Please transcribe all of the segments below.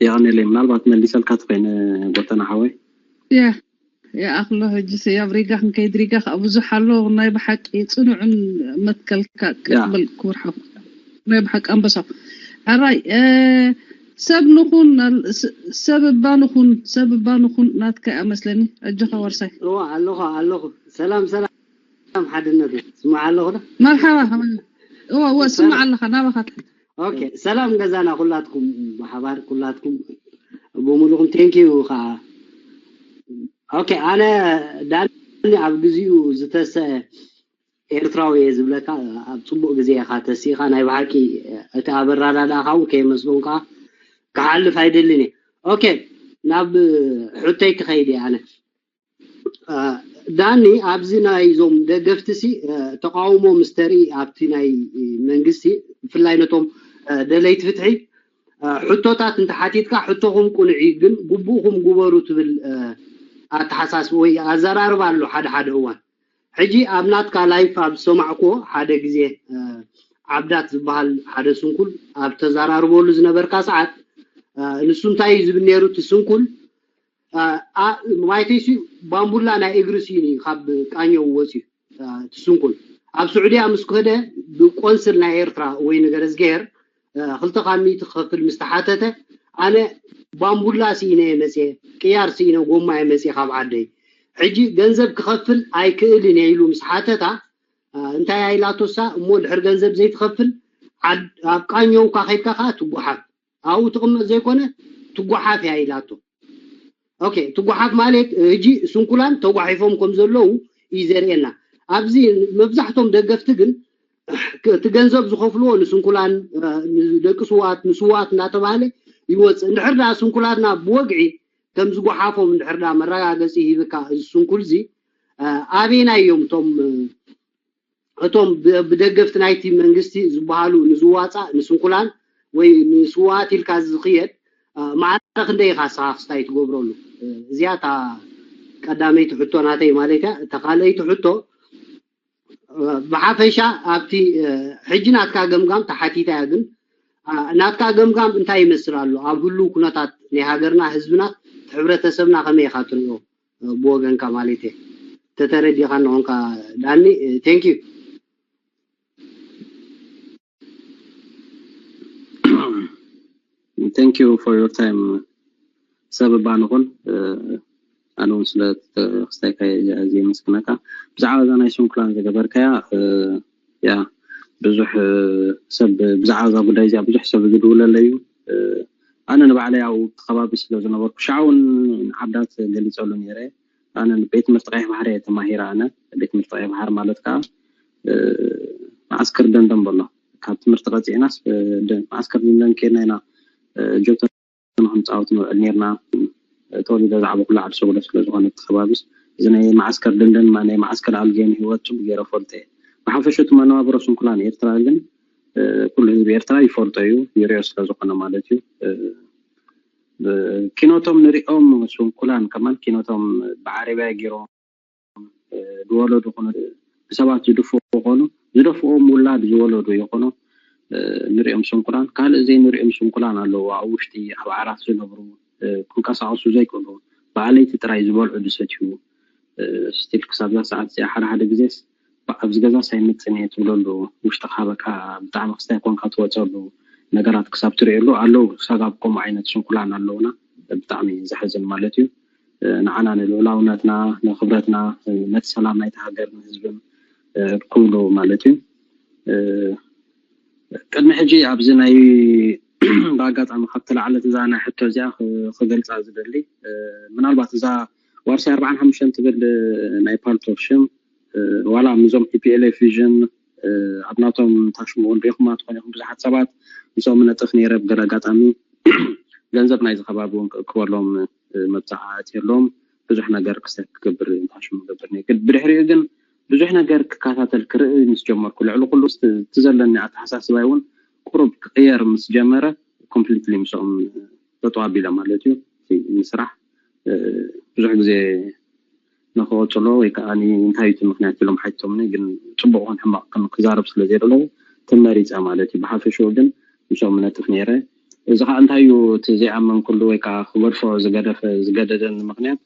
የቐኔለይ። ምናልባት መሊሰልካ ትኾይነ ጎተና ሓወይ። ያ ይኣኽሎ። ሕጂ ሰ ኣብ ሪጋ ክንከይድ፣ ሪጋ ከዓ ብዙሕ ኣሎ። ናይ ብሓቂ ፅኑዕን መትከልካ ቀጥበል ክቡር ሓው፣ ናይ ብሓቂ ኣንበሳ። ሕራይ ሰብ ንኹን፣ ሰብ እባ ንኹን፣ ሰብ እባ ንኹን ናትካ እያ መስለኒ። ኣጆኻ ወርሳይ። እዋ ኣለኹ ኣለኹ። ሰላም ሰላም ሓድነት ስማዕ ኣለኹ ዶ? መርሓባ ከመይ? እዋ እዋ ስማዕ ኣለኻ ናባኻ። ኦኬ ሰላም ገዛና ኩላትኩም ብሓባር ኩላትኩም ብምሉኹም thank you ከዓ። ኦኬ ኣነ ዳኒ ኣብ ግዚኡ ዝተሰ ኤርትራዊ እየ ዝብለካ ኣብ ፅቡቅ ግዜ ኢኻ ተሲኻ ናይ ብሓቂ እቲ ኣበራዳዳእኻ እውን ከይመስሎም ከዓ ክሓልፍ ኣይደልን እየ። ኦኬ ናብ ሕቶይ ክኸይድ እየ ኣነ። ዳኒ ኣብዚ ናይዞም ደገፍቲ ሲ ተቃውሞ ምስ ተርኢ ኣብቲ ናይ መንግስቲ ብፍላይ ነቶም ደለይቲ ፍትሒ ሕቶታት እንተሓቲትካ ሕቶኹም ቁኑዕ እዩ ግን ግቡእኹም ግበሩ ትብል ኣተሓሳስባ ወይ ኣዘራርባ ኣሎ ሓደ ሓደ እዋን። ሕጂ ኣብ ናትካ live ኣብ ዝሰማዕክዎ ሓደ ግዜ ዓብዳት ዝበሃል ሓደ ስንኩል ኣብ ተዘራርበሉ ዝነበርካ ሰዓት ንሱ እንታይ እዩ ዝብል ነይሩ እቲ ስንኩል ማይተይሲ ባምቡላ ናይ እግሪ ስኢኑ እዩ ካብ ቃኘው ወፅዩ እቲ ስንኩል ኣብ ስዑድያ ምስ ከደ ብቆንስል ናይ ኤርትራ ወይ ነገር እዝግሄር ክልተ ካብ ሚእቲ ክኸፍል ምስ ተሓተተ ኣነ ባምቡላ ስኢነ እየ መፅየ ቅያር ስኢነ ጎማ እየ መፅየ ካብ ዓደይ ሕጂ ገንዘብ ክኸፍል ኣይክእልን እየ ኢሉ ምስ ሓተታ እንታይ ኣይላቶሳ እሞ ድሕር ገንዘብ ዘይትኸፍል ኣብ ቃኘውካ ከይድካ ከዓ ትጓሓፍ ኣብኡ ትቕመጥ ዘይኮነ ትጓሓፍ እያ ኢላቶ። ኦኬ ትጓሓፍ ማለት ህጂ ስንኩላን ተጓሒፎም ከም ዘለዉ እዩ ዘርእየና። ኣብዚ መብዛሕቶም ደገፍቲ ግን እቲ ገንዘብ ዝኸፍልዎ ንስንኩላን ንደቂ ስዋት ንስዋት እናተባህለ ይወፅእ። እንድሕር ዳ ስንኩላትና ብወግዒ ከም ዝጓሓፎም እንድሕር ዳ መረጋገፂ ሂብካ እዚ ስንኩል እዚ ኣበይና እዮም እቶም እቶም ብደገፍቲ ናይቲ መንግስቲ ዝበሃሉ ንዝዋፃእ ንስንኩላን ወይ ንስዋት ኢልካ ዝኽየድ ማዕረ ክንደይ ኢኻ ንስኻ ክስታይ ትገብረሉ? እዚኣ እታ ቀዳመይቲ ሕቶ ናተይ ማለት እያ። እታ ካልኣይቲ ሕቶ ብሓፈሻ ኣብቲ ሕጂ ናትካ ገምጋም ተሓቲታ እያ፣ ግን ናትካ ገምጋም እንታይ ይመስል ኣሎ ኣብ ህሉው ኩነታት ናይ ሃገርና ህዝብና ሕብረተሰብና ከመይ ኢኻ ትሪኦ? ብወገንካ ማለት እየ ተተረዲኻ ንኾንካ ዳኒ thank you thank you for your time ሰብ እባ ንኹን ኣነ እውን ስለ ክስታይካ ዘመስግነካ ብዛዕባ እዛ ናይ ስንኩላን ዝገበርካያ ያ ብዙሕ ሰብ ብዛዕባ እዛ ጉዳይ እዚኣ ብዙሕ ሰብ ዝድውለለ እዩ ኣነ ንባዕለይ ኣብኡ እቲ ከባቢ ስለ ዝነበርኩ ሻዕ እውን ንዓብዳት ገሊፀሉ ነይረ ኣነ ቤት ትምህርቲ ቀይሕ ባሕሪ እየ ተማሂረ ኣነ ቤት ትምህርቲ ቀይሕ ባሕሪ ማለት ከዓ መዓስከር ደንደን በሎ ካብ ትምህርቲ ቀፂዕናስ መዓስከር ደንደን ከይድና ኢና ጆተኒ ክንፃወት ንውዕል ነርና ተወሊደ ዝዓበኩሉ ዓዲ ሰጉዶ ስለ ዝኾነ እቲ ከባቢስ እዚ ናይ መዓስከር ደንደን ናይ መዓስከር ኣልጌን ህይወት ፅቡቅ ገይረ ፈልጦ እየ ብሓፈሹ እቲ መነባብሮ ስንኩላን ኤርትራ ግን ኩሉ ህዝቢ ኤርትራ ይፈልጦ እዩ ይሪኦ ስለ ዝኾነ ማለት እዩ ኪኖቶም ንሪኦም ስንኩላን ከማን ኪኖቶም ብዓረብያ ገይሮም ዝወለዱ ኮኑ ብሰባት ዝድፍኡ ኮኑ ዝደፍኦም ውላድ ዝወለዱ ይኮኑ ንሪኦም ስንኩላን ካልእ ዘይንሪኦም ስንኩላን ኣለዉ ኣብ ውሽጢ ኣብ ዓራት ዝነብሩ ክንቀሳቀሱ ዘይክእሉ ብዓለይቲ ጥራይ ዝበልዑ ዝሰትዩ ስቲል ክሳብ እዛ ሰዓት እዚኣ ሓደ ሓደ ግዜስ ኣብዚ ገዛስ ኣይመፅን እየ ትብለሉ ውሽጥኻ በቃ ብጣዕሚ ክስታይ ኮንካ ትወፀሉ ነገራት ክሳብ ትሪእሉ ኣለዉ ክሳብ ኣብ ከምኡ ዓይነት ስንኩላን ኣለዉና ብጣዕሚ ዘሕዝን ማለት እዩ ንዓና ንልዑላውነትና ንክብረትና ነቲ ሰላም ናይቲ ሃገር ንህዝብን ክብሉ ማለት እዩ ቅድሚ ሕጂ ኣብዚ ናይ ብኣጋጣሚ ካብ ተላዕለት እዛ ናይ ሕቶ እዚኣ ክገልፃ ዝደሊ ምናልባት እዛ ዋርሳይ ኣርባዓን ሓሙሽተን ትብል ናይ ፓልቶክ ሽም ዋላ ምዞም ቲፒኤልኤፍ ቪዥን ኣብ ናቶም ታሽሙ እውን ሪኢኹማ ትኾን ኢኹም ብዙሓት ሰባት ምስኦም ነጥፍ ነይረ ብገለ ኣጋጣሚ ገንዘብ ናይዚ ከባቢ እውን ክእክበሎም መብፃዓ ኣትየሎም ብዙሕ ነገር ክሰብ ክገብር ታሽሙ ገብር ነይር ብድሕሪኡ ግን ብዙሕ ነገር ክከታተል ክርኢ ምስ ጀመርኩ ልዕሊ ኩሉ እቲ ዘለኒ ኣተሓሳስባይ እውን ቁሩብ ክቅየር ምስ ጀመረ ኮምፕሊትሊ ምስኦም ጠጠው ኣቢለ ማለት እዩ እቲ ስራሕ ብዙሕ ግዜ ንክቐፅሎ ወይ ከዓ እንታይ እቲ ምክንያት ኢሎም ሓቲቶምኒ ግን ፅቡቅ ኹን ሕማቅ ክዛረብ ስለ ዘይደለዉ ተመሪፀ ማለት እዩ ብሓፈሽኡ ግን ምስኦም ነጥፍ ነይረ እዚ ከዓ እንታይ እዩ? እቲ ዘይኣመንኩሉ ወይ ከዓ ክገድፎ ዝገደፈ ዝገደደኒ ምክንያት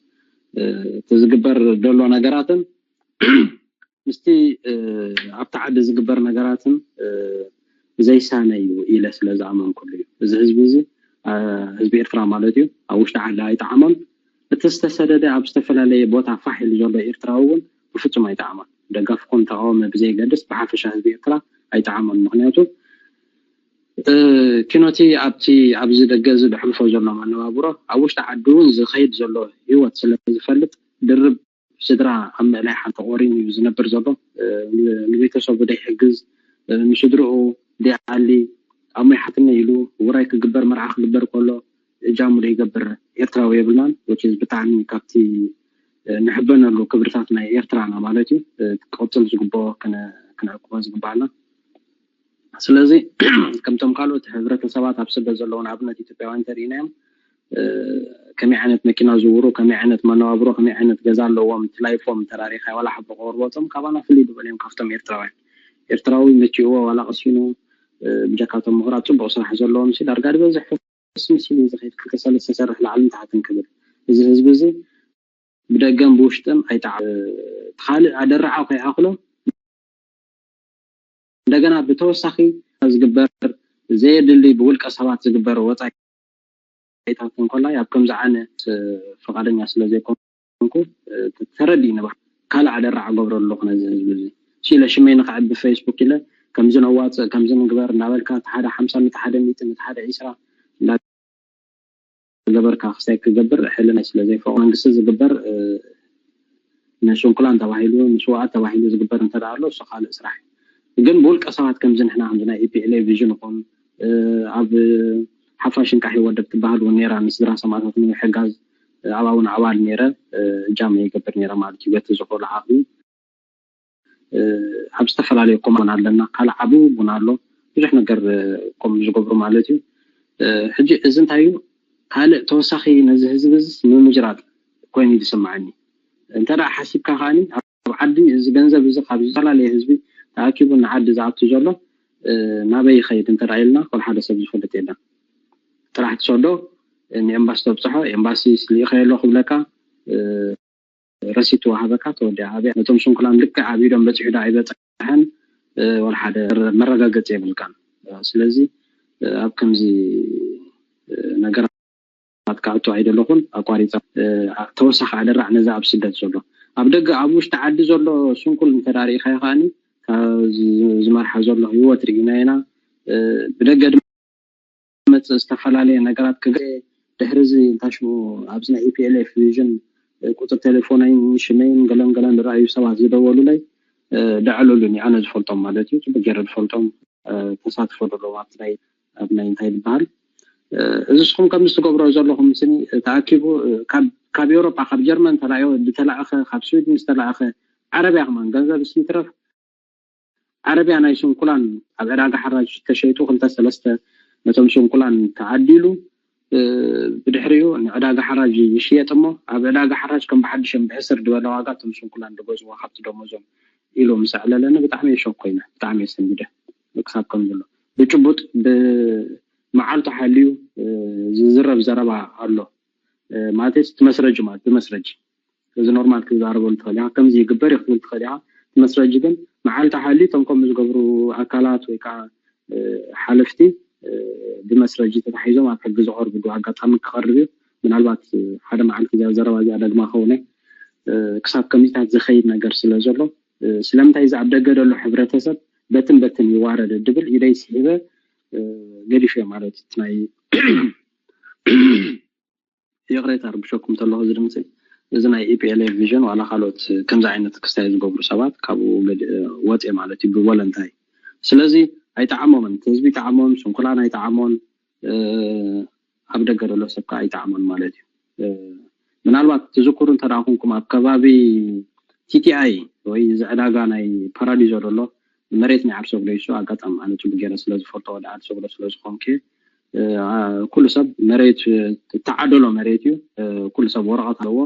እቲ ዝግበር ዘሎ ነገራትን ምስቲ ኣብቲ ዓዲ ዝግበር ነገራትን ዘይሳነ እዩ ኢለ ስለ ዝኣመንኩሉ እዩ። እዚ ህዝቢ እዚ ህዝቢ ኤርትራ ማለት እዩ፣ ኣብ ውሽጢ ዓዲ ኣይጠዓሞን። እቲ ዝተሰደደ ኣብ ዝተፈላለየ ቦታ ፋሕ ኢሉ ዘሎ ኤርትራዊ እውን ብፍጹም ኣይጠዓሞን። ደጋፊ ኮን ተቃወመ ብዘይገድስ ብሓፈሻ ህዝቢ ኤርትራ ኣይጠዓሞን። ምክንያቱ ኪኖቲ ኣብቲ ኣብዚ ደገ እዚ ዘሕልፎ ዘሎ መነባብሮ ኣብ ውሽጢ ዓዲ እውን ዝኸይድ ዘሎ ህይወት ስለ ዝፈልጥ ድርብ ስድራ ኣብ ምእላይ ሓንቲ ቆሪኑ እዩ ዝነብር ዘሎ። ንቤተሰቡ ደይሕግዝ፣ ንስድርኡ ደይኣሊ፣ ኣብ ሞይ ሓትነ ኢሉ ውራይ ክግበር መርዓ ክግበር ከሎ እጃሙ ደይገብር ኤርትራዊ የብልናን። ብጣዕሚ ካብቲ ንሕበነሉ ክብርታት ናይ ኤርትራና ማለት እዩ ክቐፅል ዝግብኦ ክነዕቅቦ ዝግባኣና። ስለዚ ከምቶም ካልኦት ሕብረተሰባት ኣብ ስደት ዘለዉ ንኣብነት ኢትዮጵያውያን እንተሪኢናዮም ከመይ ዓይነት መኪና ዝውሩ፣ ከመይ ዓይነት መነባብሮ፣ ከመይ ዓይነት ገዛ ኣለዎም፣ እቲ ላይፎም ተራሪኻዮ ዋላ ሓቦ ክቐርቦቶም ካባና ፍልይ ዝበሉ እዮም ካብቶም ኤርትራውያን። ኤርትራዊ መቺእዎ ዋላ ቀሲኑ ብጀካቶም ምሁራት ፅቡቕ ስራሕ ዘለዎም ሲ ዳርጋ ዝበዝሕ ፈስምስ ኢሉ ዝኸይድ ክልተ ሰለስተ ሰርሕ ላዕልን ታሕትን ክብል እዚ ህዝቢ እዚ ብደገን ብውሽጥን ኣይጣዕ ካልእ ኣደራዓ ከይኣኽሎ እንደገና ብተወሳኺ ዝግበር ዘየድሊ ብውልቀ ሰባት ዝግበር ወፃኢታት እንኮላይ ኣብ ከምዚ ዓይነት ፍቓደኛ ስለ ዘይኮንኩ ተረዲእኒ። ካልእ ኣደራዓ ገብረሉ ኣለኹ ነዚ ህዝቢ እዚ ሲለ ሽመይ ንክዕቢ ፌስቡክ ኢለ ከምዚ ነዋፅእ ከምዚ ንግበር እናበልካ እቲ ሓደ ሓምሳ ነቲ ሓደ ሚእቲ ነቲ ሓደ ዒስራ ገበርካ ክስታይ ክገብር ሕልና ስለ ዘይፈቕዶ መንግስቲ ዝግበር ንስንኩላን ተባሂሉ ንስዋኣት ተባሂሉ ዝግበር እንተ ኣሎ እሱ ካልእ ስራሕ ግን ብውልቀ ሰባት ከምዚ ንሕና ከምዚ ናይ ኢፒኤልኤ ቪዥን ይኹን ኣብ ሓፋሽ እንቃሕ ይወደብ ትበሃል እውን ነራ ንስድራ ሰማእታት ንምሕጋዝ ኣብኣ እውን ኣባል ነረ እጃም ይገብር ነረ ማለት እዩ በቲ ዝኽእሉ ዓቕሚ ኣብ ዝተፈላለዩ ኮማን ኣለና ካልእ ዓቢ እውን ኣሎ ብዙሕ ነገር ከም ዝገብሩ ማለት እዩ ሕጂ እዚ እንታይ እዩ ካልእ ተወሳኺ ነዚ ህዝቢ እዚ ንምምጅራጥ ኮይኑ እዩ ዝስምዓኒ እንተ ሓሲብካ ከዓኒ ኣብ ዓዲ እዚ ገንዘብ እዚ ካብ ዝተፈላለየ ህዝቢ ተኣኪቡ ንዓዲ ዝኣቱ ዘሎ ናበይ ይኸይድ እንተ ኢልና ኩል ሓደ ሰብ ዝፈልጥ የለን ጥራሕ ትሰዶ ንኤምባሲ ተብፅሖ ኤምባሲ ስልኢኸ የሎ ክብለካ ረሲት ወሃበካ ተወዲኣ ኣብያ ነቶም ስንኩላን ልክዕ ኣብ ኢዶም በፂሑ ዶ ኣይበፅሐን ወላ ሓደ መረጋገፂ የብልካን ስለዚ ኣብ ከምዚ ነገራት ክኣቱ ኣይደለኹን ኣቋሪፀ ተወሳኺ ኣደራዕ ነዚ ኣብ ስደት ዘሎ ኣብ ደገ ኣብ ውሽጢ ዓዲ ዘሎ ስንኩል እንተዳሪእካዮ ከዓኒ ዝመርሓ ዘሎ ህይወት ርኢና ኢና ብደገ ዝመፅእ ዝተፈላለየ ነገራት ክገ ድሕሪ እዚ እንታይ ሽሙ ኣብዚ ናይ ኢፒኤልኤፍ ቪዥን ቁፅሪ ቴሌፎነይን ሽመይን ገለን ገለን ዝረኣዩ ሰባት ዝደወሉለይ ደዕለሉኒ ኣነ ዝፈልጦም ማለት እዩ ፅቡቅ ገይረ ዝፈልጦም ተሳትፎ ዘለዎም ኣብቲ ናይ ኣብ ናይ እንታይ ዝበሃል እዚ ስኹም ከምዚ ትገብሮ ዘለኹም ስኒ ተኣኪቡ ካብ ኤውሮጳ ካብ ጀርመን ተላዮ ዝተላእኸ ካብ ስዊድን ዝተላእኸ ዓረብያ ከማን ገንዘብ ስኒ ትረፍ ዓረብያ ናይ ስንኩላን ኣብ ዕዳጋ ሓራጅ ተሸይጡ ክልተ ሰለስተ ነቶም ስንኩላን ተዓዲሉ ብድሕሪኡ ንዕዳጋ ሓራጅ ይሽየጥ እሞ ኣብ ዕዳጋ ሓራጅ ከም ብሓድሽም ብሕስር ዝበለ ዋጋ እቶም ስንኩላን ዝገዝዎ ካብቲ ደሞዞም ኢሉ ምስ ኣዕለለኒ ብጣዕሚ እየ ሸኮይነ ብጣዕሚ እየ ሰንቢደ ክሳብ ከም ዘሎ ብጭቡጥ ብመዓልቱ ሓልዩ ዝዝረብ ዘረባ ኣሎ ማለት እቲ መስረጂ ማለት ብመስረጂ እዚ ኖርማል ክትዛረበሉ ትኽእል ኢኻ ከምዚ ይግበር እዩ ክትብል ትኽእል ኢኻ እቲ መስረጂ ግን መዓልቲ ሓልዩ እቶም ከምኡ ዝገብሩ ኣካላት ወይ ከዓ ሓለፍቲ ብመስረጂ ተታሒዞም ኣብ ሕጊ ዝቐርብሉ ኣጋጣሚ ክቐርብ እዩ ምናልባት ሓደ መዓልቲ እዚኣ ዘረባ እዚኣ ደግማ ከውነ ክሳብ ከምዚታት ዝኸይድ ነገር ስለ ዘሎ ስለምንታይ እዚ ኣብ ደገ ዘሎ ሕብረተሰብ በትን በትን ይዋረደ ድብል ኢደይ ስሒበ ገዲፈ ማለት ናይ ይቕሬታ ርብሸኩም ተለኹ እዚ ድምፂ እዚ ናይ ኢፒኤልኤ ቪዥን ዋላ ካልኦት ከምዚ ዓይነት ክስታይ ዝገብሩ ሰባት ካብኡ ወፅየ ማለት እዩ ብቮለንታይ ስለዚ ኣይጠዓሞምን ህዝቢ ይጠዓሞም ስንኩላን ኣይጠዓሞን ኣብ ደገ ዘሎ ሰብ ከዓ ኣይጠዓሞን ማለት እዩ ምናልባት ትዝክሩ እንተ ኩንኩም ኣብ ከባቢ ቲቲኣይ ወይ እዚ ዕዳጋ ናይ ፓራዲዞ ዘሎ መሬት ናይ ዓርሶ ብለይሱ ኣጋጣሚ ኣነ ፅቡቅ ገይረ ስለ ዝፈልጦ ወደ ዓርሶ ብሎ ስለ ዝኾንኩ ኩሉ ሰብ መሬት ተዓደሎ መሬት እዩ ኩሉ ሰብ ወረቐት ኣለዎ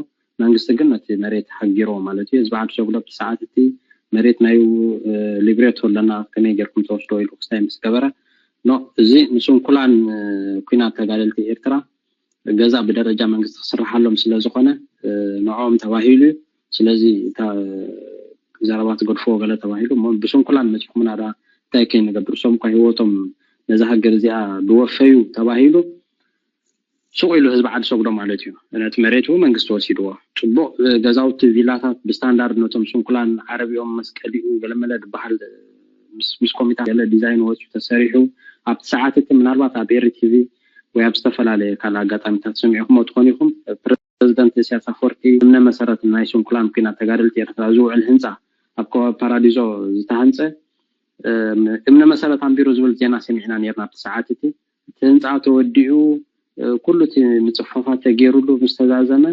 መንግስቲ ግን ነቲ መሬት ሃጊሮ ማለት እዩ ህዝቢ ዓዲ ሸጉሎ ብሰዓት እቲ መሬት ናይ ሊብሬቶ ኣለና ከመይ ጌርኩም ተወስዶ ኢሉ ክስታይ ምስ ገበረ ኖ፣ እዚ ንስንኩላን ኩናት ተጋደልቲ ኤርትራ ገዛ ብደረጃ መንግስቲ ክስርሓሎም ስለ ዝኾነ ንዕኦም ተባሂሉ እዩ። ስለዚ እታ ዘረባ ትገድፍዎ ገለ ተባሂሉ እሞ ብስንኩላን መፂኹምና ዳ እንታይ ከይንገብር፣ እሶም እኳ ህይወቶም ነዛ ሃገር እዚኣ ዝወፈዩ ተባሂሉ ሱቕ ኢሉ ህዝቢ ዓዲ ሰጉዶ ማለት እዩ። ነቲ መሬት እውን መንግስቲ ወሲድዎ። ፅቡቕ ገዛውቲ፣ ቪላታት ብስታንዳርድ ነቶም ስንኩላን ዓረቢኦም መስቀሊኡ ገለመለ ዝበሃል ምስ ኮሚታ ገለ ዲዛይን ወፂኡ ተሰሪሑ ኣብቲ ሰዓት እቲ ምናልባት ኣብ ኤሪ ቲቪ ወይ ኣብ ዝተፈላለየ ካልእ ኣጋጣሚታት ሰሚዕኹሞ ትኾኑ ኢኹም። ፕረዚደንት ኢሳያስ ኣፈወርቂ እምነ መሰረት ናይ ስንኩላን ኩናት ተጋደልቲ ኤርትራ ዝውዕል ህንፃ ኣብ ከባቢ ፓራዲዞ ዝተሃንፀ እምነ መሰረት ኣንቢሩ ዝብል ዜና ሰሚዕና ነርና ኣብቲ ሰዓት እቲ። እቲ ህንፃ ተወዲኡ ኩሉ እቲ ምፅፍፋፋት ተገይሩሉ ምስ ተዛዘመ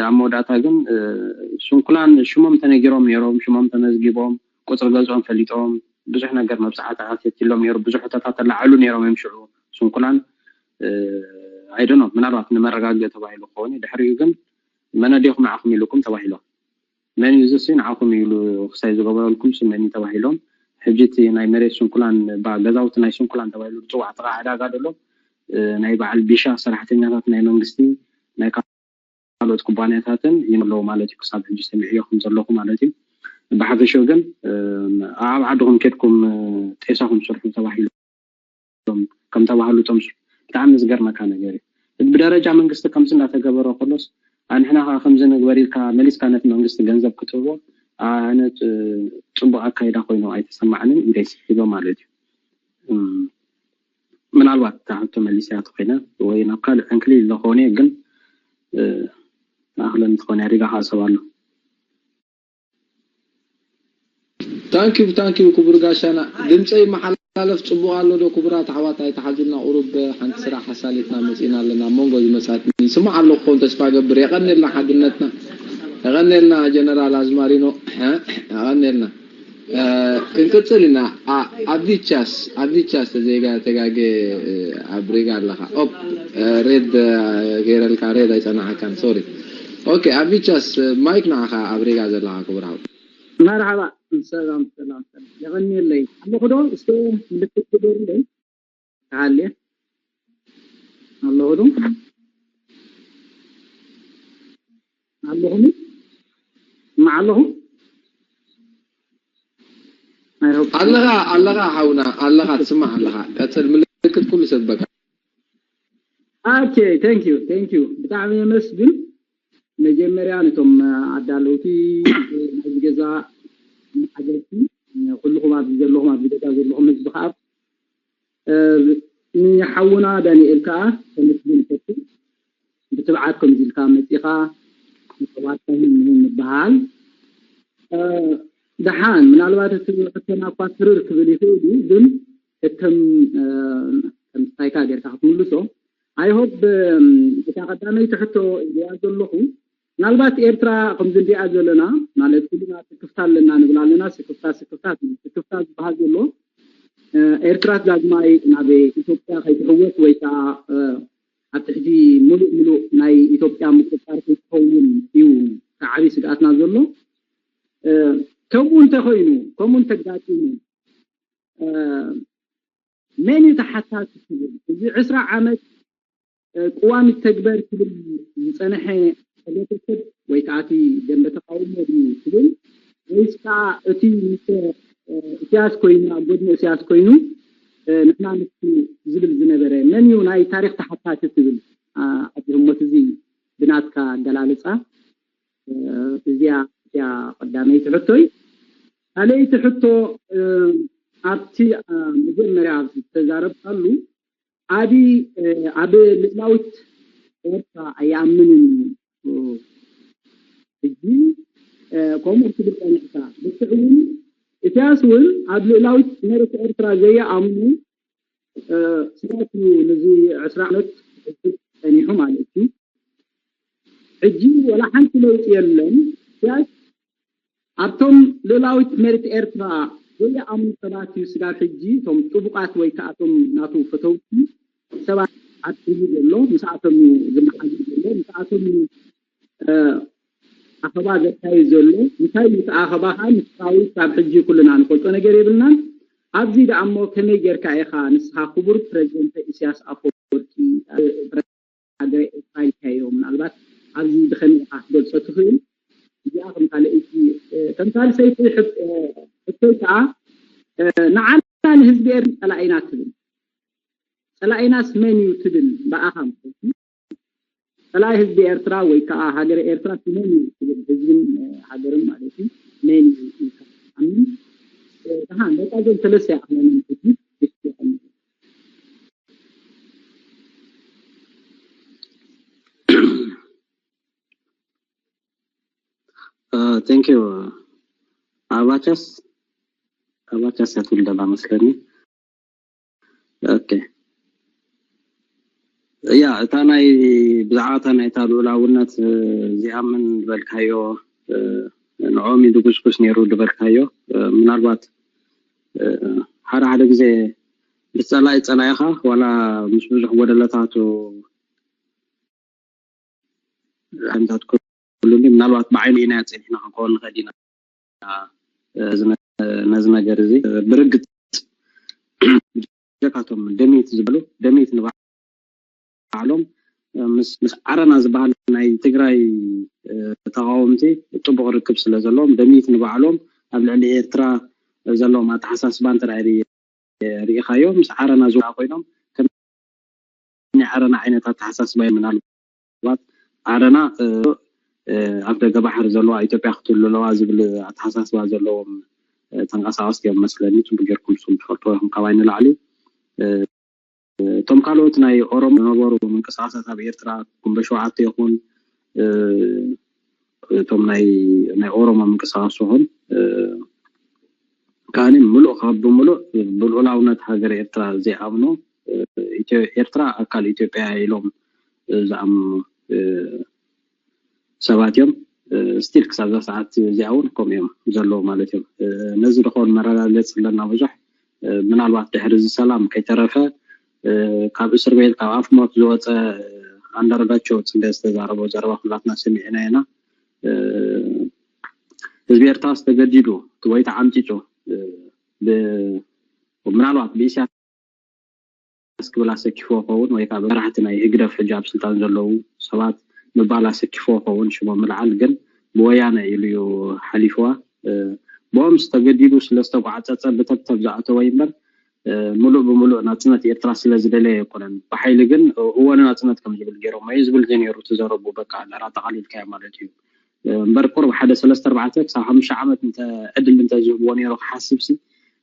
ኣብ መወዳእታ ግን ስንኩላን ሽሞም ተነጊሮም ነይሮም፣ ሽሞም ተመዝጊቦም፣ ቁፅሪ ገዝኦም ፈሊጦም፣ ብዙሕ ነገር መብፃዕትታት የትሎም ነይሩ፣ ብዙሕ ሕቶታት ተላዕሉ ነይሮም እዮም ሽዑ ስንኩላን። ኣይደኖ ምናልባት ንመረጋግእ ተባሂሉ ክኸውን እዩ። ድሕሪኡ ግን መነዴኹም ንዓኹም ኢሉኩም ተባሂሎም። መን እዩ እዚሲ ንዓኹም ኢሉ ክሳይ ዝገበረልኩም ስመኒ ተባሂሎም። ሕጂ እቲ ናይ መሬት ስንኩላን ባ ገዛውቲ ናይ ስንኩላን ተባሂሉ ዝፅዋዕ ጥቓ ዕዳጋ ደሎ ናይ በዓል ቢሻ ሰራሕተኛታት ናይ መንግስቲ ናይ ካልኦት ኩባንያታትን ይመለዉ ማለት እዩ። ክሳብ ሕጂ ሰሚዕዮ ከም ዘለኹ ማለት እዩ። ብሓፈሽኡ ግን ኣብ ዓድኹም ኬድኩም ጤሳኹም ስርሑ ተባሂሉ ከም ተባህሉ እቶም ብጣዕሚ ዝገርመካ ነገር እዩ። ብደረጃ መንግስቲ ከምዚ እንዳተገበረ ከሎስ ኣንሕና ከዓ ከምዚ ንግበር ኢልካ መሊስካ ነቲ መንግስቲ ገንዘብ ክትህቦ ኣነ ጽቡቅ ኣካይዳ ኮይኑ ኣይተሰማዕንን ኢለይ ስሒበ ማለት እዩ። ምናልባት እታ ሕቶ መሊሰያ ተኮይነ ወይ ናብ ካልእ ዕንክሊል ኢለ ክኾን እየ ግን ተኣኽለኒ ትኾን እያ ሪጋ ከዓ ሰብ ኣሎ። Thank you thank you ክቡር ጋሻና ድምፀይ ይመሓላለፍ ፅቡቅ ኣሎ ዶ? ክቡራት ኣሕዋት ኣይተሓዙልና ቁሩብ ሓንቲ ስራሕ ኣሳሊጥና መፂና ኣለና ኣብ መንጎ ዝመፃትኒ ይስማዕ ኣለኩ ክኸውን ተስፋ ገብር። የቀንየልና ሓድነትና የቀንየልና ጀነራል ኣዝማሪኖ የቀንየልና። ክንቅፅል ኢና። ኣቪቻስ ኣቪቻስ ተዘይጋ ተጋገ ኣብ ሪጋ ኣለካ ኦፕ ሬድ ገይረልካ ሬድ ኣይፀናሓካን sorry። ኦኬ ኣቪቻስ ማይክ ንዓኻ ኣብ ሪጋ ዘለካ ክቡር ሓው። መርሓባ ሰላም ሰላም ሰላም የቐንየለይ ኣለኹ ዶ እስከ ምልክት ግበሩለይ ተሃልየ ኣለኹ ዶ ኣለኹም ይስማዕ ኣለኹ ኣለኻ ኣለኻ ሓውና ኣለኻ ትስማዕ ኣለኻ ቀፅል ምልክት ኩሉ ሰበካ okay thank you thank you ብጣዕሚ የመስግን መጀመርያ ነቶም ኣዳለውቲ ናይዚ ገዛ ሓገዝቲ ኩልኹም ኣብዚ ዘለኹም ኣብዚ ገዛ ዘለኹም ህዝቢ ከዓ ንሓውና ዳንኤል ከዓ ከመስግን እፈቱ ብትብዓት ከምዚ ኢልካ መፂኻ ንተዋሳኒ ምበሃል ደሓን ምናልባት እቲ ሕቶና እኳ ስርር ክብል ይኽእል እዩ ግን ከም ከምስታይካ ጌርካ ክትምልሶ I hope እታ ቀዳመይቲ ሕቶ ኢለያ ዘለኹ ምናልባት ኤርትራ ከምዚ ንሪኣ ዘለና ማለት ኩልና ስክፍታ ኣለና ንብል ኣለና ስክፍታ ስክፍታ ስክፍታ ዝበሃል ዘሎ ኤርትራ ዳግማይ ናብ ኢትዮጵያ ከይትሕወስ ወይ ከዓ ኣብ ትሕቲ ሙሉእ ሙሉእ ናይ ኢትዮጵያ ምቁፅፃር ከይትኸውን እዩ ዓብዪ ስግኣትና ዘሎ ከምኡ እንተኮይኑ ከምኡ እንተጋጢሙ መን እዩ ተሓታቲ ክብል እዚ ዕስራ ዓመት ቅዋም ይተግበር ክብል ዝፀነሐ ሕብረተሰብ ወይ ከዓ እቲ ደንበ ተቃውሞ ድዩ ክብል ወይስ ከዓ እቲ ምስ እስያስ ኮይኑ ኣብ ጎድኒ እስያስ ኮይኑ ንሕና ንሱ ዝብል ዝነበረ መን እዩ ናይ ታሪክ ተሓታቲ ትብል ኣብዚ ህሞት እዚ ብናትካ ኣገላልፃ እዚኣ እዚኣ ቀዳመይቲ ሕቶይ ካልኣይቲ ሕቶ ኣብቲ መጀመርያ ዝተዛረብካሉ ዓቢ ኣብ ልእላዊት ኤርትራ ኣይኣምንን እዩ ሕጂ ከምኡ ክትብል ጸኒሕካ ልክዕ እውን ኢሳያስ እውን ኣብ ልእላዊት መሬት ኤርትራ ዘይኣምኑ ሰባት እዩ ነዚ ዕስራ ዓመት ክሕግዝ ጸኒሑ ማለት እዩ ሕጂ ወላ ሓንቲ ለውጢ የለን ኢሳያስ ኣብቶም ልእላዊት መሬት ኤርትራ ዘይኣምኑ ሰባት እዩ ስጋብ ሕጂ እቶም ጥቡቃት ወይ ከዓ እቶም ናቱ ፈተውቲ ሰባት ዓዲሉ ዘሎ ምስኣቶም እዩ ዝመሓዝ ዘሎ ምስኣቶም እዩ ኣኸባ ዘካይድ ዘሎ እንታይ እዩ እቲ ኣኸባ ከዓ ምስጢራዊ ካብ ሕጂ ኩልና ንፈልጦ ነገር የብልናን ኣብዚ ደኣ እሞ ከመይ ጌርካ ኢኻ ንስኻ ክቡር ፕረዚደንት ኢሳያስ ኣፈወርቂ ሃገረ ኤርትራ ኢልካዮ? ምናልባት ኣብዚ ብኸመይ ኢኻ ክትገልጾ ትኽእል? እዚኣ ከም ካልኣይቲ፣ ከም ሳልሰይቲ ሕቶይ ከዓ ንዓና ንህዝቢ ኤርትራ ጸላኢና ትብል። ጸላኢናስ መን እዩ ትብል ብኣኻ ማለት እዩ። ጸላኢ ህዝቢ ኤርትራ ወይ ከዓ ሃገረ ኤርትራ መን እዩ ትብል፣ ህዝብን ሃገርን ማለት እዩ። መን እዩ ኢልካ ትኣምን? ደሓን በቃ እዞም ሰለስተ ይኣኽለኒ ሕጂ። Thank you። ኣባቻስ ኣባቻስ ያትውልደላ መስለኒ። ኦኬ እያ እታ ናይ ብዛዕባ እታ ናይ እታ ልኡላውነት እዚኣምን ዝበልካዮ ንዖም ኢሉ ጉስጉስ ነይሩ ዝበልካዮ ምናልባት ሓደ ሓደ ግዜ ምስ ጸላኢ ጸላኢኻ ዋላ ምስ ብዙሕ ጎደለታቱ ሓንታት ኩሉ ምናልባት ብዓይኒ ኢና ጸኒሕና ክንከውን ንኽእል ኢና ነዚ ነገር እዚ ብርግጽ ጀካቶም ደሚት ዝበሉ ደሚት ንባዕሎም ምስ ዓረና ዝበሃል ናይ ትግራይ ተቃወምቲ ጥቡቕ ርክብ ስለ ዘለዎም ደሚት ንባዕሎም ኣብ ልዕሊ ኤርትራ ዘለዎም ኣተሓሳስባ እንተ ሪኢኻዮ ምስ ዓረና ዝዋ ኮይኖም ናይ ዓረና ዓይነት ኣተሓሳስባ እዩ። ምናልባት ዓረና ኣብ ደገ ባሕሪ ዘለዋ ኢትዮጵያ ክትህሉ ኣለዋ ዝብል ኣተሓሳስባ ዘለዎም ተንቀሳቀስቲ እዮም መስለኒ። ጽቡቅ ጌርኩም ንስኹም ትፈልጥዎ ኢኹም ካባይ ንላዕሊ። እቶም ካልኦት ናይ ኦሮሞ ዝነበሩ ምንቅስቃሳት ኣብ ኤርትራ ጉንበ ሸውዓተ ይኹን እቶም ናይ ናይ ኦሮሞ ምንቅስቃስ ይኹን ከኣኒ ምሉእ ካብ ብምሉእ ብልኡላውነት ሃገር ኤርትራ ዘይኣምኑ ኤርትራ ኣካል ኢትዮጵያ ኢሎም ዝኣምኑ ሰባት እዮም። ስቲል ክሳብ እዛ ሰዓት እዚኣ እውን ከምኡ እዮም ዘለዉ ማለት እዮም። ነዚ ድኾን መረጋገፂ ኣለና ብዙሕ ምናልባት ድሕሪ እዚ ሰላም ከይተረፈ ካብ እስር ቤት ካብ ኣፍ ሞት ዝወፀ ኣንዳርጋቸው ፅገ ዝተዛረቦ ዘረባ ኩላትና ሰሚዕና ኢና። ህዝቢ ኤርትራ ዝተገዲዱ ወይ ተዓምፂፁ ምናልባት ብኢሳያስ ክብል ኣሰኪፍዎ ከውን ወይ ከዓ መራሕቲ ናይ ህግደፍ ሕጂ ኣብ ስልጣን ዘለዉ ሰባት ምባል ኣሰኪፍዎ ከውን ሽሞም ምልዓል ግን ብወያነ ኢሉ እዩ ሓሊፍዋ። ብኦም ዝተገዲዱ ስለ ዝተጓዕፀፀ ብተብተብ ዝኣተወ እምበር ሙሉእ ብሙሉእ ናፅነት ኤርትራ ስለ ዝደለየ ኣይኮነን። ብሓይሊ ግን እወ ንናፅነት ከም ዝብል ገይሮም እዩ ዝብል ዘይነይሩ ትዘረቡ በቃ ኣጠቃሊልካዮ ማለት እዩ። እምበር ቁሩብ ሓደ ሰለስተ ኣርባዕተ ክሳብ ሓሙሽተ ዓመት ዕድል እንተዝህብዎ ነይሩ ክሓስብ ሲ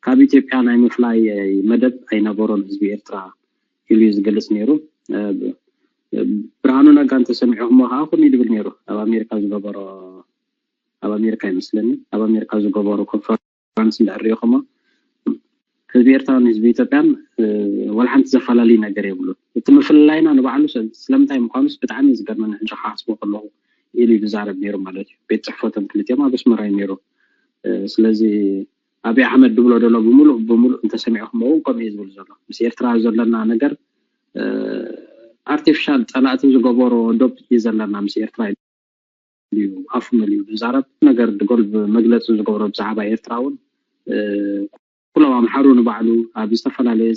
ካብ ኢትዮጵያ ናይ ምፍላይ መደብ ኣይነበሮን ህዝቢ ኤርትራ ኢሉ እዩ ዝገልፅ ነይሩ። ብርሃኑ ነጋ እንተሰሚዕኹሞ ከዓ ከምኡ ይድብል ነይሩ ኣብ ኣሜሪካ ዝገበሮ ኣብ ኣሜሪካ ይመስለኒ ኣብ ኣሜሪካ ዝገበሩ ኮንፈረንስ እንድሕር ሪኢኹሞ ህዝቢ ኤርትራን ህዝቢ ኢትዮጵያን ዋላ ሓንቲ ዘፈላለዩ ነገር የብሉን። እቲ ምፍልላይና ንባዕሉ ስለምንታይ ምዃኑስ ብጣዕሚ እዩ ዝገርመኒ ሕጂ ክሓስቦ ከለኹ ኢሉ እዩ ዝዛረብ ነይሩ ማለት እዩ። ቤት ፅሕፈቶም ክልቲኦም ኣብ ኣስመራ እዩ ነይሩ። ስለዚ ኣብይ ኣሕመድ ድብሎ ዘሎ ብምሉእ ብምሉእ እንተሰሚዕኹሞ እውን ከምኡ እዩ ዝብል ዘሎ። ምስ ኤርትራ ዘለና ነገር ኣርቲፊሻል ፀላእቲ ዝገበሮ ዶብ እዩ ዘለና ምስ ኤርትራ ኢሉ ኣፉ መሊኡ ዝዛረብ ነገር ድጎል መግለፂ ዝገብሮ ብዛዕባ ኤርትራ እውን ኩሎም ኣምሓሩ ንባዕሉ ኣብ ዝተፈላለየ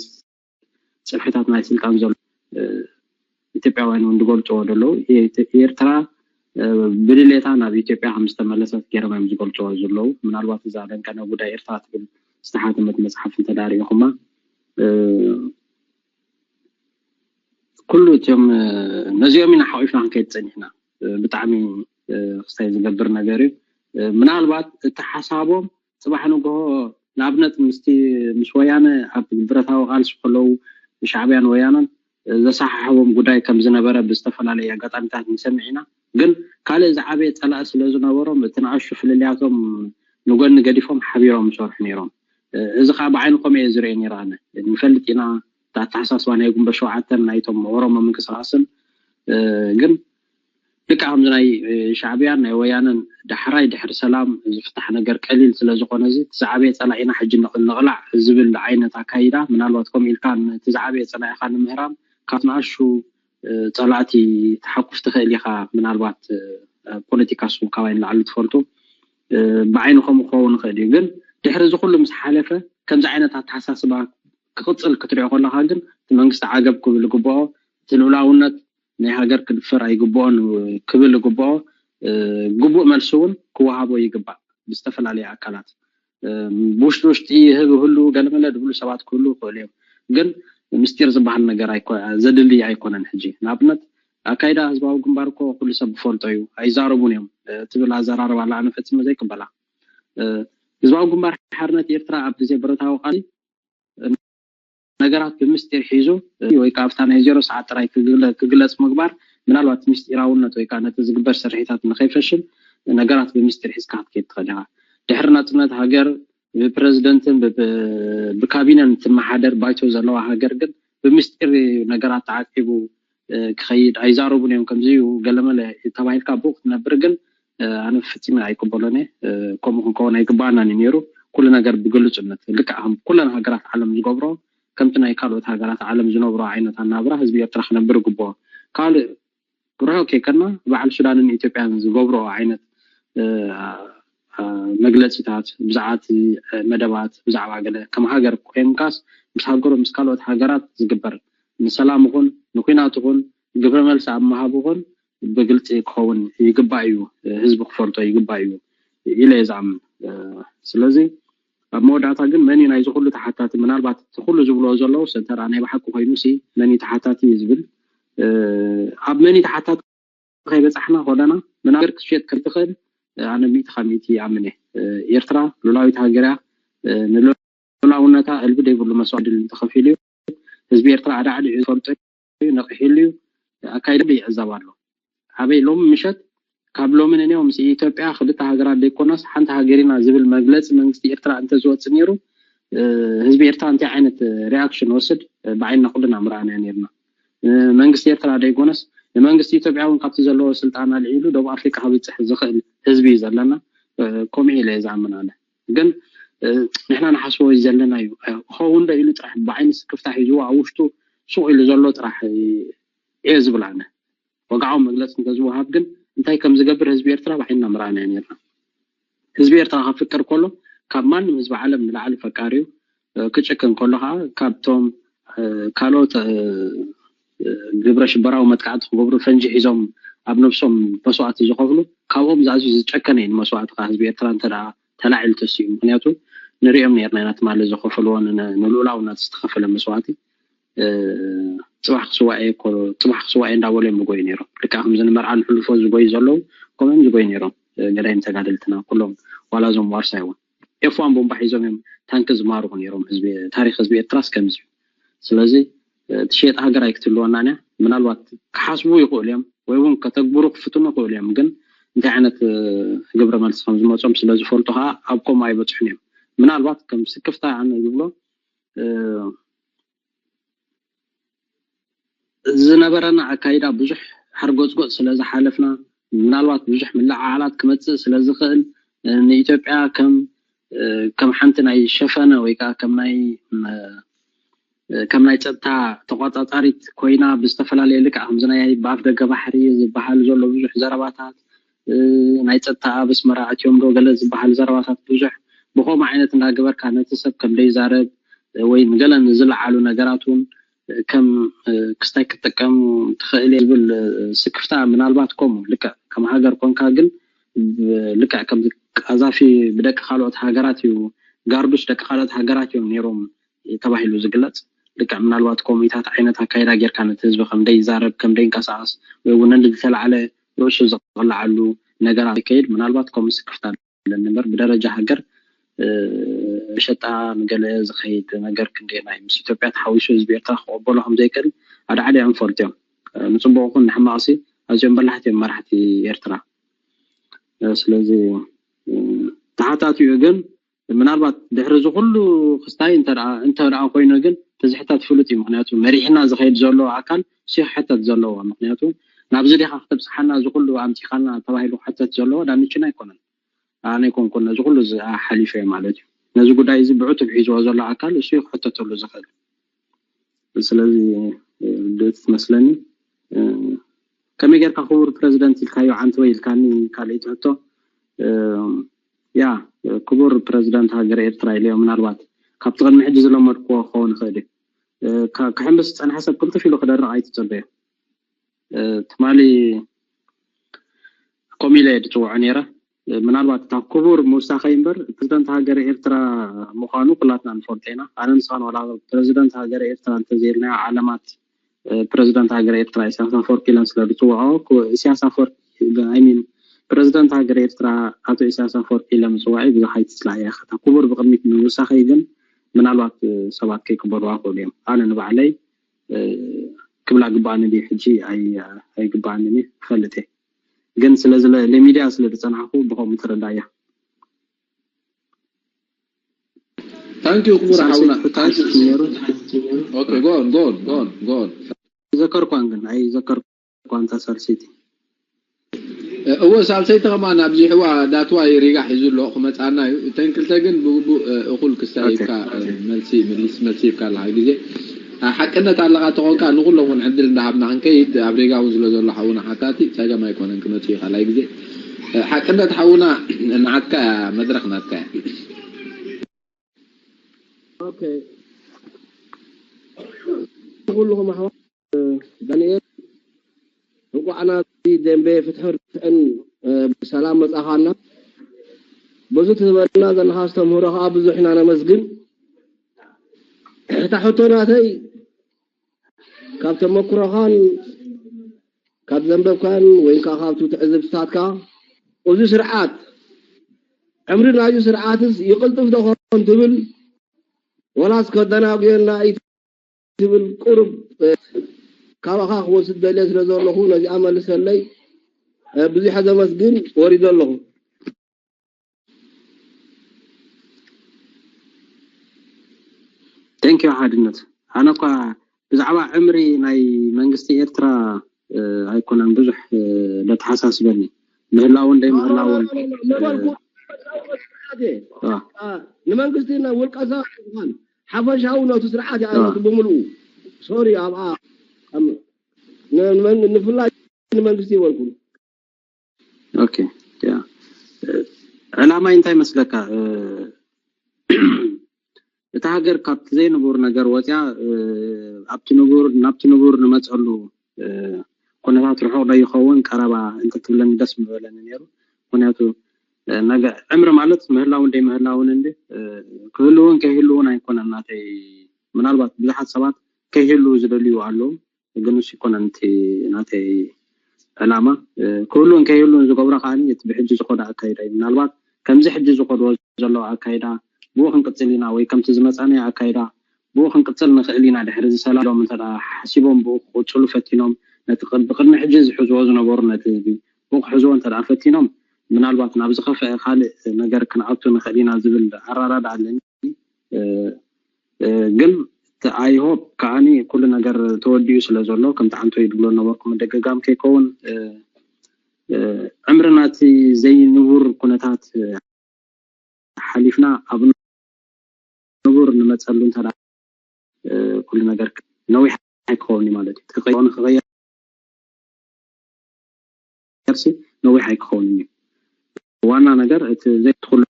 ፅፍሕታት ናይ ስልጣን ዘሎ ኢትዮጵያውያን እውን ዝገልፅዎ ዘለዉ ኤርትራ ብድሌታ ናብ ኢትዮጵያ ከም ዝተመለሰት ገይሮም እዮም ዝገልፅዎ ዘለዉ። ምናልባት እዛ ደንቀነ ጉዳይ ኤርትራ ትብል ዝተሓተመት መፅሓፍ እንተዳሪእኹማ ኩሉ እቲኦም ነዚኦም ኢና ሓቂፍና ክንከይድ ፀኒሕና። ብጣዕሚ ክስታይ ዝገብር ነገር እዩ። ምናልባት እቲ ሓሳቦም ፅባሕ ንግሆ ንኣብነት ምስቲ ምስ ወያነ ኣብ ብረታዊ ቃልሲ ከለዉ ሻዕብያን ወያነን ዘሰሓሕቦም ጉዳይ ከም ዝነበረ ብዝተፈላለየ ኣጋጣሚታት ንሰምዕ ኢና። ግን ካልእ ዝዓበየ ፀላኢ ስለ ዝነበሮም እቲ ንኣሹ ፍልልያቶም ንጎኒ ገዲፎም ሓቢሮም ይሰርሑ ነይሮም። እዚ ከዓ ብዓይንኾም እየ ዝርእዮ ነይረ ኣነ። ንፈልጥ ኢና ኣተሓሳስባ ናይ ጉንበት ሸውዓተን ናይቶም ኦሮሞ ምንቅስቃስን ግን ልክዕ ከምዚ ናይ ሻዕብያን ናይ ወያነን ዳሕራይ ድሕሪ ሰላም ዝፍታሕ ነገር ቀሊል ስለ ዝኾነ እዚ እቲ ዝዓበየ ፀላኢና ሕጂ ንቕላዕ ዝብል ዓይነት ኣካይዳ ምናልባት ከምኡ ኢልካ ነቲ ዝዓበየ ፀላኢኻ ንምህራም ካብ ንኣሹ ፀላእቲ ትሓቁፍ ትኽእል ኢኻ። ምናልባት ፖለቲካ ንስኹም ካባይ ንላዕሊ ትፈልጡ ብዓይንኹም ክኸውን ይኽእል እዩ። ግን ድሕሪ እዚ ኩሉ ምስ ሓለፈ ከምዚ ዓይነት ኣተሓሳስባ ክቕፅል ክትሪኦ ከለካ ግን እቲ መንግስቲ ዓገብ ክብል ይግብኦ። እቲ ልኡላውነት ናይ ሃገር ክድፈር ኣይግብኦን ክብል ይግብኦ። ግቡእ መልሲ እውን ክወሃቦ ይግባእ ብዝተፈላለየ ኣካላት። ብውሽጢ ውሽጢ ይህብ ህሉ ገለመለ ድብሉ ሰባት ክህሉ ይኽእሉ እዮም። ግን ምስጢር ዝበሃል ነገር ዘድልይ ኣይኮነን። ሕጂ ንኣብነት ኣካይዳ ህዝባዊ ግንባር እኮ ኩሉ ሰብ ዝፈልጦ እዩ፣ ኣይዛረቡን እዮም ትብል ኣዘራርባ ኣላ፣ ኣነ ፈፂመ ዘይቅበላ። ህዝባዊ ግንባር ሓርነት ኤርትራ ኣብ ግዜ ብረታዊ ቃልሲ ነገራት ብምስጢር ሒዙ ወይ ከዓ ኣብታ ናይ ዜሮ ሰዓት ጥራይ ክግለፅ ምግባር፣ ምናልባት ምስጢራውነት ወይ ከዓ ነቲ ዝግበር ስርሒታት ንከይፈሽል ነገራት ብምስጢር ሒዝካ ክትከይድ ትኽእል ኢኻ። ድሕሪ ናፅነት ሃገር ብፕረዚደንትን ብካቢነን ትመሓደር ባይቶ ዘለዋ ሃገር ግን ብምስጢር ነገራት ተዓቂቡ ክኸይድ ኣይዛረቡን እዮም። ከምዚ እዩ ገለመለ ተባሂልካ ብኡ ክትነብር ግን ኣነ ፈፂመ ኣይቅበሎን እየ። ከምኡ ክንከውን ኣይግባኣናን እዩ ነይሩ። ኩሉ ነገር ብግልፅነት ልክዕ ከም ኩለን ሃገራት ዓለም ዝገብሮ ከምቲ ናይ ካልኦት ሃገራት ዓለም ዝነብሮ ዓይነት ኣናብራ ህዝቢ ኤርትራ ክነብር ይግብኦ። ካልእ ርሑቕ ከይከድና በዓል ሱዳንን ኢትዮጵያን ዝገብሮ ዓይነት መግለፂታት ብዛዕባ እቲ መደባት ብዛዕባ ገለ ከም ሃገር ኮይንካስ ምስ ሃገሩ ምስ ካልኦት ሃገራት ዝግበር ንሰላም ይኹን ንኩናት ይኹን ግብረ መልሲ ኣብ ምሃብ ይኹን ብግልፂ ክኸውን ይግባእ እዩ። ህዝቢ ክፈልጦ ይግባእ እዩ ኢለ እየ ዝኣምን። ስለዚ ኣብ መወዳእታ ግን መን እዩ ናይዚ ኩሉ ተሓታቲ? ምናልባት እቲ ኩሉ ዝብልዎ ዘለዉ ሰንተራ ናይ ብሓቂ ኮይኑ ሲ መን እዩ ተሓታቲ እዩ ዝብል ኣብ መን እዩ ተሓታቲ ከይበፃሕና ኮለና ምናገር ክትሸጥ ከምትኽእል ኣነ ሚእቲ ካብ ሚእቲ ይኣምን እየ። ኤርትራ ሉላዊት ሃገር እያ። ንሉላውነታ እልቢ ዘይብሉ መስዋዕቲ ተኸፊሉ እዩ። ህዝቢ ኤርትራ ኣዳዕዲዑ ዝፈልጦ እዩ፣ ነቒሕሉ እዩ። ኣካይዳ ይዕዘብ ኣሎ። ኣበይ ሎሚ ምሸት ካብ ሎሚ ንንዮ ምስ ኢትዮጵያ ክልተ ሃገራት ዘይኮናስ ሓንቲ ሃገር ኢና ዝብል መግለፂ መንግስቲ ኤርትራ እንተዝወፅእ ነይሩ ህዝቢ ኤርትራ እንታይ ዓይነት ሪኣክሽን ወስድ ብዓይንና ኩልና ምርኣና ነርና። መንግስቲ ኤርትራ ደይኮነስ ንመንግስቲ ኢትዮጵያ እውን ካብቲ ዘለዎ ስልጣን ኣልዒሉ ደቡብ ኣፍሪቃ ክብፅሕ ዝኽእል ህዝቢ እዩ ዘለና። ከምኡ ኢለ እየ ዝኣምን ኣነ። ግን ንሕና ንሓስቦ እዩ ዘለና እዩ ክኸውን ዶ ኢሉ ጥራሕ ብዓይኒ ስክፍታ ሒዝዎ ኣብ ውሽጡ ሱቕ ኢሉ ዘሎ ጥራሕ እየ ዝብል ኣነ። ወግዓዊ መግለፂ እንተዝወሃብ ግን እንታይ ከም ዝገብር ህዝቢ ኤርትራ ብዓይንና ምርኣና ነርና። ህዝቢ ኤርትራ ክፍቅር ከሎ ካብ ማንም ህዝቢ ዓለም ንላዕሊ ፈቃሪ እዩ። ክጭክን ከሎ ከዓ ካብቶም ካልኦት ግብረ ሽበራዊ መጥቃዕቲ ክገብሩ ፈንጂ ሒዞም ኣብ ነብሶም መስዋእቲ ዝኸፍሉ ካብኦም ዝኣዝዩ ዝጨከነ እዩ ንመስዋእቲ ከዓ ህዝቢ ኤርትራ እንተ ተላዒሉ ተሲኡ። ምክንያቱ ንሪኦም ነርና ኢና ትማሊ ዝኸፈልዎ ንልኡላውነት ዝተኸፈለ መስዋእቲ። ፅባሕ ክስዋኤ እኮ ፅባሕ ክስዋኤ እንዳበሉ እዮም ዝጎዩ ነይሮም። ልክዕ ከምዚ ንመርዓ ንሕልፎ ዝጎዩ ዘለዉ ከምኦም ዝጎዩ ነይሮም። ገዳይም ተጋደልትና ኩሎም ዋላ እዞም ዋርሳይ እውን ኤፍዋን ቦምባ ሒዞም እዮም ታንኪ ዝማርኹ ነይሮም። ህዝቢ ታሪክ ህዝቢ ኤርትራስ ከምዚ እዩ። ስለዚ ትሸየጥ ሃገር ኣይክትልወናን እያ። ምናልባት ክሓስቡ ይኽእሉ እዮም ወይ እውን ከተግብሩ ክፍትኑ ይኽእሉ እዮም። ግን እንታይ ዓይነት ግብረ መልሲ ከም ዝመፆም ስለ ዝፈልጡ ከዓ ኣብ ከምኡ ኣይበፅሑን እዮም። ምናልባት ከም ስክፍታ ኣነ ዝብሎ ዝነበረና ኣካይዳ ብዙሕ ሓርጎፅጎፅ ስለ ዝሓለፍና ምናልባት ብዙሕ ምልዕዓላት ክመፅእ ስለ ዝኽእል ንኢትዮጵያ ከም ከም ሓንቲ ናይ ሸፈነ ወይ ከዓ ከም ናይ ከም ናይ ፀጥታ ተቋፃፃሪት ኮይና ብዝተፈላለየ ልክዕ ከምዚ ናይ ብኣፍ ደገ ባሕሪ ዝበሃል ዘሎ ብዙሕ ዘረባታት ናይ ፀጥታ ኣብ ኣስመራ ኣትዮም ዶ ገለ ዝበሃል ዘረባታት ብዙሕ ብከምኡ ዓይነት እንዳገበርካ ነቲ ሰብ ከም ደይዛረብ ወይ ንገለ ንዝለዓሉ ነገራት እውን ከም ክስታይ ክትጥቀም ትኽእል ዝብል ስክፍታ ምናልባት ከምኡ ልክዕ ከም ሃገር ኮንካ ግን ልክዕ ከም ቀዛፊ ብደቂ ካልኦት ሃገራት እዩ ጋርዱስ ደቂ ካልኦት ሃገራት እዮም ነይሮም ተባሂሉ ዝግለፅ። ልክዕ ምናልባት ኮሚታት ዓይነት ኣካይዳ ጌርካ ነቲ ህዝቢ ከም ደይዛረብ ከም ደይንቀሳቀስ ወይ እውን ነዚ ዝተላዕለ ርእሱ ዝቕላዓሉ ነገራት ይከይድ ምናልባት ከምኡ ስክፍታ ኣለኒ እምበር ብደረጃ ሃገር ሸጣ ንገለ ዝኸይድ ነገር ክንደየናይ ምስ ኢትዮጵያ ተሓዊሱ ህዝቢ ኤርትራ ክቐበሎ ከም ዘይክእል ኣዳዕዲዖም ይፈልጡ እዮም። ንፅቡቕ ይኹን ንሕማቕሲ ኣዝዮም በላሕቲ እዮም መራሕቲ ኤርትራ። ስለዚ ተሓታቲኡ ግን ምናልባት ድሕሪ እዚ ኩሉ ክስታይ እንተ ደኣ ኮይኑ ግን እቲ ዝሕተት ፍሉጥ እዩ። ምክንያቱ መሪሕና ዝኸይድ ዘሎ ኣካል እሱ ክሕተት ዘለዎ። ምክንያቱ ናብዚ ዲኻ ክተብፅሓና እዚ ኩሉ ኣምፂኻልና ተባሂሉ ክሕተት ዘለዎ ዳንችን ኣይኮነን። ኣነ ኣይኮንኩን ነዚ ኩሉ ሓሊፈ ማለት እዩ። ነዚ ጉዳይ እዚ ብዕቱብ ሒዝዎ ዘሎ ኣካል እሱ እዩ ክሕተተሉ ዝኽእል። ስለዚ ድት ትመስለኒ ከመይ ጌርካ ክቡር ፕረዚደንት ኢልካዮ ዓንተወይ ኢልካኒ ካልኣይቲ ሕቶ ያ ክቡር ፕረዚደንት ሃገር ኤርትራ ኢለዮ ምናልባት ካብቲ ቅድሚ ሕጂ ዝለመድክዎ ክኸውን ይኽእል እዩ። እ፣ ካ-፣ ክሕምስ ዝጸንሐ ሰብ ቅልጥፍ ኢሉ ክደርቕ ኣይትጸበዮ። እ፣ ትማሊ ከምኡ ኢለ እየ ዝጽውዖ ነይረ። እ፣ ምናልባት እታ ክቡር ምውሳኸይ እምበር፣ ፕሬዝደንት ሃገረ ኤርትራ ምዃኑ ኩላትና ንፈልጦ ኢና። ኣነ ንስኻን ዋላ ፕሬዝደንት ሃገረ ኤርትራ እንተዘይልናዮ፣ ዓለማት፣ እ፣ ፕሬዝደንት ሃገረ ኤርትራ ኢሳያስ ኣፈወርቂ ኢለን ስለ ዝጽውዖ፣ ክቡ-፣ ኢሳያስ ኣፈወርቂ፣ I mean፣ ፕሬዝደንት ሃገረ ኤርትራ ኣቶ ኢሳያስ ኣፈወርቂ ኢለ ምጽዋዐይ ብዙሕ ኣይትጽላእያ ኢኻ። እታ ክቡር ብቕድሚት ምውሳኸይ ግን ምናልባት፣ እ፣ ሰባት ከይቅበልዋ ይኽእሉ እዮም። ኣነ ንባዕለይ፣ እ፣ ክብላ ግባኣኒ ድዩ ሕጂ ኣይ-፣ ኣይግባኣንን እዩ፣ ክፈልጥ እየ። ግን ስለ ዝለ-፣ ለሚድያ ስለ ዝጸናሕኩ ብኸምኡ ተረዳእያ። ታንኪዩ ክቡር ሓውና፣ ታንኪዩ። ኦኬ፣ ጎን ጎን ጎን ጎን ዘከርኳን ግን ኣይዘከርኳን እታ ሳልሰይቲ። እወ፣ ሳልሰይቲ ከማን ኣብዚሕዋ ዳትዋይ ሪጋ ሒዙ ኣሎ፣ ክመጻና እዩ። እተን ክልተ ግን ብግቡእ፣ እ፣ እኹል ክስታይ ኦኬ። ኢልካ፣ እ፣ መልሲ ምልስ፣ መልሲ ሂብካ ኣለኻ ግዜ። እ፣ ሓቅነት ኣለኻ ተኾንካ ንኹሎም እውን ዕድል እንዳሃብና ክንከይድ፣ ኣብ ሪጋ እውን ስለ ዘሎ ሓውና ሓታቲ ጸገም ኣይኮነን ክመጽእ እዩ ካልኣይ ግዜ። እ፣ ሓቅነት ሓውና ንዓትካ እያ፣ መድረኽ ናትካ እያ። ኦኬ። ኩልኹም ኣሕዋት፣ እ፣ ዳንኤል፣ እንቋዕ ናብዚ ደንበ ፍትሕን ርትዕን፣ እ፣ ብሰላም መጻኻና። በዚ ትህበና ዘለኻ ኣስተምህሮ ከዓ ብዙሕ ኢና ነመስግን። እታ ሕቶ ናተይ ካብ ተመክሮኻን ካብ ዘንበብካን ወይ ከዓ ካብቲ ትዕዝብትታትካ እዚ ስርዓት ዕምሪ ናይዚ ስርዓትስ ይቕልጥፍ ዶ ኾን ትብል ወላስ ከደናጉየና እዩ ትብል ቁሩብ፣ እ፣ ካባኻ ክወስድ ደልየ ስለ ዘለኹ ነዚኣ መልሰለይ። እ፣ ብዙሕ ዘመስግን፣ ወሪደ ኣለኹ። Thank you ሓድነት። ኣነ እኳ ብዛዕባ ዕምሪ ናይ መንግስቲ ኤርትራ፣ እ፣ ኣይኮነን ብዙሕ፣ እ፣ ለተሓሳስበኒ። ምህላውን ዘይምህላውን፣ እ፣ ነበርኩ። አ፣ አ፣ ንመንግስቲ ና ውልቀ ሰባት ይኾን ሓፈሻዊ ነቱ ስርዓት እያ አ። ነቱ ብምልኡ። ሶሪ፣ ኣብኣ፣ ኣብ፣ ን-፣ ን-፣ ንፍላይ ንመንግስቲ ይበልኩ። ኦኬ፣ ያ። እ፣ ዕላማይ እንታይ መስለካ? እ፣ እታ ሃገር ካብቲ ዘይንቡር ነገር ወፅያ፣ እ፣ ኣብቲ ንቡር፣ ናብቲ ንቡር ንመፀሉ፣ እ፣ ኩነታት ርሑቕ ዶ ይኸውን ቀረባ እንተትብለኒ ደስ ምበለኒ ነይሩ። ምክንያቱ፣ እ፣ ነገ ዕምሪ ማለት ምህላውን ዘይምህላውን እንዲ፣ እ፣ ክህልውን ከይህልውን ኣይኮነን ናተይ። ምናልባት ብዙሓት ሰባት ከይህልው ዝደልዩ ኣለዉ፣ ግን እሱ ኣይኮነን እቲ ናተይ ዕላማ። እ፣ ክህልውን ከይህልውን ዝገብሮ ከዓኒ እቲ ብሕጂ ዝኸዶ ኣካይዳ እዩ። ምናልባት ከምዚ ሕጂ ዝኸድዎ ዘለዉ ኣካይዳ ብኡ ክንቅጽል ኢና ወይ ከምቲ ዝመጻናዮ ኣካይዳ ብኡ ክንቅጽል ንኽእል ኢና ድሕሪ እዚ ሰላም ኢሎም እንተ ደኣ ሓሲቦም ብኡ ክቕጽሉ ፈቲኖም ነቲ ቅድ-፣ ብቅድሚ ሕጂ ዝሕዝዎ ዝነበሩ ነቲ ህዝቢ ብኡ ክሕዝዎ እንተ ደኣ ፈቲኖም ምናልባት ናብ ዝኸፍአ ካልእ ነገር ክንኣቱ ንኽእል ኢና ዝብል ኣረዳድኣ ኣለኒ። እ፣ እ፣ ግን I hope ከዓኒ ኩሉ ነገር ተወዲኡ ስለ ዘሎ ከምቲ ዓንቶይ ድብሎ ነበርኩ ምድግጋም ከይከውን፣ እ፣ እ፣ ዕምርና እቲ ዘይንቡር ኩነታት፣ እ፣ ሓሊፍና ኣብ ንቡር ንመጸሉ እንተ ደኣ፣ እ፣ ኩሉ ነገር ነዊሕ ኣይክኸውን እዩ ማለት እዩ። ተቐይሮ ንኽቕየር ሲ ነዊሕ ኣይክኸውን እዩ። ዋና ነገር እቲ ዘይትኹሉ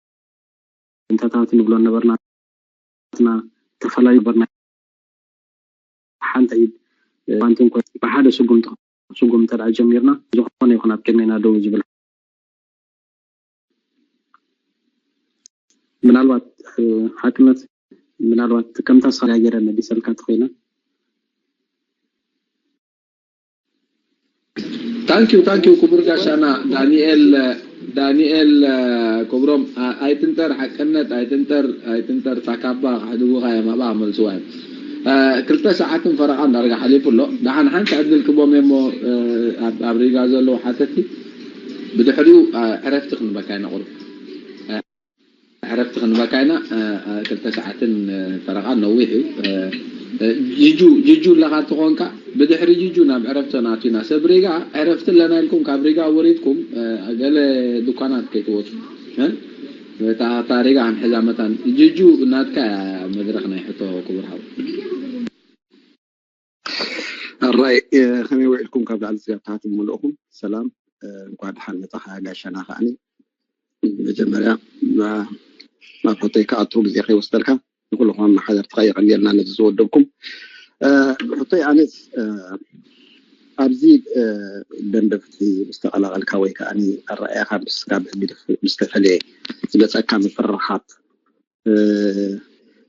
እንተታት ንብሎ ነበርና፣ ናትና ተፈላለዩ ነበርና። ሓንቲ ኢድ፣ እ፣ ባንትን ኮ-፣ ብሓደ ስጉም ተ-፣ ስጉም እንተ ደኣ ጀሚርና፣ ዝኾነ ይኹን ኣብ ቅድሜና ደው ዝብል። ምናልባት፣ እ፣ ሓቅነት፣ ምናልባት ከምታ ስኻ ገይረ መሊሰልካ ተኾይነ። ታንኪዩ፣ ታንኪዩ ክቡር ጋሻና ዳንኤል፣ ዳንኤል፣ እ፣ ክብሮም፣ ኣ-፣ ኣይትንጠር፣ ሓቅነት ኣይትንጠር፣ ኣይትንጠር፣ ታካባ ክሕድጉኻ እዮም፣ ኣብኣ ክመልስዋ እዮም። እ፣ ክልተ ሰዓትን ፈረቓን ዳርጋ ሓሊፉ ኣሎ። ደሓን ሓንቲ ዕድል ክቦም እሞ፣ እ፣ ኣብ፣ ኣብ ሪጋ ዘለዉ ሓተቲ ብድሕሪኡ፣ እ፣ ዕረፍቲ ክንበካ ኢና ቁሩብ። እ፣ ዕረፍቲ ክንበካ ኢና። እ፣ እ፣ ክልተ ሰዓትን፣ እ፣ ፈረቓን ነዊሕ እዩ። እ፣ እ፣ ጅጁ፣ ጅጁ ኣለኻ እንተኾንካ ብድሕሪ ጅጁ ናብ ዕረፍቲ ናቱ ኢና። ሰብ ሪጋ ዕረፍቲ ኣለና ኢልኩም ካብ ሪጋ ወሪድኩም፣ እ፣ ገለ ድኳናት ከይትወፁ። እ፣ እታ፣ እታ ሪጋ ክንሕዛ መታን። ጅጁ ናትካ እያ መድረኽ ናይ ሕቶ ክቡር ሓው። ኣራይ፣ እ፣ ከመይ ውዒልኩም? ካብ ላዕሊ ስጋብ ታሕቲ ብምልእኹም ሰላም፣ እ፣ እንኳዕ ደሓን መጻኻ ጋሻና። ከዓኒ መጀመርያ ና-፣ ናብ ሕቶይ ክኣቱ ግዜ ከይወስደልካ፣ ንኩልኩም ኣመሓደርትኻ የቐንየልና ነዚ ዝወደብኩም። ሕቶይ ኣነስ ኣብዚ ደንበ ፍትሒ ምስ ተቐላቐልካ ወይ ከዓ ኣረኣእያኻ ምስ ካብ ህግደፍ ምስ ተፈለየ ዝመፀካ ምፍርራሓት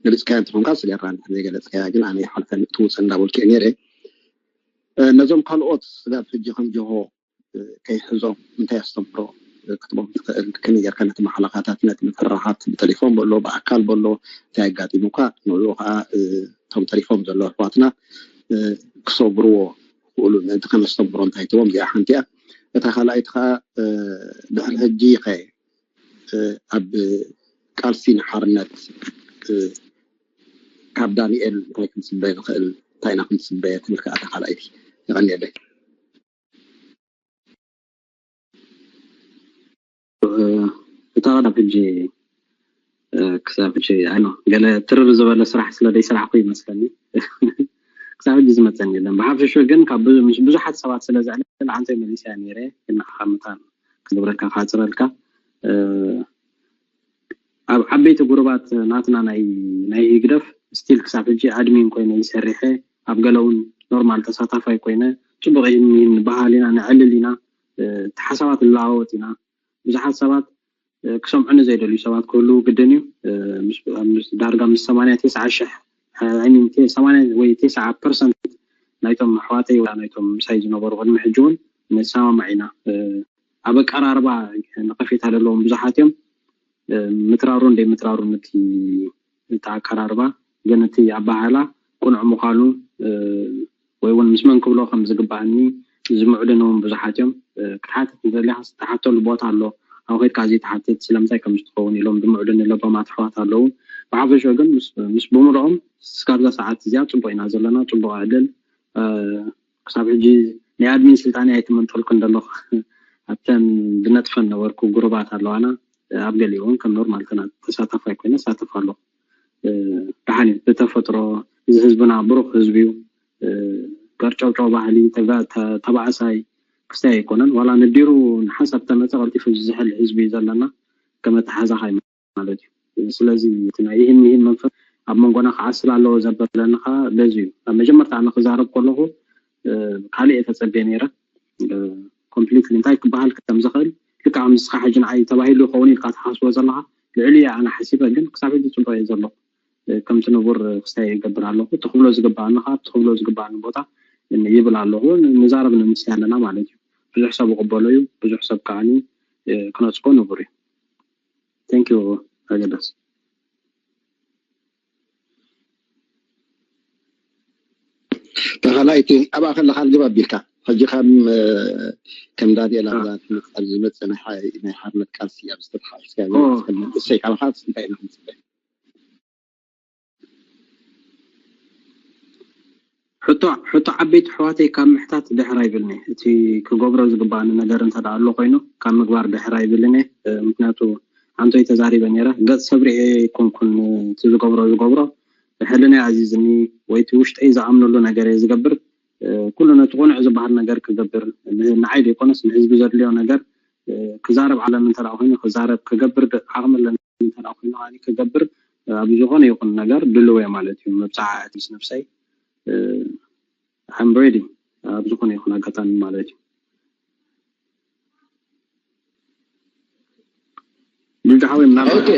ገሊፅካዮ እንትኾንካ ስለ ራን ዘይገለፅካያ ግን ኣነ ይሓልፈኒ ትውፅእ እንዳበልኩ እየ ነይረ። ነዞም ካልኦት ስጋብ ሕጂ ከም ጅሆ ከይሕዞም እንታይ ኣስተምህሮ ክትቦም ትኽእል? ከመይ ጌርካ ነቲ መሓለኻታት ነቲ ምፍርራሓት ብተሌፎን በሎ ብኣካል በሎ እንታይ ኣጋጢሙካ ንኡ ከዓ እቶም ተሪፎም ዘለዉ ኣሕዋትና ክሰብርዎ ክኽእሉ ምእንቲ ከም ኣስተምህሮ እንታይ ትቦም እዚኣ ሓንቲ እያ። እታ ካልኣይቲ ከዓ ድሕሪ ሕጂ ከ ኣብ ቃልሲ ንሓርነት ካብ ዳንኤል እንታይ ክንፅበ ንኽእል እንታይ ኢና ክንፅበ ትብል ከዓ እታ ካልኣይቲ። የቐንየለይ። እታ ክሳብ ሕጂ ክሳብ ሕጂ ኣይኖ ገለ ትርር ዝበለ ስራሕ ስለ ደይሰራሕኩ ይመስለኒ። ክሳብ ሕጂ ዝመፀኒ የለን። ብሓፈሽኡ ግን ካብ ብዙ- ምስ ብዙሓት ሰባት ስለ ዘዕልል ዓንተይ መሊሰያ ነይረ። ግን ንዓኻ ምታ ክገብረልካ ክዓፅረልካ ኣብ ዓበይቲ ጉሩባት ናትና ናይ ናይ ህግደፍ ስቲል ክሳብ ሕጂ ኣድሚን ኮይነ ይሰሪሐ ኣብ ገለ እውን ኖርማል ተሳታፋይ ኮይነ ፅቡቅ ይህን ይህን ንበሃል ኢና ነዕልል ኢና እቲ ሓሳባት ንለዋወጥ ኢና ብዙሓት ሰባት ክሰምዑኒ ዘይደልዩ ሰባት ክህልዉ ግድን እዩ ዳርጋ ምስ ሰማንያ ተስዓ ሽሕ ሰማንያ ወይ ተስዓ ፐርሰንት ናይቶም ኣሕዋተይ ወይ ናይቶም ምሳይ ዝነበሩ ቅድሚ ሕጂ እውን ንሰማማዕ ኢና ኣብ ኣቀራርባ ነቐፌታ ዘለዎም ብዙሓት እዮም ምትራሩ እንደይ ምትራሩ እቲ ኣቀራርባ ግን እቲ ኣባሃህላ ቅኑዕ ምዃኑ ወይ እውን ምስ መን ክብሎ ከም ዝግባኣኒ ዝምዕዱኒ እውን ብዙሓት እዮም ክትሓትት ንደሊኻ ዝተሓተሉ ቦታ ኣሎ ኣብ ከድካ እዚ ትሓትት ስለምንታይ ከም ዝትኸውን ኢሎም ዝምዕዱኒ ለባማት ኣሕዋት ኣለዉ ብሓፈሽኡ ግን ምስ ብምልኦም ስካብዛ ሰዓት እዚኣ ፅቡቅ ኢና ዘለና ፅቡቅ ዕድል ክሳብ ሕጂ ናይ ኣድሚን ስልጣነይ ኣይተመንጠልኩን ዘለኹ ኣብተን ዝነጥፈን ነበርኩ ጉሩባት ኣለዋና ኣብ ገሊኡ እውን ከም ኖርማል ተሳታፋይ ኮይነ ሳተፍ ኣለኹ ደሓን እዩ ብተፈጥሮ እዚ ህዝብና ብሩኽ ህዝቢ እዩ ገርጨውጨው ባህሊ ተባዕሳይ ክስታይ ኣይኮነን ዋላ ነዲሩ ንሓንሳብ ተመፀ ቀልጢፉ ዝዝሕል ህዝቢ እዩ ዘለና ከም ኣተሓዛኻ ማለት እዩ ስለዚ ናይ ይህን ይህን መንፈስ ኣብ መንጎና ክዓስል ኣለዎ ዘበለኒ ከዓ በዚ እዩ ኣብ መጀመርታ ኣነ ክዛረብ ከለኹ ካልእ እየ ተፀብየ ነይረ ኮምፕሊትሊ እንታይ ክበሃል ከም ዝኽእል ልክዕ ምስኻ ሕጂ ንዓይ ተባሂሉ ይኸውን ኢልካ ትሓስቦ ዘለኻ ልዕሊ እየ ኣነ ሓሲበ ግን ክሳብ ሕጂ ፅቡቅ እየ ዘለኹ ከምቲ ንቡር ክስታይ ይገብር ኣለኹ እቲ ክብሎ ዝግባኣኒ ከዓ ኣብቲ ክብሎ ዝግባኣኒ ቦታ ይብል ኣለኹ ንዛረብ ንምስቲ ኣለና ማለት እዩ ብዙሕ ሰብ ይቅበሎ እዩ ብዙሕ ሰብ ከዓ ክነፅጎ ንቡር እዩ thank you ኣገዳስ ተኻላይቲ ኣብኣ ከለካ ልግብ ኣቢልካ ሕጂ ከም ከም ዳንኤል ኣብዛ ትመፅእ ዝመፅእ ናይ ሓርነት ቃልሲ ኣብ ዝተተሓዝካ እሰይ ካልካ እንታይ ኢና ክንፅበ ሕቶ ሕቶ ዓበይቲ ኣሕዋተይ ካብ ምሕታት ድሕር ኣይብልኒ እቲ ክገብሮ ዝግባኣኒ ነገር እንተ ደኣ ኣሎ ኮይኑ ካብ ምግባር ድሕር ኣይብልን እየ ምክንያቱ ኣንቶይ ተዛሪበ ነይረ ገፅ ሰብ ርኤ ኣይኮንኩን እቲ ዝገብሮ ዝገብሮ ሕልናይ ኣዚዝኒ ወይ እቲ ውሽጠይ ዝኣምነሉ ነገር እየ ዝገብር ኩሉ ነቲ ቁኑዕ ዝበሃል ነገር ክገብር ንዓይ ዘይኮነስ ንህዝቢ ዘድልዮ ነገር ክዛረብ ዓለም እንተ ኮይኑ ክዛረብ ክገብር ዓቕሚ ኣለኒ እንተ ኮይኑ ከኣ ክገብር ኣብ ዝኾነ ይኹን ነገር ድልው እየ ማለት እዩ። መብጽዓ ኣዕቲስ ነብሰይ I'm ready ኣብ ዝኾነ ይኹን ኣጋጣሚ ማለት እዩ። ጁጁ ሓወይ ምናልባት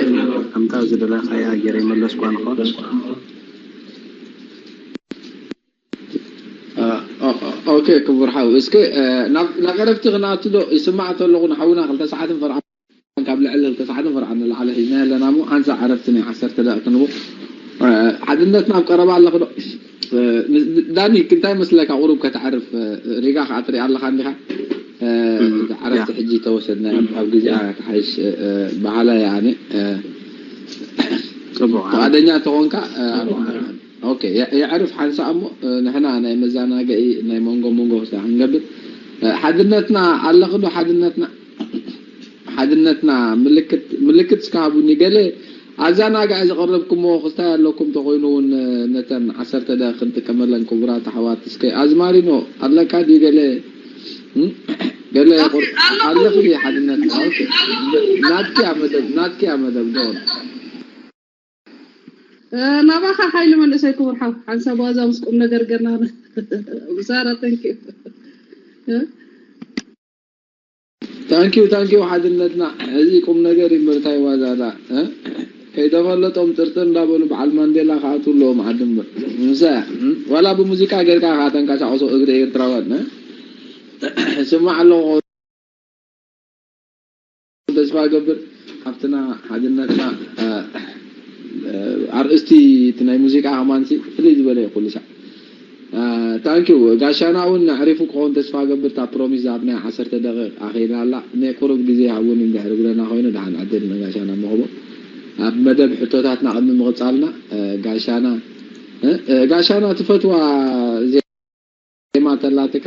ከምታ ዝደለኻያ ገይረ ይመለስኳ ንኾን ኦኬ ክቡር ሓው እስከ ናብ ዕረፍቲ ክነኣቱ ዶ ይስማዕ ተለኹ ንሓውና ክልተ ሰዓትን ፈርዓን ካብ ልዕሊ ክልተ ሰዓትን ፈርዓን ንላዕሊ ሒዝና ኣለና እሞ ሓንሳ ዕረፍቲ ናይ ዓሰርተ ደቂቕ ክንቡ ሓድነትና ኣብ ቀረባ ኣለኹ ዶ ዳኒ እንታይ መስለካ ቁሩብ ከተዕርፍ ሪጋ ከዓ ትሪኣ ኣለኻ እንዲኻ ዕረፍቲ ሕጂ ተወሰድና ኣብ ግዜኣ ክሓይሽ በሃላይ ኣነ ፍቓደኛ ተኾንካ ኦኬ የዕርፍ ሓንሳእ እሞ ንሕና ናይ መዘናግዒ ናይ መንጎ መንጎ ክስታ ክንገብር ሓድነትና ኣለኺ ዶ ሓድነትና ሓድነትና ምልክት ምልክት እስከ ሃቡኒ ገለ ኣዘናግዒ ዘቕረብኩሞ ክስታይ ኣለኩም ተኾይኑ እውን ነተን ዓሰርተ ደቂቕ ክንጥቀመለን ክቡራት ኣሕዋት እስከ ኣዝማሪኖ ኣለካ ድዩ ገለ ገለ ኣለኺ ሓድነትና ናትኪ መደብ ናትኪ መደብ ዶ ናባኻ ሓይሊ መንእሰይ ክቡር ሓው ሓንሳብ ዋዛ ምስ ቁም ነገር ገርና ምሳራ። Thank you. Thank you, thank you ሓድነትና። እዚ ቁም ነገር ይምርታይ ዋዛዳ ከይተፈለጦም ጥርጥር እንዳበሉ በዓል ማንዴላ ክኣትዉ ኣለዎም ዓዲ እምበር ምሰ ዋላ ብሙዚቃ ጌርካ ከዓ ተንቀሳቀሶ እግሪ ኤርትራውያን ስማዕ ኣለኹ። ተስፋ ገብር ኣብትና ሓድነትና ኣርእስቲ እቲ ናይ ሙዚቃ ከማንሲ ፍልይ ዝበለ እዩ ኩሉ ሳዕ። ታንኪዩ ጋሻና እውን ኣዕሪፉ ክኸውን ተስፋ ገብር። እታ ፕሮሚስ ዝሃብናያ ዓሰርተ ደቂቕ ኣኺላ ኣላ። ናይ ቁሩብ ግዜ ሃቡኒ እንድሕር ዝብለና ኮይኑ ደሓን ዕድል ንጋሻና ንህቦ። ኣብ መደብ ሕቶታትና ቅድሚ ምቕጻልና ጋሻና ጋሻና ትፈትዋ ዜማ ተላትካ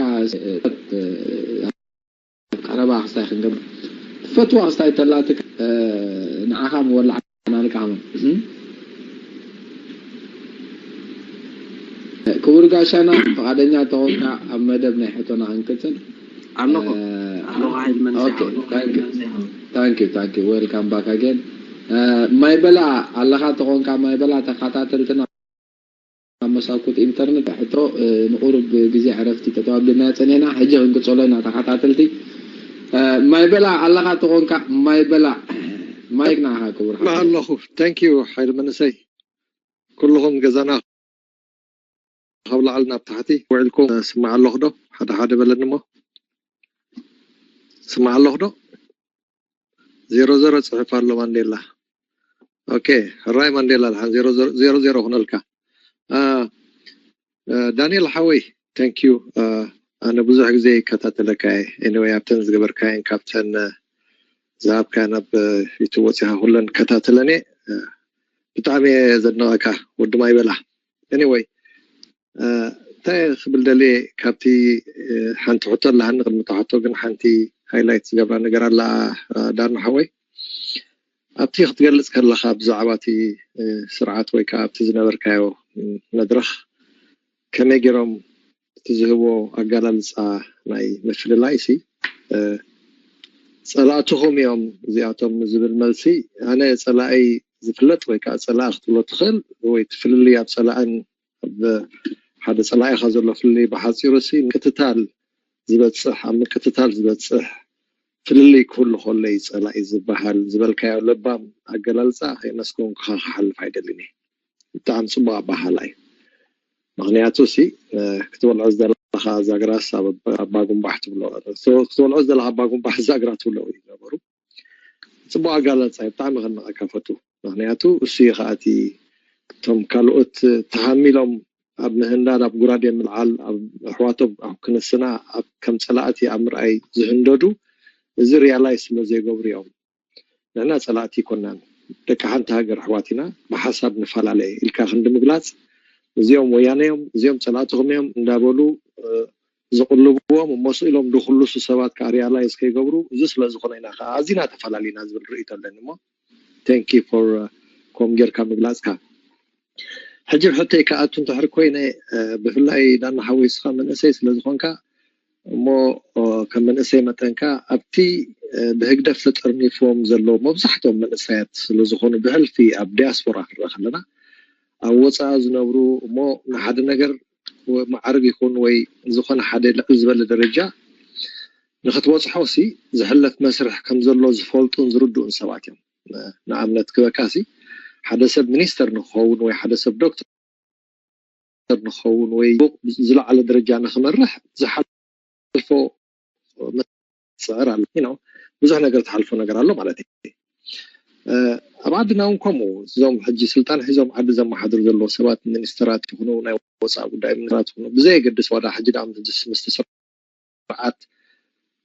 ቀረባ ክስታይ ክንገብር ትፈትዋ ክስታይ ተላትካ ንዓኻ ምወላዕ ናልካ ሃመን ክቡር ጋሻና ፍቓደኛ ተኾንካ ኣብ መደብ ናይ ሕቶና ክንቅጽል ኣለኹ ኣለኹ ሓይል መንእሰይ ታንኪ ታንኪ welcome back again ማይ በላ ኣለኻ ተኾንካ ማይ በላ ተኸታተልትና ኣብ መሳኩት ኢንተርነት ሕቶ ንቁሩብ ግዜ ዕረፍቲ ጠጠው ኣቢልናዮ ጸኒሕና ሕጂ ክንቅጸሎ ኢና ተኸታተልቲ ማይ በላ ኣለኻ ተኾንካ ማይ በላ ማይክ ንዓኻ ክቡር ሓው ኣለኹ thank you ሓይል መንእሰይ ኩልኹም ገዛና ካብ ላዕሊ ናብ ታሕቲ ውዒልኩም ስማዕ ኣለኹ ዶ ሓደ ሓደ በለኒ እሞ ስማዕ ኣለኹ ዶ ዜሮ ዜሮ ጽሑፍ ኣሎ ማንዴላ ኦኬ ሕራይ ማንዴላ ድሓን ዜሮ ዜሮ ዜሮ ዜሮ ኩነልካ ዳንኤል ሓወይ thank you ኣነ ብዙሕ ግዜ ይከታተለካ እየ anyway ኣብተን ዝገበርካየን ካብተን ዝሃብካየን ኣብ ዩቱብ ወፂኻ ኩለን ከታተለን እየ ብጣዕሚ እየ ዘድንቐካ ወዲ ማይ በላ anyway እንታይ ክብል ደልየ ካብቲ ሓንቲ ሕቶ ኣለሃኒ ቅድሚ ሕቶ ግን ሓንቲ ሃይላይት ዝገብራ ነገር ኣላ ዳና ሓወይ ኣብቲ ክትገልፅ ከለካ ብዛዕባ እቲ ስርዓት ወይ ከዓ ኣብቲ ዝነበርካዮ መድረክ ከመይ ገይሮም እቲ ዝህቦ ኣገላልፃ ናይ ምፍልላይ ሲ ፀላእትኹም እዮም እዚኣቶም ዝብል መልሲ ኣነ ፀላኢ ዝፍለጥ ወይ ከዓ ፀላኢ ክትብሎ ትኽእል ወይ እቲ ፍልልይ ኣብ ፀላእን ኣብ ሓደ ፀላኢኻ ዘሎ ፍልልይ ብሓፂሩ ሲ ምቅትታል ዝበፅሕ ኣብ ምቅትታል ዝበፅሕ ፍልልይ ክህሉ ከሎ እዩ ፀላኢ ዝበሃል ዝበልካዮ ለባም ኣገላልፃ ከየመስገንኩኻ ክሓልፍ ኣይደልን እየ ብጣዕሚ ፅቡቅ ኣባሃላ እዩ ምክንያቱ ሲ ክትበልዖ ዝደለካ ዛግራስ ኣባጉንባሕ ትብሎ ክትበልዖ ዝደለካ ኣባጉንባሕ ዛግራ ትብሎ ዝነበሩ ፅቡቅ ኣጋላልፃ እዩ ብጣዕሚ ከድንቀካ ፈቱ ምክንያቱ እሱ እዩ ከኣቲ እቶም ካልኦት ተሃሚሎም ኣብ ምህንዳድ ኣብ ጉራዴ ምልዓል ኣብ ኣሕዋቶም ኣብ ክንስና ኣብ ከም ፀላእቲ ኣብ ምርኣይ ዝህንደዱ እዚ ሪያላይዝ ስለ ዘይገብሩ እዮም ንሕና ፀላእቲ ይኮናን ደቂ ሓንቲ ሃገር ኣሕዋት ኢና ብሓሳብ ንፈላለየ ኢልካ ክንዲ ምግላፅ እዚኦም ወያነ እዮም እዚኦም ፀላእትኹም እዮም እንዳበሉ ዝቅልብዎም እሞ ስኢሎም ድክልሱ ሰባት ከዓ ሪያላይዝ ከይገብሩ እዚ ስለ ዝኮነ ኢና ከዓ ኣዚና ተፈላለዩና ዝብል ርእይቶ ኣለኒ እሞ thank you for ከም ጌርካ ምግላፅካ ሕጂ ሕቶይ ክኣቱ እንድሕር ኮይነ ብፍላይ ዳና ሓወይ ንስኻ መንእሰይ ስለ ዝኾንካ እሞ ከም መንእሰይ መጠንካ ኣብቲ ብህግደፍ ተጠርኒፍዎም ዘለዉ መብዛሕትኦም መንእሰያት ስለ ዝኾኑ ብሕልፊ ኣብ ዲያስፖራ ክንርኢ ከለና ኣብ ወፃኢ ዝነብሩ እሞ ንሓደ ነገር ማዕርግ ይኹን ወይ ዝኾነ ሓደ ልዕል ዝበለ ደረጃ ንክትበፅሖ ሲ ዝሕለፍ መስርሕ ከም ዘሎ ዝፈልጡን ዝርድኡን ሰባት እዮም ንኣብነት ክበካ ሲ ሓደ ሰብ ሚኒስተር ንክኸውን ወይ ሓደ ሰብ ዶክተር ንክኸውን ወይ ዝለዓለ ደረጃ ንክመርሕ ዝሓልፎ ፅዕር ኣሎ ብዙሕ ነገር ትሓልፎ ነገር ኣሎ ማለት እዩ ኣብ ዓድና እውን ከምኡ እዞም ሕጂ ስልጣን ሒዞም ዓዲ ዘመሓድሩ ዘለዉ ሰባት ሚኒስተራት ይኹኑ ናይ ወፃኢ ጉዳይ ሚኒስተራት ይኹኑ ብዘየገድስ ዋዳ ሕጂ ዳ ምስቲ ስርዓት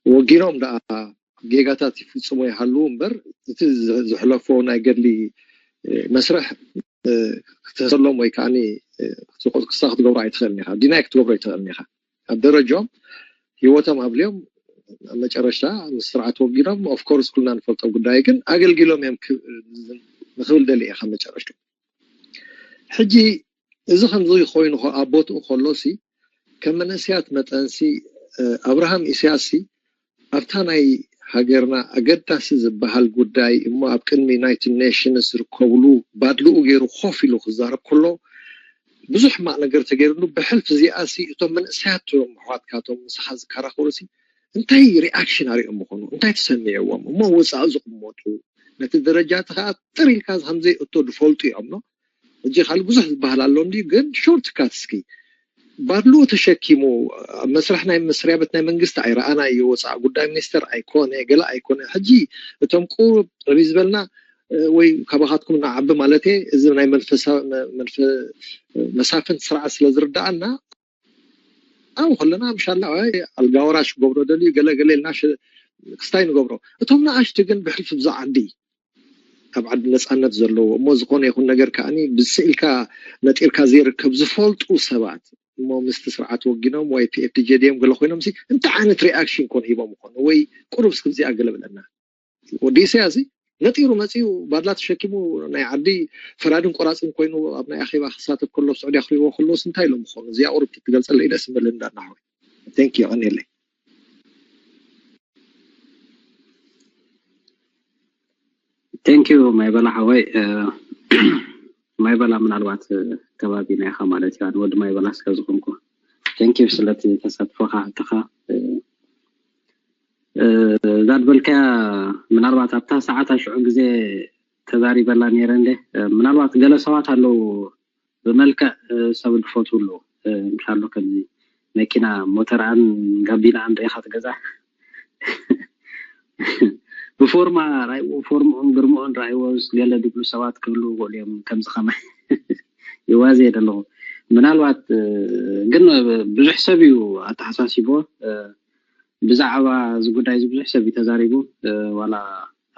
ወጊኖም ደኣ ጌጋታት ይፍፅሙ ይሃልዉ እምበር እቲ ዝሕለፎ ናይ ገድሊ መስርሕ ክተሰሎም ወይ ከዓ ክሳ ክትገብሮ ኣይትኽእልን ኢኻ ዲናይ ክትገብሮ ኣይትኽእልን ኢኻ ኣብ ደረጃኦም ህይወቶም ኣብልዮም ኣብ መጨረሽታ ምስ ስርዓት ወጊኖም ኦፍኮርስ ኩልና ንፈልጦ ጉዳይ ግን ኣገልጊሎም እዮም ንክብል ደሊ ኢኻ መጨረሽቱ ሕጂ እዚ ከምዚ ኮይኑ ኣብ ቦትኡ ከሎ ሲ ከም መንእስያት መጠን ሲ ኣብርሃም ኢሳያስ ሲ ኣብታ ናይ ሃገርና ኣገዳሲ ዝበሃል ጉዳይ እሞ ኣብ ቅድሚ ዩናይትድ ኔሽንስ ዝርከብሉ ባድልኡ ገይሩ ኮፍ ኢሉ ክዛረብ ከሎ ብዙሕ ሕማቕ ነገር ተገይሩሉ። ብሕልፊ እዚኣ ሲ እቶም መንእሰያት እዮም ኣሕዋትካ እቶም ምሳኻ ዝከራኸሩ ሲ እንታይ ሪኣክሽን ኣሪኦም ምኾኑ እንታይ ተሰሚዕዎም እሞ ወፃኢ ዝቕመጡ ነቲ ደረጃ እቲ ከዓ ጥር ኢልካ ከምዘይእቶ ዝፈልጡ እዮም ኖ ሕጂ ካልእ ብዙሕ ዝበሃል ኣሎ እንዲ ግን ሾርት ካት እስኪ ባድልኡ ተሸኪሙ ኣብ መስራሕ ናይ መስሪያ ቤት ናይ መንግስቲ ኣይረኣናዮ ወፃኢ ጉዳይ ሚኒስተር ኣይኮነ ገለ ኣይኮነ ሕጂ እቶም ቁሩብ ዕብይ ዝበልና ወይ ካባኻትኩም ንዓቢ ማለት እዚ ናይ መንፈሳዊ መሳፍንት ስርዓት ስለ ዝርዳኣና ኣብ ከለና ምሻላ ኣልጋ ወራሽ ክገብሮ ደልዩ ገለ ገለ ኢልና ክስታይ ንገብሮ እቶም ንኣሽቲ ግን ብሕልፊ ብዛ ዓዲ ኣብ ዓዲ ነፃነት ዘለዎ እሞ ዝኾነ ይኹን ነገር ከዓኒ ብስኢልካ ነጢርካ ዘይርከብ ዝፈልጡ ሰባት እሞ ምስቲ ስርዓት ወጊኖም ወይ ፒኤፍዲጀ ድዮም ገለ ኮይኖም ሲ እንታይ ዓይነት ሪኣክሽን ኮን ሂቦም ይኾኑ ወይ ቁሩብ እስክብዚኣ ገለ ብለና ወዲ ኢሳያስ ነጢሩ መፂኡ ባድላ ተሸኪሙ ናይ ዓዲ ፈራድን ቆራፅን ኮይኑ ኣብ ናይ ኣኼባ ክሳተፍ ከሎ ኣብ ስዑድያ ክሪእዎ ከሎስ እንታይ ኢሎም ይኾኑ እዚኣ ቁሩብ ትትገልፀለይ ደስ ምበለኒ እንዳናሓወይ ቴንክ ዩ ቀኒለይ ቴንክ ዩ ማይበላ ሓወይ ማይበላ ምናልባት ከባቢና ኢኻ ማለት እዩ ኣነ ወዲ ማይበላ ስለ ዝኾንኩ ቴንክ ዩ ስለቲ ተሳትፎኻ ሕቶኻ እዛ ዝበልካያ ምናልባት ኣብታ ሰዓት ኣሽዑ ግዜ ተዛሪበላ ነይረ እንደ ምናልባት ገለ ሰባት ኣለዉ ብመልክዕ ሰብ ዝፈትዉ ኣለዉ ምሻሎ ከምዚ መኪና ሞተርኣን ጋቢናኣን ርኢኻ ትገዛ ብፎርማ ራይዎ ፎርምኡን ግርምኡን ራይዎ ገለ ድብሉ ሰባት ክህሉ ይኽእሉ እዮም ከምዚ ከማይ ይዋዘ ኣለኹ ምናልባት ግን ብዙሕ ሰብ እዩ ኣተሓሳሲቦ ብዛዕባ እዚ ጉዳይ እዚ ብዙሕ ሰብ እዩ ተዛሪቡ ዋላ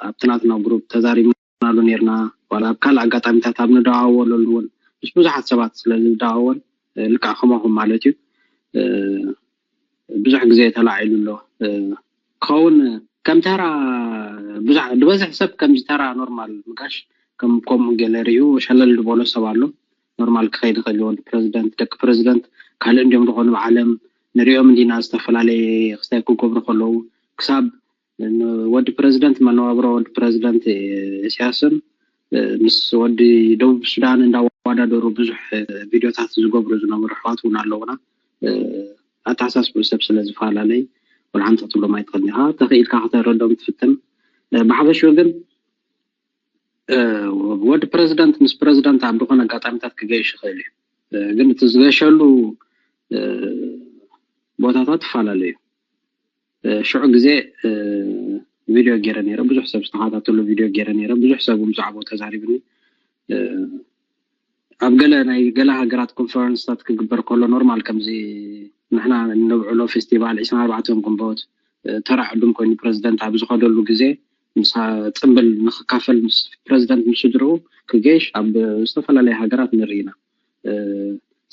ኣብቲ ናትና ግሩፕ ተዛሪብናሉ ነርና ዋላ ኣብ ካልእ ኣጋጣሚታት ኣብ ንደዋወለሉ እውን ምስ ብዙሓት ሰባት ስለ ዝደዋወል ልክዕ ከማኹም ማለት እዩ ብዙሕ ግዜ ተላዒሉ ኣሎ ክኸውን ከም ተራ ብዙሕ ዝበዝሕ ሰብ ከምዚ ተራ ኖርማል ምጋሽ ከም ከምኡ ገለ ሪኡ ሸለል ዝበሎ ሰብ ኣሎ ኖርማል ክኸይድ ይኽእል ወዲ ፕረዚደንት ደቂ ፕረዚደንት ካልእ እንዲዮም ዝኾኑ ብዓለም ንሪኦም እንዲና ዝተፈላለየ ክስታይ ክገብሩ ከለዉ ክሳብ ወዲ ፕረዚደንት መነባብሮ ወዲ ፕረዚደንት ኢሳያስን ምስ ወዲ ደቡብ ሱዳን እንዳወዳደሩ ብዙሕ ቪድዮታት ዝገብሩ ዝነበሩ ኣሕዋት እውን ኣለውና ኣተሓሳስብኡ ሰብ ስለ ዝፈላለይ ወላ ሓንቲ ክትብሎም ኣይትኽእል ኢኻ ተኽኢልካ ከተረዶም ትፍትን ብሓፈሽኡ ግን ወዲ ፕረዚደንት ምስ ፕረዚደንት ኣብ ዝኾነ ኣጋጣሚታት ክገይሽ ይኽእል እዩ ግን እቲ ዝገሸሉ ቦታታት ይፈላለዩ ሽዑ ግዜ ቪድዮ ገይረ ነይረ ብዙሕ ሰብ ዝተኸታተሉ ቪድዮ ገይረ ነይረ ብዙሕ ሰብ ብዛዕባኡ ተዛሪብኒ ኣብ ገለ ናይ ገለ ሃገራት ኮንፈረንስታት ክግበር ከሎ ኖርማል ከምዚ ንሕና ነብዕሎ ፌስቲቫል ዕስራን ኣርባዕተን ግንቦት ተራ ዕዱም ኮይኑ ፕረዚደንት ኣብ ዝኸደሉ ግዜ ምስ ፅምብል ንክካፈል ምስ ፕረዚደንት ምስ ስድርኡ ክገይሽ ኣብ ዝተፈላለዩ ሃገራት ንርኢ ኢና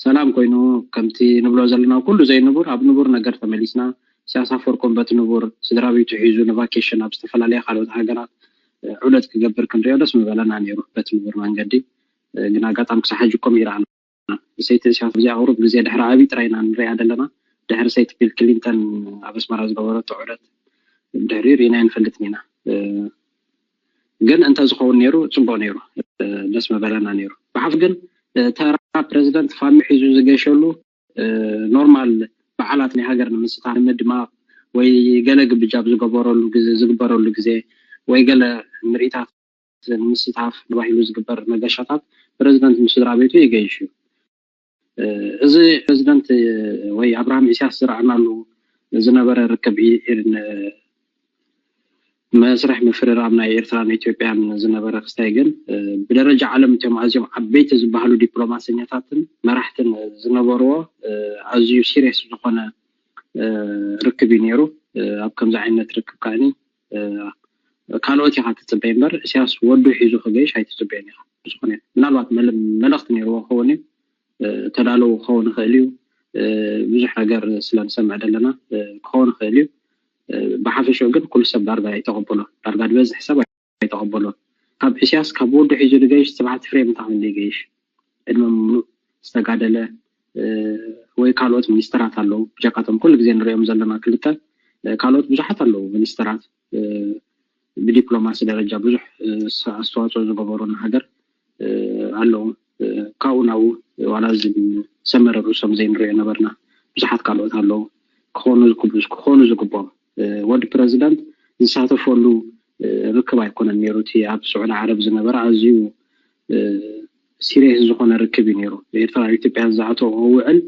ሰላም ኮይኑ ከምቲ ንብሎ ዘለና ኩሉ ዘይንቡር ኣብ ንቡር ነገር ተመሊስና ኢሳያስ ኣፈወርቆም በቲ ንቡር ስድራ ቤቱ ሒዙ ንቫኬሽን ኣብ ዝተፈላለያ ካልኦት ሃገራት ዑደት ክገብር ክንሪኦ ደስ ምበለና ነይሩ በቲ ንቡር መንገዲ ግን ኣጋጣሚ ክሳብ ሕጂ ኮም ይረኣና ሰይቲ ኢሳያስ እዚኣ ቁሩብ ግዜ ድሕሪ ዓብዪ ጥራይ ኢና ንሪኣ ዘለና ድሕሪ ሰይቲ ቢል ክሊንተን ኣብ ኣስመራ ዝገበረቶ ዑደት ድሕሪ ርኢና ኣይንፈልጥን ኢና ግን እንተዝኸውን ነይሩ ፅቡቅ ነይሩ ደስ ምበለና ነይሩ ብሓፍ ግን ተራ ፕረዚደንት ፋሚ ሒዙ ዝገሸሉ ኖርማል በዓላት ናይ ሃገር ንምስታፍ ንምድማቅ ወይ ገለ ግብጃ ዝገበረሉ ግዜ ዝግበረሉ ግዜ ወይ ገለ ምርኢታት ንምስታፍ ተባሂሉ ዝግበር መገሻታት ፕረዚደንት ምስ ስድራ ቤቱ ይገይሽ እዩ እዚ ፕረዚደንት ወይ ኣብርሃም ኢሳያስ ዝረኣናሉ ዝነበረ ርክብ መስርሕ ምፍርራም ናይ ኤርትራን ኢትዮጵያን ዝነበረ ክስታይ ግን ብደረጃ ዓለም እቶም ኣዝዮም ዓበይቲ ዝበሃሉ ዲፕሎማሰኛታትን መራሕትን ዝነበርዎ ኣዝዩ ሲሪየስ ዝኾነ ርክብ እዩ ነይሩ ኣብ ከምዚ ዓይነት ርክብ ከዓኒ ካልኦት ኢኻ ትፅበይ እምበር እስያስ ወዱ ሒዙ ክገይሽ ኣይትፅበየን ኢኻ ብዝኾነ ምናልባት መልእኽቲ ነይርዎ ክኸውን እዩ ተዳለዉ ክኸውን ይኽእል እዩ ብዙሕ ነገር ስለ ንሰምዕ ዘለና ክኸውን ይኽእል እዩ ብሓፈሽኡ ግን ኩሉ ሰብ ዳርጋ ኣይተቐበሎ ዳርጋ ዝበዝሕ ሰብ ኣይተቐበሎ ካብ እስያስ ካብ ወዱ ሒዙ ንገይሽ ስብሓት ፍሬም እንታይ ክንደ ይገይሽ ዕድመ ምሉእ ዝተጋደለ ወይ ካልኦት ሚኒስተራት ኣለዉ ብጀካቶም ኩሉ ግዜ ንሪኦም ዘለና ክልተ ካልኦት ብዙሓት ኣለዉ ሚኒስተራት ብዲፕሎማሲ ደረጃ ብዙሕ ኣስተዋፅኦ ዝገበሩ ንሃገር ኣለዉ። ካብኡ ናብኡ ዋላ ዝሰመረ ርእሶም ዘይንሪኦ ነበርና። ብዙሓት ካልኦት ኣለዉ ክኾኑ ክኾኑ ዝግብኦም። ወዲ ፕረዚደንት ዝሳተፈሉ ርክብ ኣይኮነን ነይሩ። እቲ ኣብ ስዑዲ ዓረብ ዝነበረ ኣዝዩ ሲሪየስ ዝኾነ ርክብ እዩ ነይሩ። ኤርትራ ኢትዮጵያ ዝኣተዎ ውዕል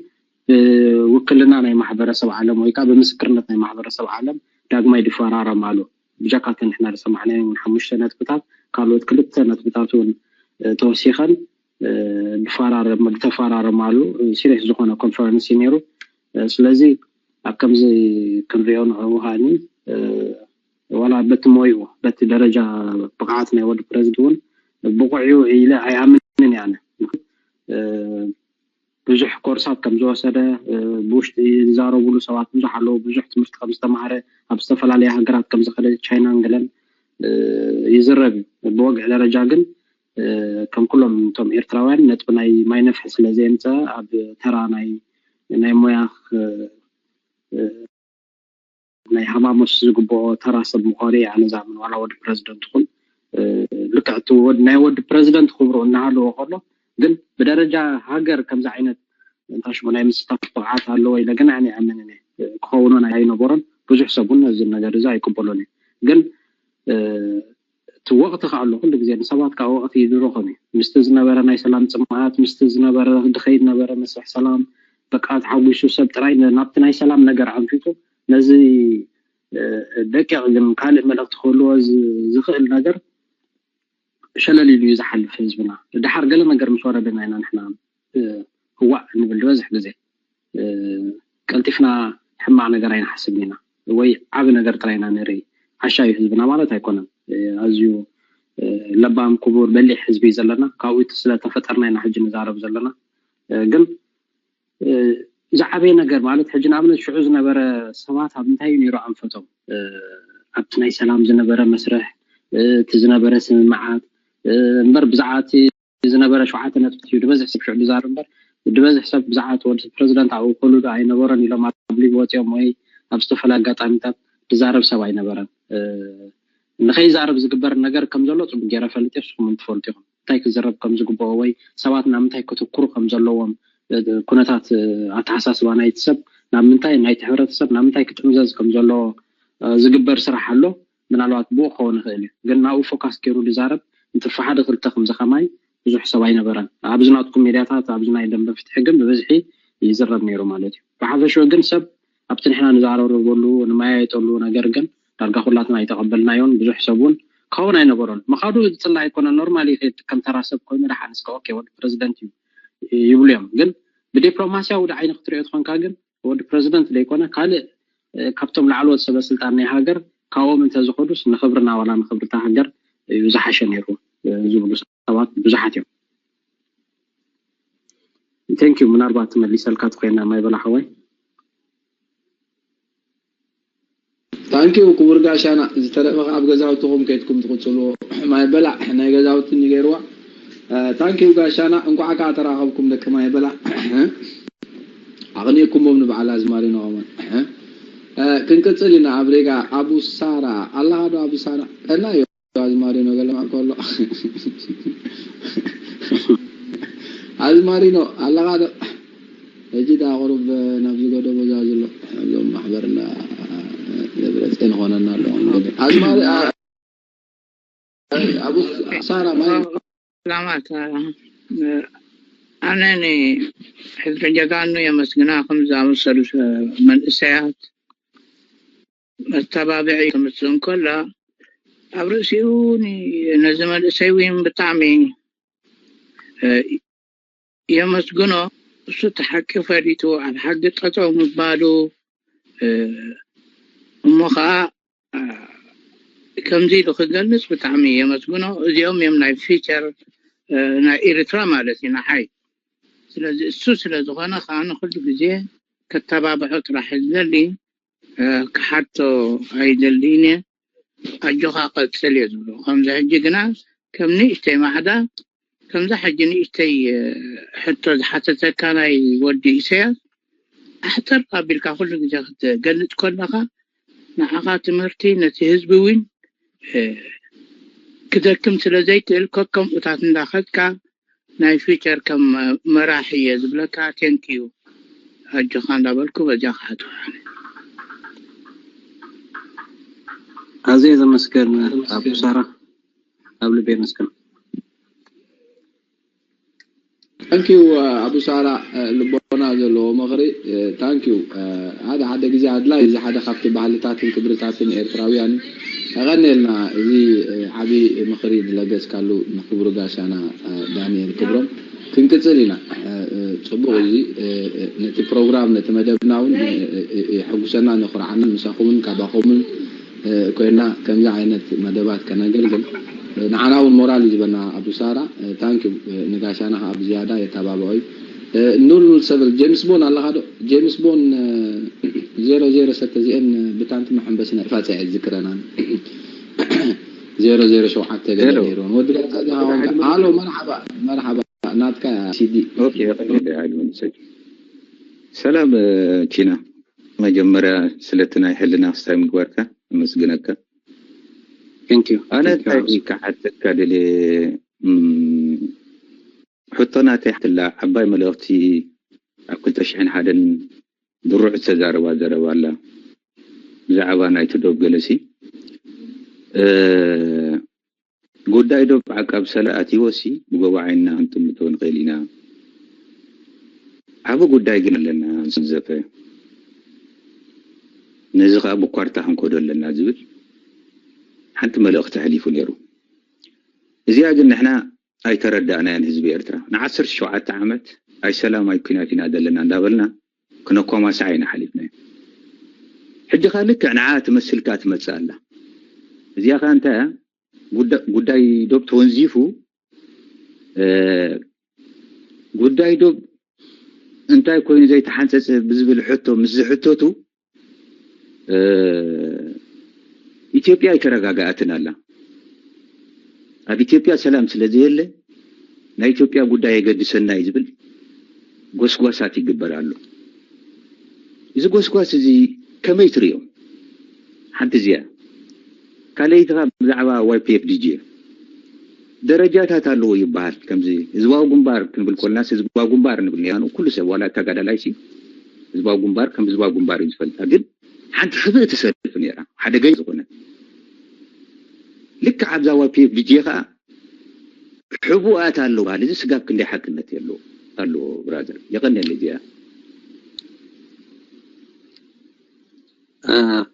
ብውክልና ናይ ማሕበረሰብ ዓለም ወይ ከዓ ብምስክርነት ናይ ማሕበረሰብ ዓለም ዳግማይ ድፈራረማሉ። ብጀካ እተን ንሕና ዝሰማዕናየን ሓሙሽተ ነጥብታት ካልኦት ክልተ ነጥብታት እውን ተወሲኸን ዝተፈራረማሉ ሲሪየስ ዝኾነ ኮንፈረንስ እዩ ነይሩ። ስለዚ ኣብ ከምዚ ክንሪኦ ንዕኡ ከዓኒ ዋላ በቲ ሞይኡ በቲ ደረጃ ብቕዓት ናይ ወዲ ፕረዚደንት እውን ብቑዕ እዩ ኢለ ኣይኣምንን እየ ኣነ። ብዙሕ ኮርሳት ከም ዝወሰደ ብውሽጢ ዝዛረቡሉ ሰባት ብዙሕ ኣለዉ። ብዙሕ ትምህርቲ ከም ዝተማሃረ ኣብ ዝተፈላለያ ሃገራት ከም ዝኸደ ቻይናን ገለን ይዝረብ እዩ። ብወግዒ ደረጃ ግን ከም ኩሎም እቶም ኤርትራውያን ነጥቢ ናይ ማይ ነፍሒ ስለ ዘየምፀ ኣብ ተራ ናይ ናይ ሞያ ናይ ሃማሞስ ዝግብኦ ተራ ሰብ ምዃኑ እየ ኣነ ዝኣምን። ዋላ ወዲ ፕረዚደንት ይኹን ልክዕ እቲ ናይ ወዲ ፕረዚደንት ክብሩ እናሃለዎ ከሎ ግን ብደረጃ ሃገር ከምዚ ዓይነት እንታይ ሽሙ ናይ ምስታፍ ብቕዓት ኣለዎ ኢለ ግን ኣነ ይኣምንን እየ። ክኸውን እውን ኣይነበሮን። ብዙሕ ሰብ እውን ነዚ ነገር እዚ ኣይቅበሎን እዩ። ግን እቲ ወቕቲ ከዓ ኣሎ ኩሉ ግዜ ንሰባት ከዓ ወቕቲ ይድርኾም እዩ። ምስቲ ዝነበረ ናይ ሰላም ፅምኣት ምስቲ ዝነበረ ድኸይድ ነበረ መስርሕ ሰላም በቃ ተሓጒሱ ሰብ ጥራይ ናብቲ ናይ ሰላም ነገር ኣንፊቱ ነዚ ደቂቕ ግን ካልእ መልእኽቲ ክህልዎ ዝኽእል ነገር ሸለል ኢሉ እዩ ዝሓልፍ ህዝብና። ድሓር ገለ ነገር ምስ ወረደና ኢና ንሕና ህዋእ ንብል ዝበዝሕ ግዜ ቀልጢፍና ሕማቕ ነገር ኣይንሓስብን ኢና ወይ ዓቢ ነገር ጥራይ ኢና ንርኢ። ዓሻ እዩ ህዝብና ማለት ኣይኮነን። ኣዝዩ ለባም ክቡር በሊሕ ህዝቢ እዩ ዘለና። ካብኡ ስለተፈጠርና ኢና ሕጂ ንዛረብ ዘለና። ግን ዝዓበየ ነገር ማለት ሕጂ ንኣብነት ሽዑ ዝነበረ ሰባት ኣብ እንታይ እዩ ነይሩ ኣንፈቶም ኣብቲ ናይ ሰላም ዝነበረ መስርሕ እቲ ዝነበረ ስምምዓት እምበር ብዛዕባ እቲ ዝነበረ ሸውዓተ ነጥብታት እዩ ዝበዝሕ ሰብ ሽዑ ዝዛረብ እምበር ዝበዝሕ ሰብ ብዛዕባ እቲ ወዲ ፕረዚደንት ኣብኡ ክህሉ ዶ ኣይነበሮን ኢሎም ኣብ ሊቭ ወፂኦም ወይ ኣብ ዝተፈላለዩ ኣጋጣሚታት ዝዛረብ ሰብ ኣይነበረን። ንኸይዛረብ ዝግበር ነገር ከም ዘሎ ፅቡቅ ገይረ ፈልጥ እየ፣ ንስኹም እውን ትፈልጡ ኢኹም እንታይ ክዝረብ ከም ዝግብኦ ወይ ሰባት ናብ ምንታይ ከተኩሩ ከም ዘለዎም ኩነታት ኣተሓሳስባ ናይቲ ሰብ ናብ ምንታይ ናይቲ ሕብረተሰብ ናብ ምንታይ ክጥምዘዝ ከም ዘለዎ ዝግበር ስራሕ ኣሎ። ምናልባት ብኡ ክኸውን ይኽእል እዩ ግን ናብኡ ፎካስ ገይሩ ዝዛረብ እንትፋ ሓደ ክልተ ከምዚ ከማይ ብዙሕ ሰብ ኣይነበረን ኣብዚ ናትኩም ሜድያታት ኣብዚ ናይ ደንበ ፍትሒ ግን ብብዝሒ ይዝረብ ነይሩ ማለት እዩ። ብሓፈሽኡ ግን ሰብ ኣብቲ ንሕና ንዛረረበሉ ንመያየጠሉ ነገር ግን ዳርጋ ኩላትና ኣይተቐበልናዮን ብዙሕ ሰብ እውን ክኸውን ኣይነበሮን። ምኻዱ ዝፅላእ ኣይኮነን ኖርማሊ ይኸይድ ከም ተራ ሰብ ኮይኑ ደሓን እስከ ኦኬ ወዲ ፕረዚደንት እዩ ይብሉ እዮም። ግን ብዲፕሎማስያዊ ዓይኒ ክትሪኦ ትኾንካ ግን ወዲ ፕረዚደንት ዘይኮነ ካልእ ካብቶም ላዕለዎት ሰበ ስልጣን ናይ ሃገር ካብኦም እንተዝኸዱስ ንኽብርና ዋላ ንኽብርታ ሃገር እዩ ዝሓሸ ነይሩ ዝብሉ ሰባት ብዙሓት እዮም። Thank you ምናልባት ትመሊሰልካ ትኮይና ማይ በላ ሓወይ። Thank you ክቡር ጋሻና ዝተረፈ ኣብ ገዛውትኹም ከይድኩም ትቕፅልዎ። ማይ በላዕ ናይ ገዛውትኒ ገይርዋ። Thank you ጋሻና እንኳዕ ከዓ ተራኸብኩም ደቂ ማይ በላዕ። ኣቕኒእኩሞም ንበዓል ኣዝማሪኖ ከማን። ክንቅፅል ኢና ኣብ ሬጋ። ኣቡ ሳራ ኣለኻ ዶ ኣቡ ሳራ? ቀና እዩ ኣዝማሪኖ ገለማዕ ከሎ። ኣዝማሪኖ ኣለኻ ዶ? ሕጂ ዳ ቁሩብ ናብዚ ጎደቦ ዛዝሎ እዞም ማሕበርና ንብረፀ ንኾነና ኣለዎ እንግዲህ ኣዝማሪ ኣቡ ሳራ ማይ ሰላማት ኣነ ሕድሪ ጀጋኑ የመስግና ከም ዝኣመሰሉ መንእሰያት መተባብዒ ከምፅእ እንከላ ኣብ ርእሲኡ ነዚ መንእሰይ እውን ብጣዕሚ የመስግኖ። እሱ እቲ ሓቂ ፈሊጡ ኣብ ሓቂ ጠጠው ምባሉ እሞ ከዓ ከምዚ ኢሉ ክገልፅ ብጣዕሚ የመስግኖ። እዚኦም እዮም ናይ ፊቸር ናይ ኤርትራ ማለት እዩ ንዓይ። ስለዚ እሱ ስለዝኾነ ከዓ ንኩሉ ግዜ ከተባብዖ ጥራሕ ዝደሊ ክሓቶ ኣይደልይን እየ። ኣጆኻ ቀፅል እየ ዝብሎ። ከምዚ ሕጂ ግና ከም ንእሽተይ ማዕዳ ከምዛ ሕጂ ንእሽተይ ሕቶ ዝሓተተካ ናይ ወዲ ኢሳያስ ኣሕተር ኣቢልካ ኩሉ ግዜ ክትገልፅ ከለኻ ንዓኻ ትምህርቲ ነቲ ህዝቢ እውን ክደክም ስለ ዘይክእል ከከምኡታት እንዳኸድካ ናይ ፊቸር ከም መራሒ እየ ዝብለካ። ቴንኪዩ ኣጆኻ እንዳበልኩ በጃ ክሓቶ ኣዝየ ዘመስገን ኣቡ ሳራ ኣብ ልቤ መስገን ታንኪዩ ኣቡ ሳራ ልቦና ዘለዎ ምኽሪ ታንኪዩ ሓደ ሓደ ግዜ ኣድላይ እዚ ሓደ ካብቲ ባህልታትን ክብርታትን ኤርትራውያን የቐንየልና እዚ ዓቢ ምኽሪ ዝለገስካሉ ንክቡር ጋሻና ዳንኤል ክብሮም ክንቅጽል ኢና ጽቡቕ እዚ ነቲ ፕሮግራም ነቲ መደብና እውን የሐጉሰና ነኹርዓና ምሳኹምን ካባኹምን ኮይና ከምዚ ዓይነት መደባት ከነገልግል ንዓና እውን ሞራል እዩ ዝበና ኣቡ ሳራ ታንኪ ንጋሻና ከዓ ብዝያዳ የተባብዖ እዩ ኑል ኑል ሰበል ጄምስ ቦን ኣለካ ዶ ጄምስ ቦን ዜሮ ዜሮ ሰተ እዚአን ብታንቲ መሐንበሲ ናይ ፋፀ ዝክረናን ዜሮ ዜሮ ሸውዓተ ገለ ነይርዎን ወዲ ጋዛ ኣሎ መርሓባ መርሓባ ናትካ ሲዲ ሰላም ቺና መጀመርያ ስለቲ ናይ ሕልና ክስታይ ምግባርካ ኣመስግነካ ኣነ እንታይ ክሓተካ ደልየ ሕቶ ናተይ ትላ ዓባይ መልእኽቲ ኣብ ክልተ ሽሕን ሓደን ድሩዕ ዝተዛረባ ዘረባ ኣላ ብዛዕባ ናይቲ ዶብ ገለሲ ጉዳይ ዶብ ዓቃብ ሰለ ኣትይዎ ሲ ብጎቦ ዓይንና ክንጥምቶ ንኽእል ኢና ዓቢ ጉዳይ ግን ኣለና ንስዘፈ ነዚ ከዓ ብኳርታ ክንከዶ ኣለና ዝብል ሓንቲ መልእኽቲ ኣሕሊፉ ነይሩ እዚኣ ግን ንሕና ኣይተረዳእናያን ህዝቢ ኤርትራ ንዓሰርተ ሸውዓተ ዓመት ኣይ ሰላም ኣይ ኩናት ኢና ዘለና እንዳበልና ክነኳማስዓ ኢና ሓሊፍናዮ ሕጂ ካ ልክዕ ንዓ ትመስል ከኣ ትመጽእ ኣላ እዚኣ ከ እንታይ እያ ጉዳይ ዶብ ተወንዚፉ ጉዳይ ዶብ እንታይ ኮይኑ ዘይተሓንፀፀ ብዝብል ሕቶ ምስ ዝሕተቱ ኢትዮጵያ ኣይተረጋግኣትን ኣላ ኣብ ኢትዮጵያ ሰላም ስለ ዘየለ ናይ ኢትዮጵያ ጉዳይ የገድሰና እዩ ዝብል ጎስጓሳት ይግበር ኣሎ እዚ ጎስጓስ እዚ ከመይ ትሪኦ ሓንቲ እዚኣ ካልኣይቲ ብዛዕባ ዋይፒኤፍ ዲጂ ደረጃታት ኣለዎ ይበሃል ከምዚ ህዝባዊ ግንባር ክንብል ኮልና ህዝባዊ ግንባር ንብል ኔና ኩሉ ሰብ ዋላ ተጋዳላይ ሲ ህዝባዊ ግንባር ከም ህዝባዊ ግንባር እዩ ዝፈልጣ ግን ሓንቲ ሕብእቲ ሰልፊ ኔራ ሓደገኛ ዝኾነ ልክዕ ኣብዛ ዋይፒኤፍ ዲጂ ከዓ ሕቡኣት ኣለዋ እዚ ስጋብ ክንደይ ሓቅነት የለዎ ኣለዎ ብራዘር የቐንየለይ እዚኣ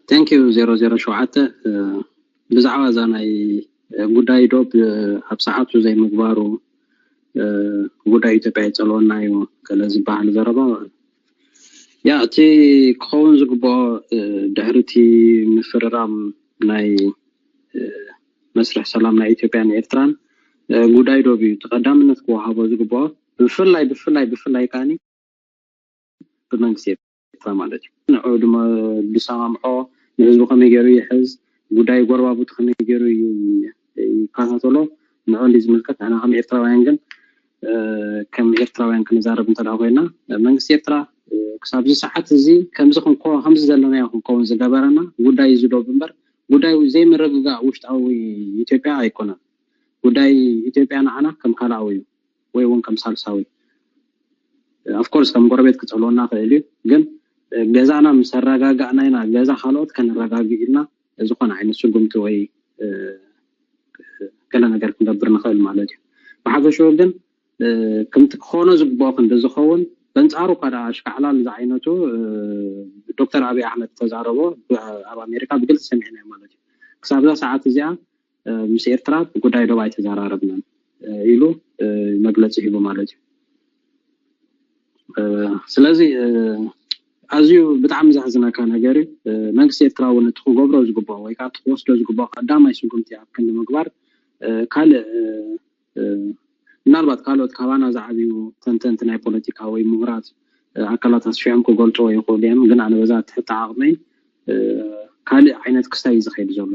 thank you ዜሮ ዜሮ ሸውዓተ ብዛዕባ እዛ ናይ ጉዳይ ዶብ ኣብ ሰዓቱ ዘይምግባሩ ጉዳይ ኢትዮጵያ ይፀልወና እዩ ገለ ዝበሃል ዘረባ ያ እቲ ክኸውን ዝግብኦ ድሕሪ እቲ ምፍርራም ናይ መስርሕ ሰላም ናይ ኢትዮጵያን ኤርትራን ጉዳይ ዶብ እዩ ተቐዳምነት ክወሃቦ ዝግብኦ ብፍላይ ብፍላይ ብፍላይ ከዓኒ ብመንግስቲ ኤርትራ ማለት እዩ ንዑ ድማ ዝሰማምዖ ንህዝቡ ከመይ ገይሩ ይሕዝ ጉዳይ ጎረባብቱ ከመይ ገይሩ ይከታተሎ ንዑ እንዲ ዝምልከት ንሕና ከም ኤርትራውያን ግን ከም ኤርትራውያን ክንዛረብ እንተ ኮይና መንግስቲ ኤርትራ ክሳብዚ ሰዓት እዚ ከምዚ ክንኮ ከምዚ ዘለናዮ ክንከውን ዝገበረና ጉዳይ እዚ ዶብ እምበር ጉዳይ ዘይምርግጋእ ውሽጣዊ ኢትዮጵያ ኣይኮነን ጉዳይ ኢትዮጵያ ንዓና ከም ካልኣዊ እዩ ወይ እውን ከም ሳልሳዊ of course ከም ጎረቤት ክፀልወና ክእል እዩ ግን ገዛና ምስ ኣረጋጋእና ኢና ገዛ ካልኦት ከነረጋግእ ኢልና ዝኾነ ዓይነት ስጉምቲ ወይ ገለ ነገር ክንገብር ንኽእል ማለት እዩ ብሓፈሽኡ ግን ክምቲ ክኾኖ ዝግብኦ ክንዲ ዝኸውን በንፃሩ እኳ ደኣ ኣሽካዕላል ዝዓይነቱ ዶክተር ኣብይ ኣሕመድ ዝተዛረቦ ኣብ ኣሜሪካ ብግልፂ ሰሚዕናዮ ማለት እዩ ክሳብ እዛ ሰዓት እዚኣ ምስ ኤርትራ ብጉዳይ ዶብ ኣይተዘራረብናን ኢሉ መግለፂ ሂቡ ማለት እዩ ስለዚ ኣዝዩ ብጣዕሚ ዘሕዝነካ ነገር እዩ መንግስቲ ኤርትራ እውን እቲ ክገብሮ ዝግብኦ ወይ ከዓ ክወስዶ ዝግብኦ ቀዳማይ ስጉምቲ ኣብ ክንዲ ምግባር ካልእ ምናልባት ካልኦት ካባና ዝዓብዩ ተንተንቲ ናይ ፖለቲካ ወይ ምሁራት ኣካላት ኣስፊሖም ክገልፅዎ ይኽእሉ እዮም ግን ኣነ በዛ ትሕቲ ዓቕመይ ካልእ ዓይነት ክስታይ እዩ ዝኸይድ ዘሎ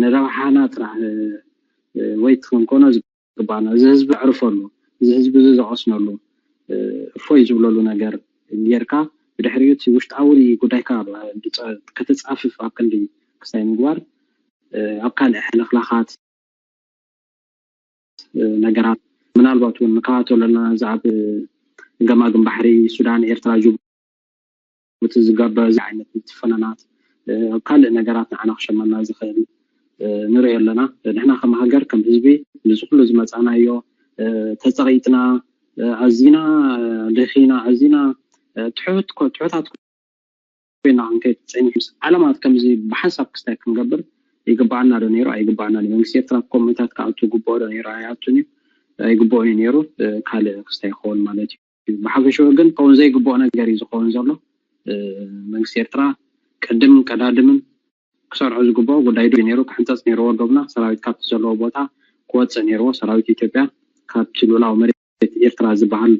ንረብሓና ጥራሕ ወይ ትክንኮኖ ዝግባና እዚ ህዝቢ ዕርፈሉ እዚ ህዝቢ እዚ ዘቐስነሉ እፎይ ዝብለሉ ነገር ጌርካ ብድሕሪኡ እቲ ውሽጣዊ ጉዳይካ ከተፃፍፍ ኣብ ክንዲ ክስታይ ምግባር ኣብ ካልእ ሕልኽላኻት ነገራት ምናልባት እውን ንከታተሎ ኣለና። እዚ ኣብ ገማግም ባሕሪ ሱዳን፣ ኤርትራ፣ ጅቡቲ ዝጋበ እዚ ዓይነት ምትፍናናት ኣብ ካልእ ነገራት ንዓና ክሸመና ዝኽእል ንሪኦ ኣለና። ንሕና ከም ሃገር ከም ህዝቢ ንዚ ኩሉ ዝመፃናዮ ተፀቒጥና ኣዚና ደኺና ኣዚና ትሑት ትሑታት ኮይና ክንከይድ ፀኒሑ ዓለማት ከምዚ ብሓንሳብ ክስታይ ክንገብር ይግባኣና ዶ ነይሩ ኣይግባኣና መንግስቲ ኤርትራ ኮሚታት ክኣቱ ግብኦ ዶ ነይሩ ኣይኣቱን እዩ ኣይግብኦን እዩ ነይሩ ካልእ ክስታይ ክኸውን ማለት እዩ ብሓፈሽኡ ግን ከውን ዘይግብኦ ነገር እዩ ዝኸውን ዘሎ መንግስቲ ኤርትራ ቅድምን ቀዳድምን ክሰርዖ ዝግብኦ ጉዳይ ዶ ነይሩ ክሕንፀፅ ነይርዎ ዶብና ሰራዊት ካብቲ ዘለዎ ቦታ ክወፅእ ነይርዎ ሰራዊት ኢትዮጵያ ካብቲ ልኡላዊ መሬት ኤርትራ ዝበሃል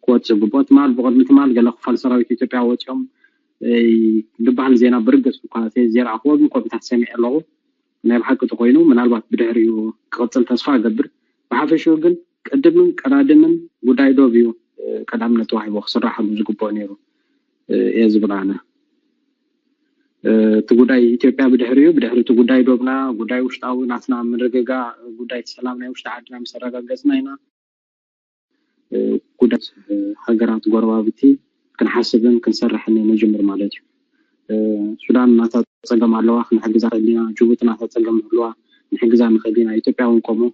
ክወፅእ ግብኦ ትማል ብቅድሚ ትማል ገለ ክፋል ሰራዊት ኢትዮጵያ ወፂኦም ዝበሃል ዜና ብርግፅ እኳ ዘይረኣክዎ ግን ኮፒታት ሰሚዐ ኣለኹ ናይ ብሓቂ ተኮይኑ ምናልባት ብድሕሪኡ ክቅፅል ተስፋ እገብር ብሓፈሽኡ ግን ቅድምን ቀዳድምን ጉዳይ ዶብ እዩ ቀዳምነት ተዋሂቦ ክስራሓሉ ዝግብኦ ነይሩ እየ ዝብል ኣነ እቲ ጉዳይ ኢትዮጵያ ብድሕሪኡ ብድሕሪ እቲ ጉዳይ ዶብና ጉዳይ ውሽጣዊ ናትና ምርግጋ ጉዳይ ሰላም ናይ ውሽጢ ዓድና ምስ ኣረጋገፅና ኢና ጉዳይ ሃገራት ጎረባብቲ ክንሓስብን ክንሰርሕን ንጅምር ማለት እዩ ሱዳን ናታ ፀገም ኣለዋ ክንሕግዛ ክእል ኢና ጅቡቲ ናታ ፀገም ኣለዋ ንሕግዛ ንክእል ኢና ኢትዮጵያ እውን ከምኡ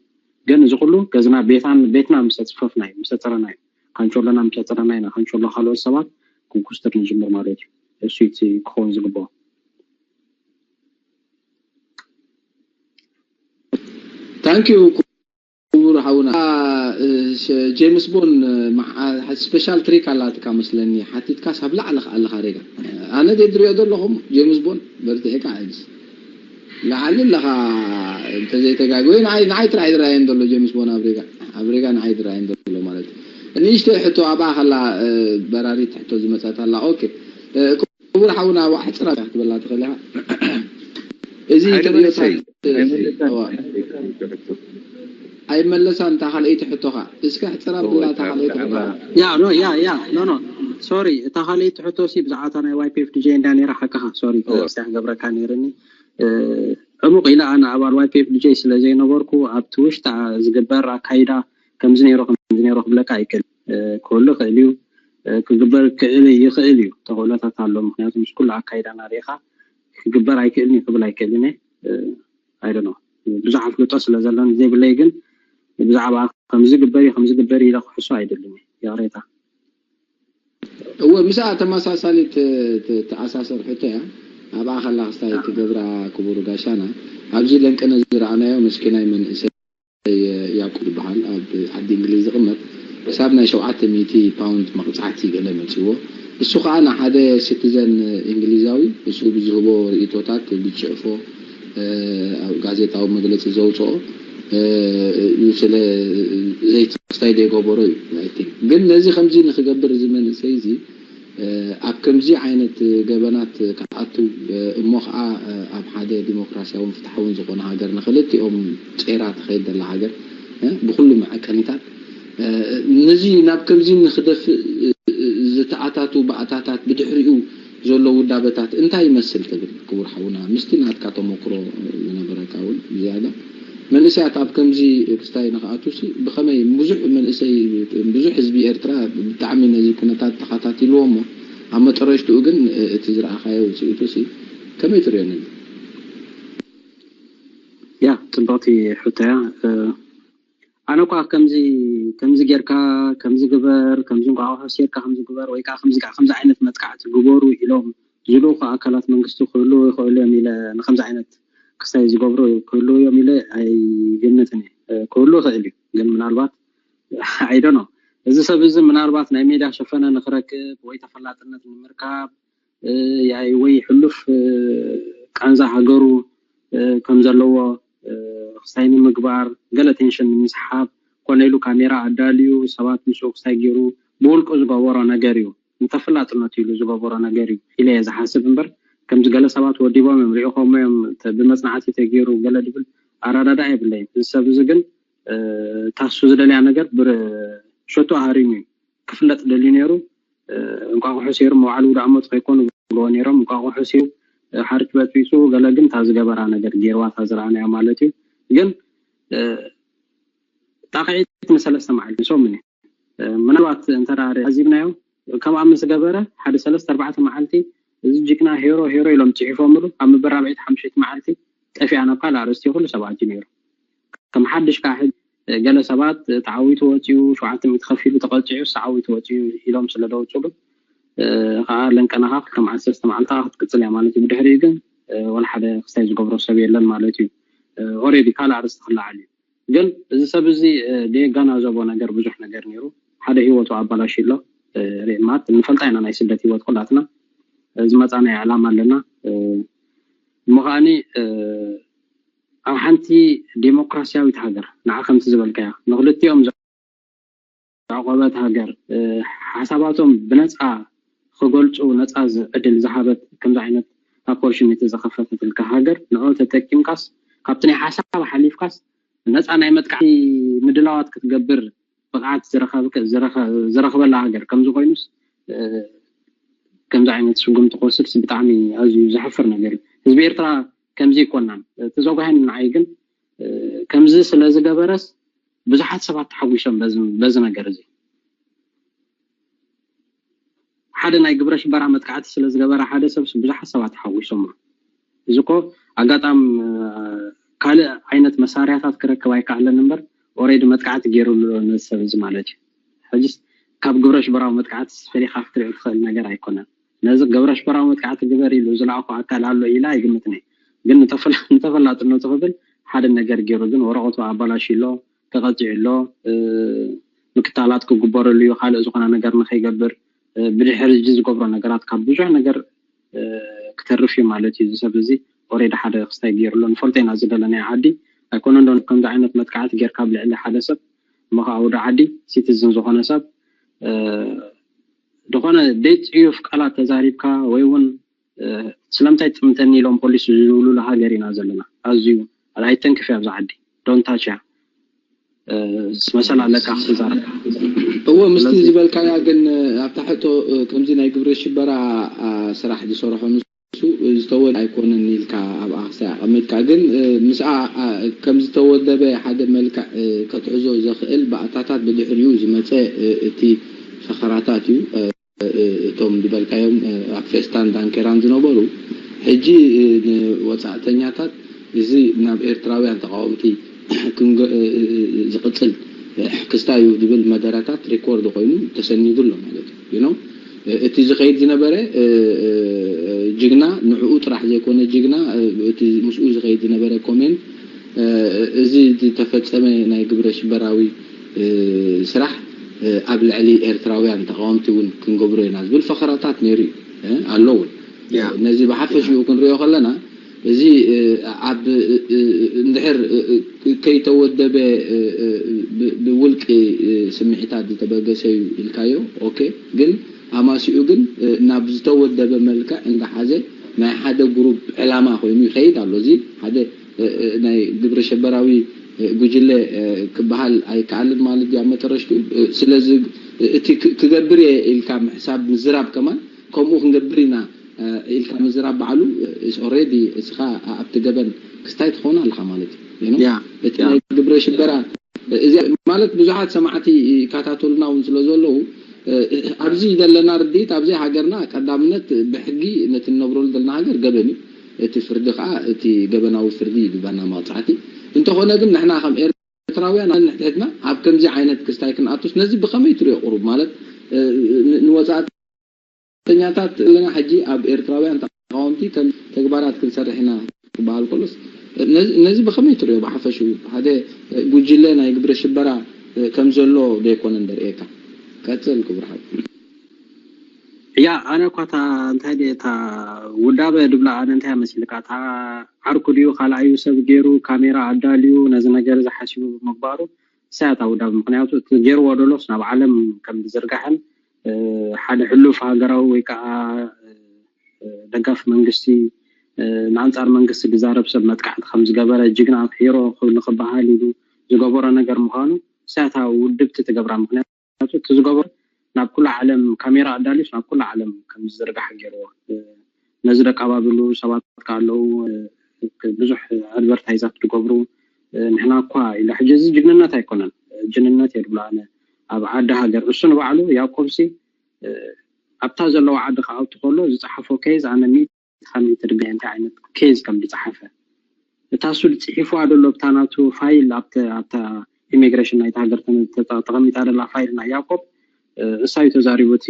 ግን እዚ ኩሉ ገዝና ቤታን ቤትና ምስ ኣፅፈፍና እዩ ምስ ኣፀረና እዩ ካንቾሎና ምስ ኣፀረና ኢና ካንቾሎ ካልኦት ሰባት ክንኩስትር ንጅምር ማለት እዩ እሱ እቲ ክኸውን ዝግብኦ ታንኪዩ ክቡር ሓውና ጀምስ ቦን ስፔሻል ትሪክ ኣላትካ መስለኒ ሓቲትካስ ኣብ ላዕሊ ኣለኻ ሬጋ ኣነ ድሪኦ ዘለኹም ጀምስ ቦን በርትዕካ ዓይንስ ላዓሊ ኣለኻ እንተዘይተጋግወ ንዓይ ንዓይ ጥራሕ ዝረኣየን ዘሎ ጀምስ ቦን ኣብ ሬጋ ኣብ ሬጋ ንዓይ ዝረኣየን ዘሎ ማለት እዩ ንእሽተይ ሕቶ ኣብኣ ከላ በራሪት ሕቶ ዝመፀት ኣላ ኦኬ ክቡር ሓውና ዋሕ ሕፅራ ክትበላ ትኽእል ኢኻ እዚ ተሪኦታት ኣይመለሳን እታ ካልኣይቲ ሕቶኻ እስከ ሕፅራ ብላ እታ ካልኣይቲ ሕቶ ያ ኖ ያ ያ ኖ ኖ ሶሪ እታ ካልኣይቲ ሕቶ ሲ ብዛዕባ ናይ ዋይፒኤፍ ዲጄ እንዳ ነይራ ሓቅኻ ሶሪ ክገብረካ ነይርኒ ዕሙቕ ኢለ ኣነ ኣባል ዋይፒኤፍ ዲጄ ስለ ዘይነበርኩ ኣብቲ ውሽጢ ዝግበር ኣካይዳ ከምዚ ነይሩ ከምዚ ነይሩ ክብለካ ኣይክእል ክህሉ ይኽእል እዩ ክግበር ክእል ይኽእል እዩ ተኽእሎታት ኣሎ ምክንያቱ ምስ ኩሉ ኣካይዳና ሪኢኻ ክግበር ኣይክእልን እዩ ክብል ኣይክእልን እየ ኣይደኖ ብዙሕ ኣፍልጦ ስለ ዘለኒ ዘይብለይ ግን ብዛዕባ ከምዚ ግበር እዩ ከምዚ ግበር ኢለ ክሕሶ ኣይደልን እየ ይቕሬታ እወ ምስኣ ተመሳሳሊት ተኣሳሰር ሕቶ እያ ኣብኣ ከላ ክስታይ ትገብራ ክቡር ጋሻና ኣብዚ ለንቅነ ዝረኣናዮ መስኪናይ መንእሰይ ያዕቆብ ዝበሃል ኣብ ዓዲ እንግሊዝ ዝቕመጥ ክሳብ ናይ ሸውዓተ ሚእቲ ፓውንድ መቕፃዕቲ ገለ መፂዎ እሱ ከዓ ንሓደ ሲቲዘን እንግሊዛዊ እሱ ብዝህቦ ርእቶታት ብፅዕፎ ጋዜጣዊ መግለፂ ዘውፅኦ ስለ ዘይትስታይ ዘይገበሮ እዩ ግን ነዚ ከምዚ ንክገብር እዚ መንእሰይ እዚ ኣብ ከምዚ ዓይነት ገበናት ክኣቱ እሞ ከዓ ኣብ ሓደ ዲሞክራሲያውን ፍትሓውን ዝኾነ ሃገር ንክልቲኦም ጼራ ትኸይድ ዘላ ሃገር ብኩሉ መዐቀኒታት ነዚ ናብ ከምዚ ንክደፍእ ዝተኣታቱ ባእታታት ብድሕሪኡ ዘሎ ውዳበታት እንታይ ይመስል ትብል ክቡር ሓውና ምስቲ ናትካ ተመክሮ ዝነበረካ እውን ዝያዳ መንእሰያት ኣብ ከምዚ ክስታይ ንክኣቱ ሲ ብኸመይ ብዙሕ መንእሰይ ብዙሕ ህዝቢ ኤርትራ ብጣዕሚ ነዚ ኩነታት ተኸታቲልዎ እሞ ኣብ መጠረሽትኡ ግን እቲ ዝረኣኻዮ ውፅኢቱ ሲ ከመይ ትሪኦ ነዚ ያ ፅብቕቲ ሕቶ እያ ኣነ እኳ ከምዚ ከምዚ ጌርካ ከምዚ ግበር ከምዚ እንቋቑሖ ሴርካ ከምዚ ግበር ወይ ከዓ ከምዚ ከዓ ከምዚ ዓይነት መጥቃዕቲ ግበሩ ኢሎም ዝልኡኹ ኣካላት መንግስቲ ክህልዉ ይኽእሉ እዮም ኢለ ንከምዚ ዓይነት ክስታይ ዝገብሩ ክህልዉ እዮም ኢለ ኣይግምትን እየ ክህሉ ይኽእል እዩ ግን ምናልባት I don't know እዚ ሰብ እዚ ምናልባት ናይ ሜድያ ሸፈነ ንክረክብ ወይ ተፈላጥነት ንምርካብ ወይ ሕሉፍ ቃንዛ ሃገሩ ከም ዘለዎ ክስታይ ንምግባር ገለ ቴንሽን ንምስሓብ ኮነ ኢሉ ካሜራ ኣዳልዩ ሰባት ምስኡ ክስታይ ገይሩ ብውልቁ ዝገበሮ ነገር እዩ ንተፈላጥነቱ ኢሉ ዝገበሮ ነገር እዩ ኢለ እየ ዝሓስብ እምበር ከምዚ ገለ ሰባት ወዲቦም እዮም ሪኢኾሞ እዮም ብመፅናዕቲ ተገይሩ ገለ ድብል ኣረዳዳ የብለይን እዚ ሰብ እዚ ግን ታሱ ዝደልያ ነገር ብሸቱ ኣሃሪሙ እዩ ክፍለጥ ደልዩ ነይሩ እንቋቑሖ ሴሩ መባዕሉ ውዳእ ሞት ከይኮኑ ዝብልዎ ነይሮም። እንቋቑሖ ሴሩ ሓርጭ በጥቢፁ ገለ ግን እታ ዝገበራ ነገር ገይርዋ እታ ዝረኣናያ ማለት እዩ። ግን ጣቕዒት ንሰለስተ መዓልቲ ሰሙን እዩ። ምናልባት እንተ ዓዚብናዮ ከምኣ ምስ ገበረ ሓደ ሰለስተ ኣርባዕተ መዓልቲ እዚ ጅግና ሄሮ ሄሮ ኢሎም ፅሒፎምሉ ኣብ መበራብዒት ሓሙሸይቲ መዓልቲ ጠፊኣ ናብ ካልእ ኣርእስቲ ኩሉ ሰባት እዩ ነይሩ። ከም ሓድሽ ከዓ ሕጂ ገለ ሰባት ተዓዊቱ ወፂኡ ሸውዓተ ሚእቲ ከፊሉ ተቐፂዑ ተዓዊቱ ወፂኡ ኢሎም ስለ ደውፅሉ ከዓ ለንቀናኻ ክልተ መዓልቲ ሰለስተ መዓልቲ ክትቅፅል እያ ማለት እዩ። ብድሕሪኡ ግን ወላ ሓደ ክስታይ ዝገብሮ ሰብ የለን ማለት እዩ። ኦሬዲ ካልእ ኣርእስቲ ክለዓል እዩ። ግን እዚ ሰብ እዚ ደየጋናዘቦ ነገር ብዙሕ ነገር ነይሩ። ሓደ ህይወቱ ኣባላሽ ኣሎ። ርማት ንፈልጣ ኢና ናይ ስደት ህይወት ኩላትና ዝመፃናዮ ዕላማ ኣለና። እሞ ከዓኒ ኣብ ሓንቲ ዴሞክራሲያዊት ሃገር ንዓ ከምቲ ዝበልካያ ንክልቲኦም ዘዕቆበት ሃገር ሓሳባቶም ብነፃ ክገልፁ ነፃ ዕድል ዝሃበት ከምዚ ዓይነት ኦፖርቹኒቲ ዝኸፈተትልካ ሃገር ንዑ ተጠቂምካስ ካብቲ ናይ ሓሳብ ሓሊፍካስ ነፃ ናይ መጥቃዕቲ ምድላዋት ክትገብር ብቕዓት ዝረኸበላ ሃገር ከምዚ ኮይኑስ ከምዚ ዓይነት ስጉምቲ ክወስድስ ብጣዕሚ ኣዝዩ ዘሕፍር ነገር እዩ። ህዝቢ ኤርትራ ከምዚ ይኮናን ተዘጓሂኑ ንዓይ ግን ከምዚ ስለ ዝገበረስ ብዙሓት ሰባት ተሓጒሶም በዚ ነገር እዚ። ሓደ ናይ ግብረ ሽበራ መጥቃዕቲ ስለ ዝገበረ ሓደ ሰብ ብዙሓት ሰባት ተሓጒሶም። እዚ እኮ ኣጋጣም ካልእ ዓይነት መሳርያታት ክረክብ ኣይከኣለን እምበር ኦሬዲ መጥቃዕቲ ገይሩሉ ነዚ ሰብ እዚ ማለት እዩ። ሕጅስ ካብ ግብረ ሽበራዊ መጥቃዕቲ ፈሊኻ ክትሪኦ ትኽእል ነገር ኣይኮነን። ነዚ ግብረ ሽበራዊ መጥቃዕቲ ግበር ኢሉ ዝለኣኾ ኣካል ኣሎ ኢለ ኣይግምትን እየ። ግን ንተፈላጥነቱ ክብል ሓደ ነገር ገይሩ ግን ወረቐቱ ኣባላሽሎ ተቐፂዑ ኣሎ። ምክታላት ክግበረሉ እዩ። ካልእ ዝኾነ ነገር ንኸይገብር ብድሕሪ እዚ ዝገብሮ ነገራት ካብ ብዙሕ ነገር ክተርፍ እዩ ማለት እዩ። እዚ ሰብ እዚ ኦሬዲ ሓደ ክስታይ ገይሩ ኣሎ። ንፈልጦ ኢና ዝደለናዮ ዓዲ ኣይኮነን ዶ ከምዚ ዓይነት መጥቃዕቲ ጌርካ ኣብ ልዕሊ ሓደ ሰብ እሞ ከዓ ወዲ ዓዲ ሲቲዝን ዝኾነ ሰብ ዝኾነ ደይ ፅዩፍ ቃላት ተዛሪብካ ወይ እውን ስለምንታይ ትጥምተኒ ኢሎም ፖሊስ ዝብሉሉ ሃገር ኢና ዘለና። ኣዝዩ ኣይተንክፍ እያ ኣብዚ ዓዲ ዶንታች እያ መሰል ኣለካ ክትዛረብ። እወ ምስቲ ዝበልካያ ግን ኣብታ ሕቶ ከምዚ ናይ ግብረ ሽበራ ስራሕ ዝሰርሖ ንሱ ዝተወደ ኣይኮነን ኢልካ ኣብኣ ክሳይ ኣቐሚጥካ ግን ምስኣ ከም ዝተወደበ ሓደ መልክዕ ከትሕዞ ዘኽእል ባእታታት ብድሕሪኡ ዝመፀ እቲ ፈኸራታት እዩ። እቶም ዝበልካዮም ኣብ ፌስታን ዳንኬራን ዝነበሩ ሕጂ ንወፃእተኛታት እዚ ናብ ኤርትራውያን ተቃወምቲ ዝቅፅል ክስታይ እዩ ዝብል መደረታት ሪኮርድ ኮይኑ ተሰኒዱ ኣሎ ማለት እዩ። እቲ ዝኸይድ ዝነበረ ጅግና ንዕኡ ጥራሕ ዘይኮነ ጅግና እቲ ምስኡ ዝኸይድ ዝነበረ ኮሜንት እዚ ዝተፈፀመ ናይ ግብረ ሽበራዊ ስራሕ ኣብ ልዕሊ ኤርትራውያን ተቃወምቲ እውን ክንገብሮ ኢና ዝብል ፈኸራታት ነይሩ እዩ ኣሎ እውን። ነዚ ብሓፈሽኡ ክንሪኦ ከለና እዚ ኣብ እንድሕር ከይተወደበ ብውልቂ ስምዒታት ዝተበገሰ እዩ ኢልካዮ ኦኬ። ግን ኣማሲኡ ግን ናብ ዝተወደበ መልክዕ እንዳሓዘ ናይ ሓደ ግሩፕ ዕላማ ኮይኑ ይኸይድ ኣሎ። እዚ ሓደ ናይ ግብረ ሸበራዊ ጉጅለ ክበሃል ኣይከኣልን ማለት እዩ ኣብ መጠረሽቱ። ስለዚ እቲ ክገብር እየ ኢልካ ምሕሳብ ምዝራብ ከማን ከምኡ ክንገብር ኢና ኢልካ ምዝራብ ባዕሉ ኦሬዲ እስኻ ኣብቲ ገበን ክስታይ ትኸውን ኣለኻ ማለት እዩ። እቲ ናይ ግብረ ሽበራ እዚ ማለት ብዙሓት ሰማዕቲ ይከታተሉና እውን ስለ ዘለዉ ኣብዚ ዘለና ርድኢት ኣብዚ ሃገርና ቀዳምነት ብሕጊ ነቲ ንነብረሉ ዘለና ሃገር ገበን እዩ። እቲ ፍርዲ ከዓ እቲ ገበናዊ ፍርዲ እዩ ዝባና መቕፃዕቲ። እንተኾነ ግን ንሕና ከም ኤርትራውያን ንሕድሕድና ኣብ ከምዚ ዓይነት ክስታይ ክንኣቱስ ነዚ ብኸመይ ትሪኦ ቁሩብ ማለት ንወፃእተኛታት ዘለና ሕጂ ኣብ ኤርትራውያን ተቃወምቲ ከም ተግባራት ክንሰርሕ ኢና ክበሃል ከሎስ ነዚ ብኸመይ ትሪኦ ብሓፈሽኡ ሓደ ጉጅለ ናይ ግብረ ሽበራ ከም ዘሎ ዶ ኣይኮነን ደርእየካ? ቀፅል ክቡር ሓው። ያ ኣነ እኳ እታ እንታይ ድየ እታ ውዳበ ድብላ ኣነ እንታይ መሲልካ እታ ዓርኩ ድዩ ካልኣዩ ሰብ ገይሩ ካሜራ ኣዳልዩ ነዚ ነገር እዚ ሓሲቡ ምግባሩ እሳያ እታ ውዳበ ምክንያቱ እቲ ገይርዎ ደሎስ ናብ ዓለም ከም ዝዝርጋሕን ሓደ ሕሉፍ ሃገራዊ ወይ ከዓ ደጋፊ መንግስቲ ንኣንፃር መንግስቲ ዝዛረብ ሰብ መጥቃዕቲ ከም ዝገበረ ጅግና ሄሮ ንክበሃል ኢሉ ዝገበሮ ነገር ምኳኑ እሳያ እታ ውድብቲ ትገብራ ምክንያቱ እቲ ዝገበሮ ናብ ኩሉ ዓለም ካሜራ ኣዳልዩስ ናብ ኩሉ ዓለም ከም ዝዝርጋሕ ገይርዎ። ነዚ ደቃባብሉ ሰባት ከ ኣለዉ፣ ብዙሕ ኣድቨርታይዛት ዝገብሩ። ንሕና እኳ ኢለ ሕጂ፣ እዚ ጅግንነት ኣይኮነን፣ ጅንነት እየ ዝብሎ ኣነ። ኣብ ዓዲ ሃገር እሱ ንባዕሉ ያዕቆብሲ ኣብታ ዘለዎ ዓዲ ክኣቱ ከሎ ዝፀሓፎ ኬዝ ኣነ ሚእቲ ካብ ሚእቲ ድጋይ እንታይ ዓይነት ኬዝ ከም ዝፀሓፈ፣ እታ እሱ ዝፅሒፍዋ ዘሎ ኣብታ ናቱ ፋይል፣ ኣብተ- ኣብታ ኢሚግሬሽን ናይቲ ሃገር ተመ- ተጠ- ተቐሚጣ ዘላ ፋይል ናይ ያዕቆብ፣ እሳ እዩ ተዛሪቡ። እቲ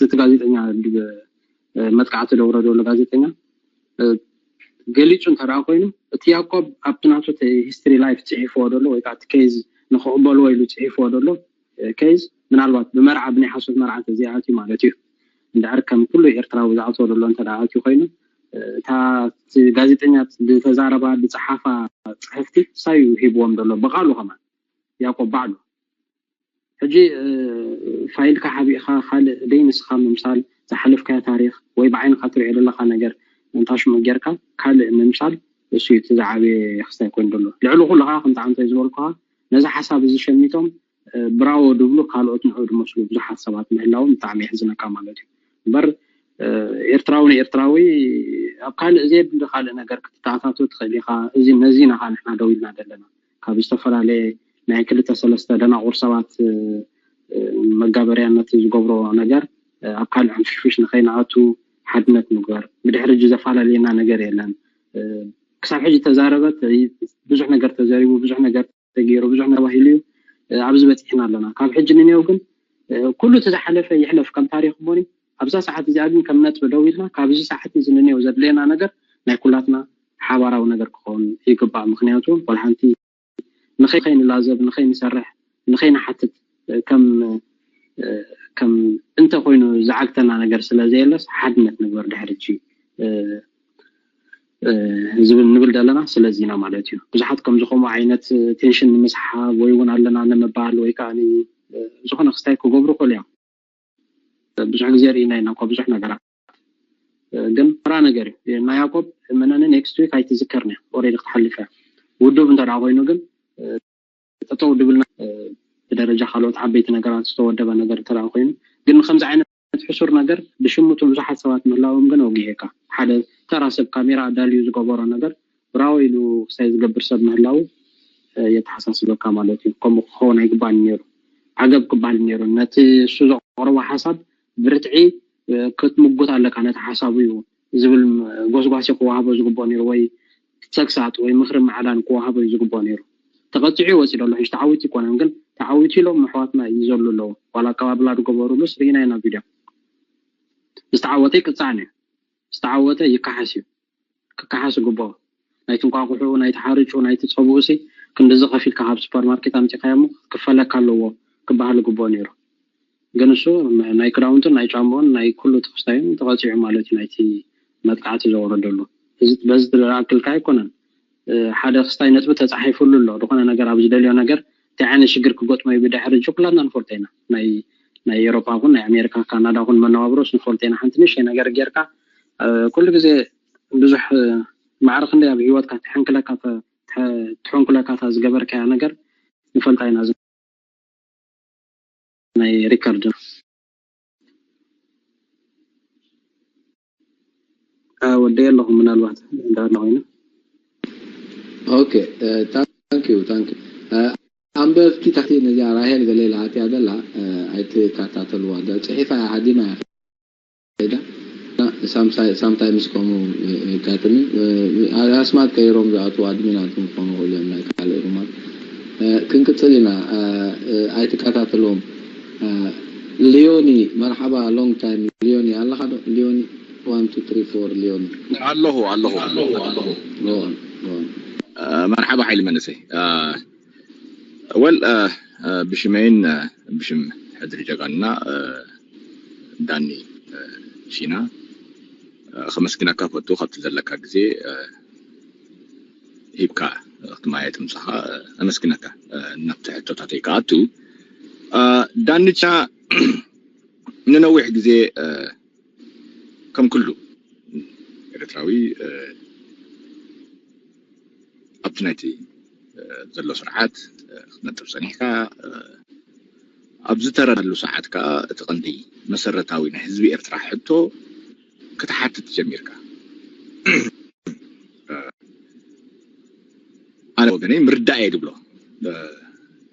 እቲ ጋዜጠኛ ድ- መጥቃዕቲ ዘውረደሉ ጋዜጠኛ ገሊፁ እንተ ደኣ ኮይኑ፣ እቲ ያዕቆብ ኣብቲ ናቱ ሂስትሪ ላይፍ ፅሒፍዎ ዘሎ ወይ ከዓ እቲ ኬዝ ንክቕበልዎ ኢሉ ፅሒፍዎ ዘሎ ኬዝ፣ ምናልባት ብመርዓ፣ ብናይ ሓሶት መርዓ እንተዘይኣትዩ ማለት እዩ፣ እንድሕር ከም ኩሉ ኤርትራዊ ዝኣትዎ ዘሎ እንተ ደኣ ኣትዩ ኮይኑ፣ እታ እቲ ጋዜጠኛ ዝተዛረባ ዝፀሓፋ ፅሕፍቲ እሳ እዩ ሂብዎም ዘሎ ብቃሉ ከማን ያዕቆብ ባዕሉ። ሕጂ ፋይልካ ሓቢእካ ካልእ ደይ ንስኻ ምምሳል፣ ዝሓለፍካዮ ታሪኽ ወይ ብዓይንኻ ትሪኦ ዘለኻ ነገር እንታሽሙ ጌርካ ካልእ ምምሳል፣ እሱ እዩ እቲ ዝዓበየ ክስታይ ኮይኑ ዘሎ። ልዕሊ ኩሉ ከዓ ከምቲ ዓንተ ዝበልኩኻ ነዚ ሓሳብ እዚ ሸሚቶም ብራዎ ድብሉ ካልኦት ንዑ ድመስሉ ብዙሓት ሰባት ምህላዎም ብጣዕሚ የሕዝነካ ማለት እዩ። እምበር ኤርትራዊ ንኤርትራዊ ኣብ ካልእ ዘየድሊ ካልእ ነገር ክትተኣታቶ ትኽእል ኢኻ። እዚ ነዚ ኢና ከዓ ንሕና ደው ኢልና ዘለና። ካብ ዝተፈላለየ ናይ ክልተ ሰለስተ ደናቑር ሰባት መጋበርያነት ዝገብሮ ነገር ኣብ ካልእ ሕንፍሽፍሽ ንኸይንኣቱ ሓድነት ምግበር። ብድሕሪ ሕጂ ዘፈላለየና ነገር የለን። ክሳብ ሕጂ ተዛረበት፣ ብዙሕ ነገር ተዘሪቡ፣ ብዙሕ ነገር ተገይሩ፣ ብዙሕ ነገር ተባሂሉ እዩ። ኣብዚ በፂሕና ኣለና። ካብ ሕጂ ንኔው ግን ኩሉ እቲ ዝሓለፈ ይሕለፍ ከም ታሪክ እሞኒ፣ ኣብዛ ሰዓት እዚኣ ግን ከም ነጥቢ ደው ኢልና ካብዚ ሰዓት እዚ ንኔው ዘድለየና ነገር ናይ ኩላትና ሓባራዊ ነገር ክኸውን ይግባእ። ምክንያቱ ዋላ ሓንቲ ንኸይንላዘብ፣ ንኸይንሰርሕ፣ ንኸይንሓትት ከም ከም እንተ ኮይኑ ዝዓግተና ነገር ስለ ዘየለስ ሓድነት ንግበር ድሕሪ ሕጂ ዝብል ንብል ዘለና ስለዚ ኢና ማለት እዩ። ብዙሓት ከምዚ ከምኡ ዓይነት ቴንሽን ንምስሓብ ወይ እውን ኣለና ንምባል ወይ ከዓ ዝኾነ ክስታይ ክገብሩ ይኽእሉ እዮም። ብዙሕ ግዜ ርኢና ኢና እኳ ብዙሕ ነገራት፣ ግን ተራ ነገር እዩ። ናይ ያዕቆብ መነኒ ኔክስት ዊክ ኣይትዝከርን እያ፣ ኦልሬዲ ክትሓልፍ እያ። ውዱብ እንተ ደኣ ኮይኑ ግን ጠጠው ድብልና ብደረጃ ካልኦት ዓበይቲ ነገራት ዝተወደበ ነገር እንተ ደኣ ኮይኑ ግን ንከምዚ ዓይነት ሕሱር ነገር ብሽሙቱ ብዙሓት ሰባት ምህላዎም ግን ኣውጊሄካ። ሓደ ተራ ሰብ ካሜራ ኣዳልዩ ዝገበሮ ነገር ብራዎ ኢሉ ክሳይ ዝገብር ሰብ ምህላው የተሓሳስበካ ማለት እዩ። ከምኡ ክኸውን ኣይግባን ነይሩ። ዓገብ ክበሃል ነይሩ። ነቲ እሱ ዘቕረቦ ሓሳብ ብርትዒ ክትምጉት ኣለካ። ነቲ ሓሳቡ እዩ ዝብል ጎስጓሲ ክወሃቦ ዝግብኦ ነይሩ፣ ወይ ተግሳጥ ወይ ምኽሪ ማዕዳን ክወሃቦ እዩ ዝግብኦ ነይሩ። ተቐፂዑ ይወፅእ ዘሎ ሕጂ ተዓዊቱ ይኮነን፣ ግን ተዓዊቱ ኢሎም ኣሕዋትና ይዘሉ ኣለዉ። ዋላ ኣቀባብላ ዝገበሩሉስ ርኢና ኢና ቪድዮ። ዝተዓወተ ይቅፃዕ ነዩ፣ ዝተዓወተ ይከሓስ እዩ። ክከሓስ ይግብኦ። ናይቲ እንቋቑሑ፣ ናይቲ ሓርጩ፣ ናይቲ ፀብኡሲ ክንድዚ ከፊልካ ካብ ሱፐርማርኬት ኣምፂኻዮ እሞ ክፈለካ ኣለዎ ክበሃል ይግብኦ ነይሩ። ግን እሱ ናይ ክዳውንቱን ናይ ጫምኡን ናይ ኩሉ ትኽስታዩን ተቐፂዑ ማለት እዩ ናይቲ መጥቃዕቲ ዘወረደሉ። እዚ በዚ ዝኣክልካ ኣይኮነን። ሓደ ክስታይ ነጥቢ ተፃሒፉሉ ኣሎ። ዝኾነ ነገር ኣብ ዝደልዮ ነገር እንታይ ዓይነት ሽግር ክገጥሞ እዩ ብድሕሪ ሕጂ ኩላትና ንፈልጦ ኢና። ናይ ናይ ኤሮፓ ኹን ናይ ኣሜሪካ ካናዳ ኹን መነባብሮስ ንፈልጦ ኢና። ሓንቲ ንእሽተይ ነገር ጌርካ ኩሉ ግዜ ብዙሕ ማዕረ ክንደይ ኣብ ህይወትካ ትሕንክለካ ትሕንኩለካ እታ ዝገበርካያ ነገር ንፈልጣ ኢና። ናይ ሪከርድ ወደ ኣለኹ ምናልባት እንዳ ኣሎ ኮይኑ ኦኬ ታንክ ዩ ታንክ ዩ ኣንበብቲ ታሕቲ ነዚኣ ራሄል ገለ ኢላ ኣትያ ዘላ ኣይትከታተልዋ ጽሒፋ እያ ሃዲማ እያ ከይዳ ሳምታይምስ ከምኡ የጋጥም እዩ ኣስማት ቀይሮም ዝኣትዉ ኣድሚናት ክኾኑ ይኽእሉ እዮም ናይ ካልእ ሩማት ክንቅፅል ኢና ኣይትከታተልዎም ሊዮኒ መርሓባ long time ሊዮኒ ኣለኻ ዶ ሊዮኒ one two three four ሊዮኒ ኣለኹ ኣለኹ go on go on መርሓባ ሓይሊ መንእሰይ well ብሽመይን ብሽም ሕድሪ ጀጋኑና ዳኒ ሺና ከመስግነካ ፈቱ ካብቲ ዘለካ ግዜ ሂብካ ክትማየጥ ምሳኻ ኣመስግነካ ናብቲ ሕቶታተይ ክኣቱ ዳንቻ ንነዊሕ ግዜ ከም ኩሉ ኤርትራዊ ኣብቲ ናይቲ ዘሎ ስርዓት ክትነጥብ ፀኒሕካ ኣብ ዝተረዳሉ ሰዓት ከዓ እቲ ቀንዲ መሰረታዊ ናይ ህዝቢ ኤርትራ ሕቶ ክትሓትት ጀሚርካ። ኣነ ወገነይ ምርዳእ እየ ድብሎ።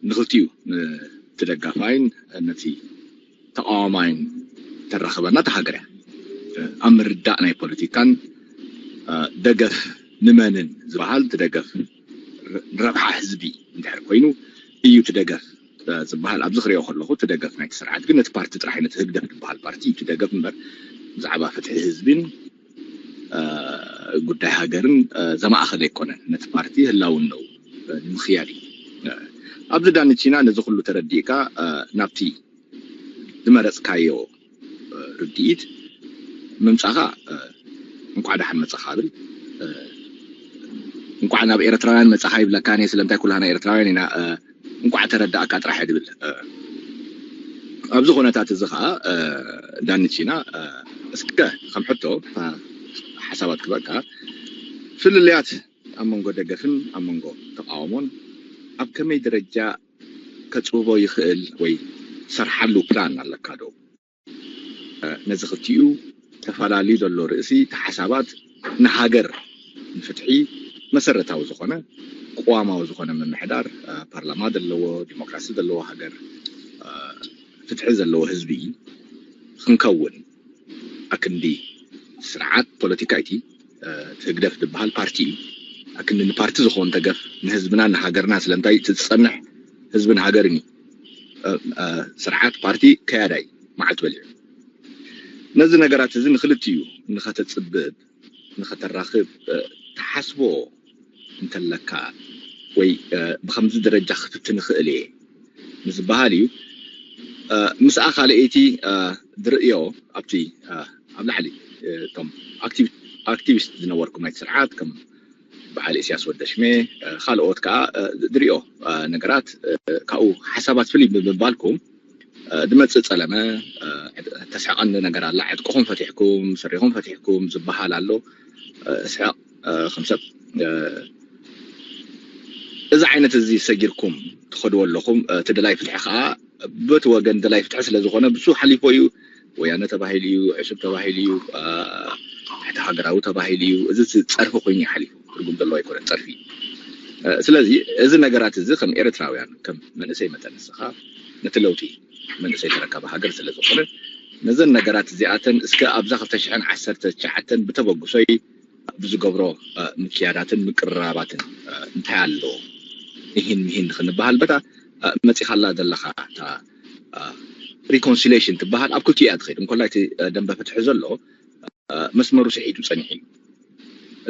ንክልቲኡ፣ ነቲ ደጋፋይን ነቲ ተቃዋማይን ተራኽበና እታ ሃገር እያ። ኣብ ምርዳእ ናይ ፖለቲካን ደገፍ ንመንን ዝበሃል፣ እቲ ደገፍ ንረብሓ ህዝቢ እንድሕር ኮይኑ እዩ እቲ ደገፍ ዝበሃል። ኣብዚ ክሪኦ ከለኹ እቲ ደገፍ ናይቲ ስርዓት ግን ነቲ ፓርቲ ጥራሕ እዩ፣ ነቲ ህግደፍ ዝበሃል ፓርቲ እዩ እቲ ደገፍ እምበር ብዛዕባ ፍትሒ ህዝቢን ጉዳይ ሃገርን ዘማእኸለ ኣይኮነን። ነቲ ፓርቲ ህላውነው ንምኽያድ እዩ። ኣብዚ ዳንቺና ነዚ ኩሉ ተረዲእካ ናብቲ ዝመረፅካዮ ርድኢት ምምፃኻ እንኳዕ ደሓን መፃኻ ብል። እንኳዕ ናብ ኤርትራውያን መፃኻ ይብለካ። እኔ ስለምንታይ ኩላህና ኤርትራውያን ኢና፣ እንኳዕ ተረዳእካ ጥራሕ እየ ድብል። ኣብዚ ኩነታት እዚ ከዓ ዳንቺና እስከ ከም ሕቶ ሓሳባት ክበካ፣ ፍልልያት ኣብ መንጎ ደገፍን ኣብ መንጎ ተቃውሞን ኣብ ከመይ ደረጃ ከጽብቦ ይኽእል ወይ ትሰርሓሉ ፕላን ኣለካ ዶ? ነዚ ክልቲኡ ተፈላልዩ ዘሎ ርእሲ እቲ ሓሳባት ንሃገር ንፍትሒ መሰረታዊ ዝኾነ ቅዋማዊ ዝኾነ ምምሕዳር ፓርላማ ዘለዎ ዲሞክራሲ ዘለዎ ሃገር ፍትሒ ዘለዎ ህዝቢ ክንከውን ኣክንዲ ስርዓት ፖለቲካ እቲ ህግደፍ ዝበሃል ፓርቲ እዩ። ኣክንዲ ንፓርቲ ዝኸውን ደገፍ ንህዝብና ንሃገርና ስለምንታይ እቲ ዝፀንሕ ህዝብን ሃገርን እዩ። ስርዓት ፓርቲ ከያዳይ መዓልቲ በሊዑ ነዚ ነገራት እዚ ንክልቲኡ ንኸተፅብብ ንኸተራኽብ ትሓስቦ እንተለካ ወይ ብከምዚ ደረጃ ክፍትን ይኽእል እየ ንዝበሃል እዩ። ምስኣ ካልኣይቲ ዝርእዮ ኣብቲ ኣብ ላዕሊ እቶም ኣክቲቪስት ዝነበርኩም ናይቲ ስርዓት ከም በዓል እስያስ ወደሽሜ ካልኦት ከዓ ዝርእዮ ነገራት ካብኡ ሓሳባት ፍልይ ብምባልኩም ድመፅእ ፀለመ ተስሕቐኒ ነገር ኣላ። ዕጥቅኹም ፈቲሕኩም ስሪኹም ፈቲሕኩም ዝበሃል ኣሎ። እስሕቕ ከም ሰብ እዚ ዓይነት እዚ ሰጊርኩም ትኸድዎ ኣለኹም። እቲ ደላይ ፍትሒ ከዓ በቲ ወገን ደላይ ፍትሒ ስለ ዝኾነ ብሱ ሓሊፎ እዩ። ወያነ ተባሂሉ እዩ፣ ዕሱብ ተባሂሉ እዩ፣ ሕቲ ሃገራዊ ተባሂሉ እዩ። እዚ ጸርፊ ኮይኑ እዩ ሓሊፉ። ትርጉም ዘለዎ ኣይኮነን ጸርፊ። ስለዚ እዚ ነገራት እዚ ከም ኤርትራውያን ከም መንእሰይ መጠን ንስኻ ነቲ ለውጢ መንእሰይ ተረካቢ ሃገር ስለ ዝኾነ ነዘን ነገራት እዚኣተን እስከ ኣብዛ ክልተ ሽሕን ዓሰርተ ትሽዓተን ብተበግሶይ ብዝገብሮ ምክያዳትን ምቅርራባትን እንታይ ኣሎ? እሂን ምሂን ክንበሃል በታ መፂኻላ ዘለኻ እታ ሪኮንሲሌሽን ትበሃል ኣብ ክልቲኡ እያ ትኸይድ። እንኮላይ እቲ ደንበ ፍትሒ ዘሎ መስመሩ ስሒቱ ፀኒሑ እዩ።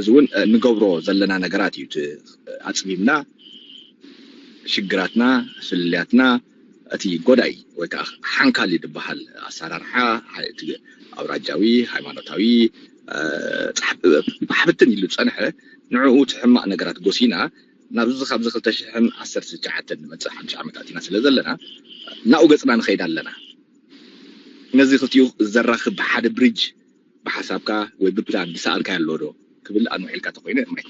እዚ እውን ንገብሮ ዘለና ነገራት እዩ። ኣፅቢብና ሽግራትና ፍልልያትና እቲ ጎዳይ ወይ ከዓ ሓንካሊ ዝበሃል ኣሰራርሓ እቲ ኣውራጃዊ ሃይማኖታዊ ብሕብትን ኢሉ ዝፀንሐ ንዕኡ እቲ ሕማቕ ነገራት ጎሲና ናብዚ ካብዚ ክልተ ሽሕን ዓሰርተ ትሽዓተን ንመፅእ ሓሙሽተ ዓመታት ኢና ስለ ዘለና ናብኡ ገፅና ንኸይድ ኣለና። ነዚ ክልቲኡ ዘራኽብ ሓደ ብሪጅ ብሓሳብካ ወይ ብፕላን ዝሰኣልካ ኣሎ ዶ ክብል ኣንውሒልካ ተኮይነ ማይክ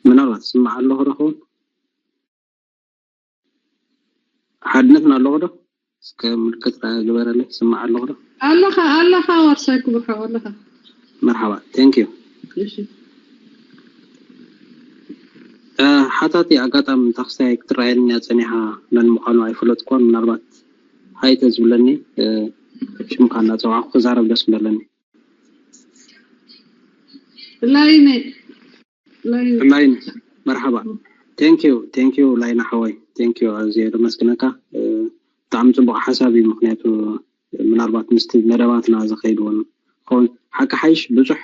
ምናልባት ስማዕ ኣለኹ ዶ ክኸውን ሓድነትና ኣለኹ ዶ እስከ ምልክት ግበረለይ ስማዕ ኣለኹ ዶ ኣለኻ ኣለኻ ዋርሳይ ክቡር ሓው ኣለኻ መርሓባ thank you እሺ ሓታቲ ኣጋጣሚ ታክሳይ ክትረኣየኒ እያ ፀኒሓ መን ምዃኑ ኣይፈለጥኩዋን ምናልባት ሃይ ተዝብለኒ ሽምካ እናፀዋዕኩ ክዛረብ ደስ ምበለኒ ላይነ ላይነ መርሓባ thank you thank you ላይነ ሓወይ thank you ኣዝየ ደመስግነካ ብጣዕሚ ፅቡቅ ሓሳብ እዩ ምክንያቱ ምናልባት ምስቲ መደባትና ዝኸይድ እውን ክኸውን ሓቂ ሓይሽ ብዙሕ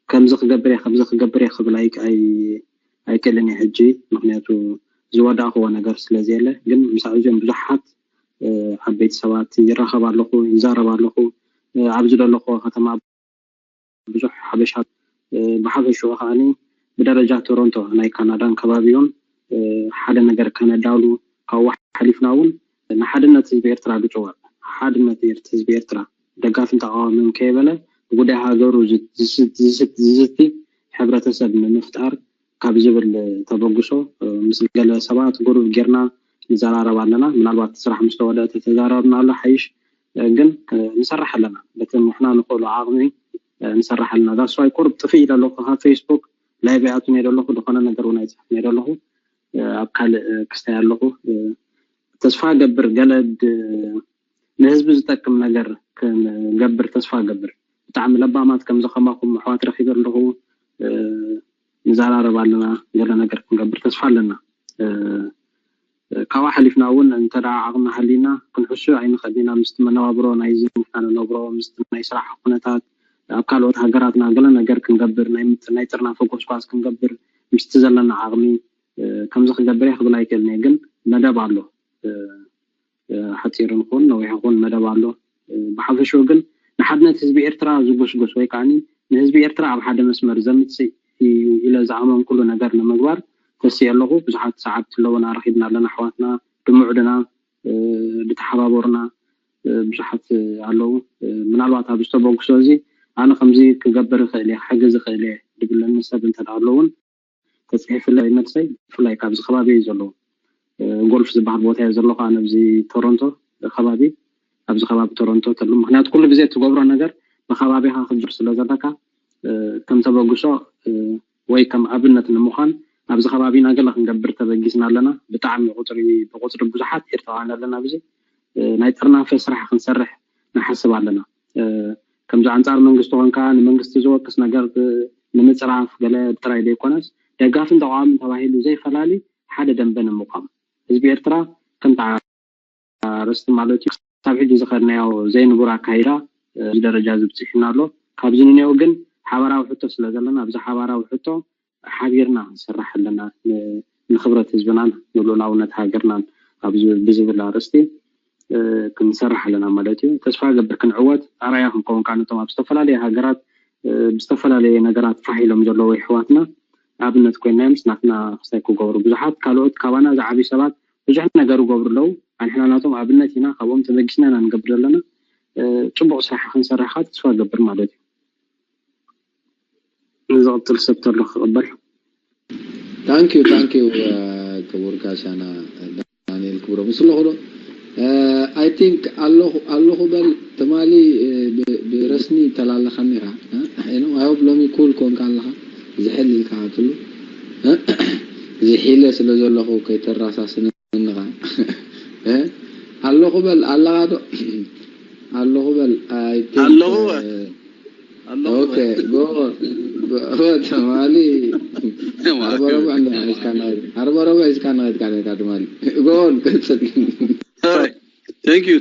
ከምዚ ክገብር እየ ከምዚ ክገብር እየ ክብል ኣይክእልን እየ ሕጂ ምክንያቱ ዝወዳእክዎ ነገር ስለዘየለ ግን ምስ ኣዝዮም ብዙሓት ዓበይቲ ሰባት ይራኸብ ኣለኹ ይዛረብ ኣለኹ ኣብዚ ዘለኹዎ ከተማ ብዙሕ ሓበሻ ብሓፈሽኡ ከዓኒ ብደረጃ ቶሮንቶ ናይ ካናዳን ከባቢኡን ሓደ ነገር ከነዳሉ ካብኡ ሓሊፍና እውን ንሓድነት ህዝቢ ኤርትራ ዝፅውዕ ሓድነት ህዝቢ ኤርትራ ደጋፍን ተቃዋምን ከይበለ ብጉዳይ ሃገሩ ዝዝቲ ሕብረተሰብ ንምፍጣር ካብ ዝብል ተበግሶ ምስ ገለ ሰባት ጉሩብ ጌርና ንዘራረብ ኣለና። ምናልባት ስራሕ ምስ ተወደአ ተተዛረብና ኣሎ ሓይሽ፣ ግን ንሰርሕ ኣለና። በቲ ንሕና ንኽእሎ ዓቕሚ ንሰርሕ ኣለና። ዛስዋይ ቁሩብ ጥፍእ ኢለ ኣለኹ ካብ ፌስቡክ ላይቭ ይኣቱ ነይ ኣለኹ፣ ዝኾነ ነገር እውን ኣይፅሕፍ ነይ ኣለኹ። ኣብ ካልእ ክስታይ ኣለኹ። ተስፋ ገብር ገለ ንህዝቢ ዝጠቅም ነገር ክንገብር ተስፋ ገብር። ብጣዕሚ ለባማት ከምዚ ከማኹም ኣሕዋት ረኺበ ኣለኹ። ንዘራረብ ኣለና፣ ገለ ነገር ክንገብር ተስፋ ኣለና። ካብኣ ሓሊፍና እውን እንተ ደኣ ዓቕሚ ሃሊና ክንሕሹ ኣይንኽእል ኢና። ምስቲ መነባብሮ ናይዚ ንሕና ንነብሮ፣ ምስቲ ናይ ስራሕ ኩነታት ኣብ ካልኦት ሃገራትና ገለ ነገር ክንገብር፣ ናይ ምጥ- ናይ ጥርናፈ ጎስጓስ ክንገብር ምስቲ ዘለና ዓቕሚ ከምዚ ክገብር እየ ክብል ኣይክእልን እየ። ግን መደብ ኣሎ። ሓፂር ንኹን ነዊሕ ይኹን መደብ ኣሎ። ብሓፈሽኡ ግን ንሓድነት ህዝቢ ኤርትራ ዝጉስጉስ ወይ ከዓ ንህዝቢ ኤርትራ ኣብ ሓደ መስመር ዘምፅእ እዩ ኢለ ዝኣመንኩሉ ነገር ንምግባር ተስየ ኣለኹ። ብዙሓት ሰዓብቲ ኣለውና፣ ረኺብና ኣለና፣ ኣሕዋትና ድሙዕድና ዝተሓባበሩና ብዙሓት ኣለዉ። ምናልባት ኣብ ዝተበግሶ እዚ ኣነ ከምዚ ክገብር ይኽእል እየ፣ ክሕግዝ ይኽእል እየ ድብለኒ ሰብ እንተ ደኣ ኣሎ እውን ተፅሒፍለይ መልሰይ ብፍላይ ካብዚ ከባቢ እዩ ዘለዉ። ጎልፍ ዝበሃል ቦታ እየ ዘለኹ ኣነ ኣብዚ ቶሮንቶ ከባቢ፣ ኣብዚ ከባቢ ቶሮንቶ ተሉ። ምክንያቱ ኩሉ ግዜ እትገብሮ ነገር ብከባቢኻ ክትጅር ስለ ዘለካ ከም ተበግሶ ወይ ከም ኣብነት ንምዃን ኣብዚ ከባቢና ገለ ክንገብር ተበጊስና ኣለና። ብጣዕሚ ቁፅሪ ብቁፅሪ ብዙሓት ኤርትራውያን ኣለና ኣብዚ ናይ ጥርናፈ ስራሕ ክንሰርሕ ንሓስብ ኣለና። ከምዚ ኣንጻር መንግስቲ ኮንካ ንመንግስቲ ዝወቅስ ነገር ንምፅራፍ ገለ ጥራይ ዘይኮነስ ደጋፍን ተቃዋምን ተባሂሉ ዘይፈላሊ ሓደ ደንበ ንምቋም ህዝቢ ኤርትራ ከምቲ ኣርእስቲ ማለት እዩ ክሳብ ሕጂ ዝኸድናዮ ዘይንቡር ኣካይዳ እዚ ደረጃ እዚ ብፂሑና ኣሎ። ካብዚ ንኔው ግን ሓባራዊ ሕቶ ስለ ዘለና ኣብዚ ሓባራዊ ሕቶ ሓቢርና ክንሰርሕ ኣለና። ንክብረት ህዝብናን ንሉእላውነት ሃገርናን ኣብ ብዝብል ኣርእስቲ ክንሰርሕ ኣለና ማለት እዩ። ተስፋ ገብር ክንዕወት ኣርኣያ ክንከውን ከዓ ነቶም ኣብ ዝተፈላለየ ሃገራት ብዝተፈላለየ ነገራት ፋሕ ኢሎም ዘለዉ ይሕዋትና ኣብነት ኮይናዮም ናትና ክስታይ ክገብሩ ብዙሓት ካልኦት ካባና ዝዓብዩ ሰባት ብዙሕ ነገር ይገብሩ ኣለዉ። ኣንሕና ናቶም ኣብነት ኢና፣ ካብኦም ተበጊስና ኢና ንገብር ዘለና። ፅቡቕ ስራሕ ክንሰርሕ ከዓ ተስፋ ገብር ማለት እዩ። ንዝቕፅል ሰብ ተሎ ክቕበል። ታንኪዩ ታንኪዩ ክቡር ጋሻና ዳንኤል ክብሮም። ስለኹ ዶ ኣይ ቲንክ ኣለኹ ኣለኹ በል ትማሊ ብረስኒ ተላለኻ ነራ። I hope ሎሚ ኩል ኮንካ ኣለኻ ዝሕል ኢልካ ትሉ ዝሒለ ስለ ዘለኹ ከይተራሳስነንኻ ኣለኹ በል ኣለኻ ዶ ኣለኹ በል ኣይ ቲንክ ኣለኹ ኣለኹ ኦኬ ጎ ጎ ትማሊ ኣርባ ረቡዕ እንዳ ሒዝካ ንኸይድ ኣርባ ረቡዕ ሒዝካ ንኸይድካ ነርካ ትማሊ ጎል ቀጽል Alright. Thank you.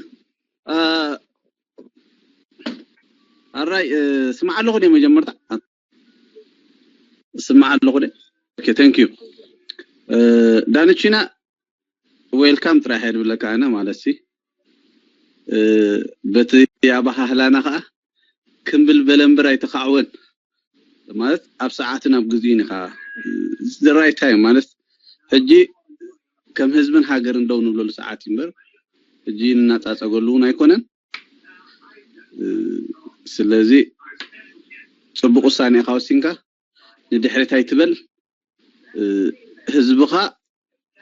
ኣራይ ስማዕ ኣለኹ ደ መጀመርታ ስማዕ ኣለኹ ደ okay thank you ዳንቺና welcome ጥራሕ እየ ድብለካ ኣነ ማለት ሲ በቲ ኣባሃህላና ከዓ ክምብል በለ እምበር ኣይተኻዕወን ማለት ኣብ ሰዓትን ኣብ ግዜኡን ኢኻ the right time ማለት ሕጂ ከም ህዝብን ሃገርን ደው ንብለሉ ሰዓት እዩ እምበር ሕጂ ንናጻጸገሉ እውን ኣይኮነን። ስለዚ ጽቡቕ ውሳኔ ኢኻ ወሲንካ ንድሕሪት ኣይትበል። ህዝብኻ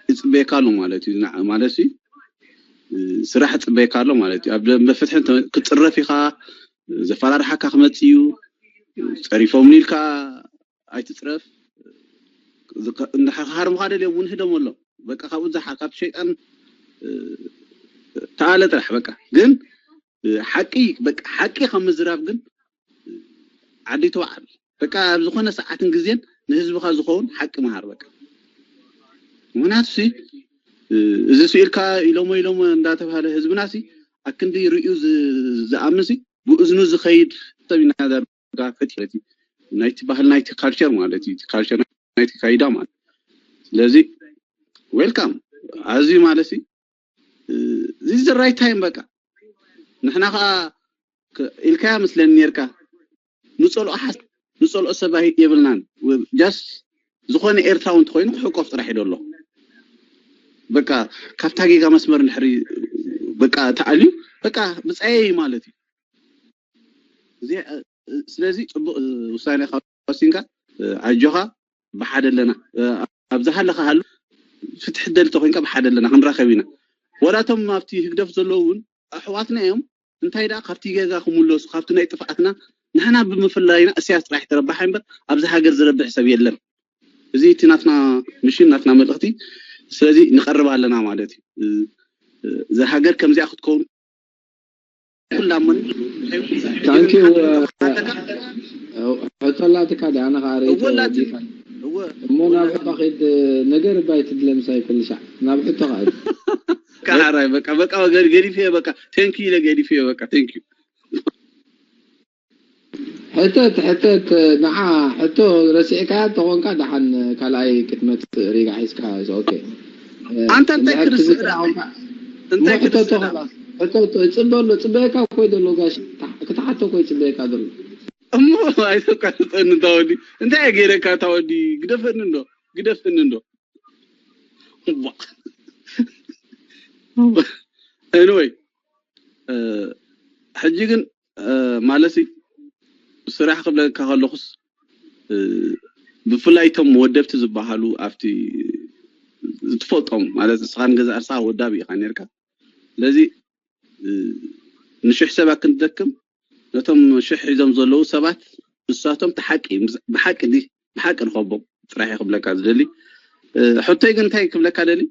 ይጽበየካ ኣሎ ማለት እዩ። ማለት እዩ ስራሕ ይጽበየካ ኣሎ ማለት እዩ። ኣብ ደንበ ፍትሒ ክትጽረፍ ኢኻ፣ ዘፈራርሓካ ክመጽእ እዩ። ጸሪፎምኒ ኢልካ ኣይትጽረፍ። ክሃርሙኻ ደልዮም እውን ህደም ኣሎ። በቃ ካብኡ ዝሓ ካብ ሸይጣን ተኣለ ጥራሕ በቃ ግን ሓቂ በቃ ሓቂ ካብ ምዝራብ ግን ዓዲ ተባዓል በቃ ኣብ ዝኾነ ሰዓትን ግዜን ንህዝብኻ ዝኸውን ሓቂ መሃር በቃ ምክንያቱ ሲ እዚ ስኢልካ ኢሎሞ ኢሎሞ እንዳተባሃለ ህዝብና ሲ ኣክንዲ ርእዩ ዝኣምን ሲ ብእዝኑ ዝኸይድ ሰብ ኢና ዳርጋ ፈጢረት እዩ ናይቲ ባህል ናይቲ ካልቸር ማለት እዩ ካልቸር ናይቲ ካይዳ ማለት ስለዚ ዌልካም ኣዝዩ ማለት እዚ the right time በቃ ንሕና ከዓ ኢልካያ መስለኒ ነርካ ንፀልኦ ሓስ ንፀልኦ ሰብ የብልናን just ዝኾነ ኤርትራዊ እንተኮይኑ ክሕቆፍ ጥራሕ ይደሎ በቃ ካብታ ጌጋ መስመር እንድሕሪ በቃ ተኣልዩ በቃ ብፀየይ ማለት እዩ ስለዚ ፅቡቅ ውሳኔ ካብ ወሲንካ ኣጆኻ፣ ብሓደ ኣለና። ኣብ ዝሃለኻ ሃሉ፣ ፍትሒ ደሊ ተኮይንካ ብሓደ ኣለና፣ ክንራኸብ ኢና። ወላቶም ኣብቲ ህግደፍ ዘለዉ እውን ኣሕዋትና እዮም። እንታይ ደኣ ካብቲ ጌጋ ክምለሱ፣ ካብቲ ናይ ጥፍኣትና ንሕና ብምፍላይና እስያስ ጥራሕ ተረባሓ እምበር ኣብዚ ሃገር ዝረብሕ ሰብ የለን። እዚ እቲ ናትና ምሽን ናትና መልእኽቲ። ስለዚ ንቐርብ ኣለና ማለት እዩ። እዛ ሃገር ከምዚኣ ክትከውን ኩላሞን ታንኪዩ። ሕቶ ኣላትካ ድኣ? ኣነ ከዓ ሬቶ እሞ ናብ ሕቶ ኸይድ። ነገር ባይ ትድለ ምሳይ ኩሉ ሳዕ ናብ ሕቶ ኸይድ። ካራይ በቃ በቃ ገዲፈዮ በቃ። ቴንኪ ኢለ ገዲፈዮ በቃ። ቴንኪ ሕተት ሕተት ንዓ ሕቶ ረሲዕካ ተኾንካ ደሓን ካልኣይ ክትመጽእ ሪጋ ሒዝካ። ኦኬ። ኣንተ እንታይ ክርስእ እንታይ ሕቶ ተኸላ ሕቶ ጽበሎ ጽበየካ ኮይ ዘሎ ጋሽ ክትሓቶ ኮይ ጽበየካ ዘሎ እሞ ኣይተቋርጠኒ። እንታ ወዲ እንታይ ገይረካ? እታ ወዲ ግደፈኒ እንዶ ግደፈኒ እንዶ። Anyway፣ ሕጂ ግን ማለት ስራሕ ክብለካ ከለኹስ ብፍላይ እቶም ወደብቲ ዝበሃሉ ኣብቲ ዝፈልጦም ማለት እስኻ ንገዛእ ርሳ ወዳብ ኢኻ ነርካ። ስለዚ ንሽሕ ሰባት ክንደክም ነቶም ሽሕ ሒዞም ዘለዉ ሰባት ንሳቶም ተሓቂ ብሓቂ ዲ ብሓቂ ንኸቦም ጥራሕ ክብለካ ዝደሊ። ሕቶይ ግን እንታይ ክብለካ ደሊ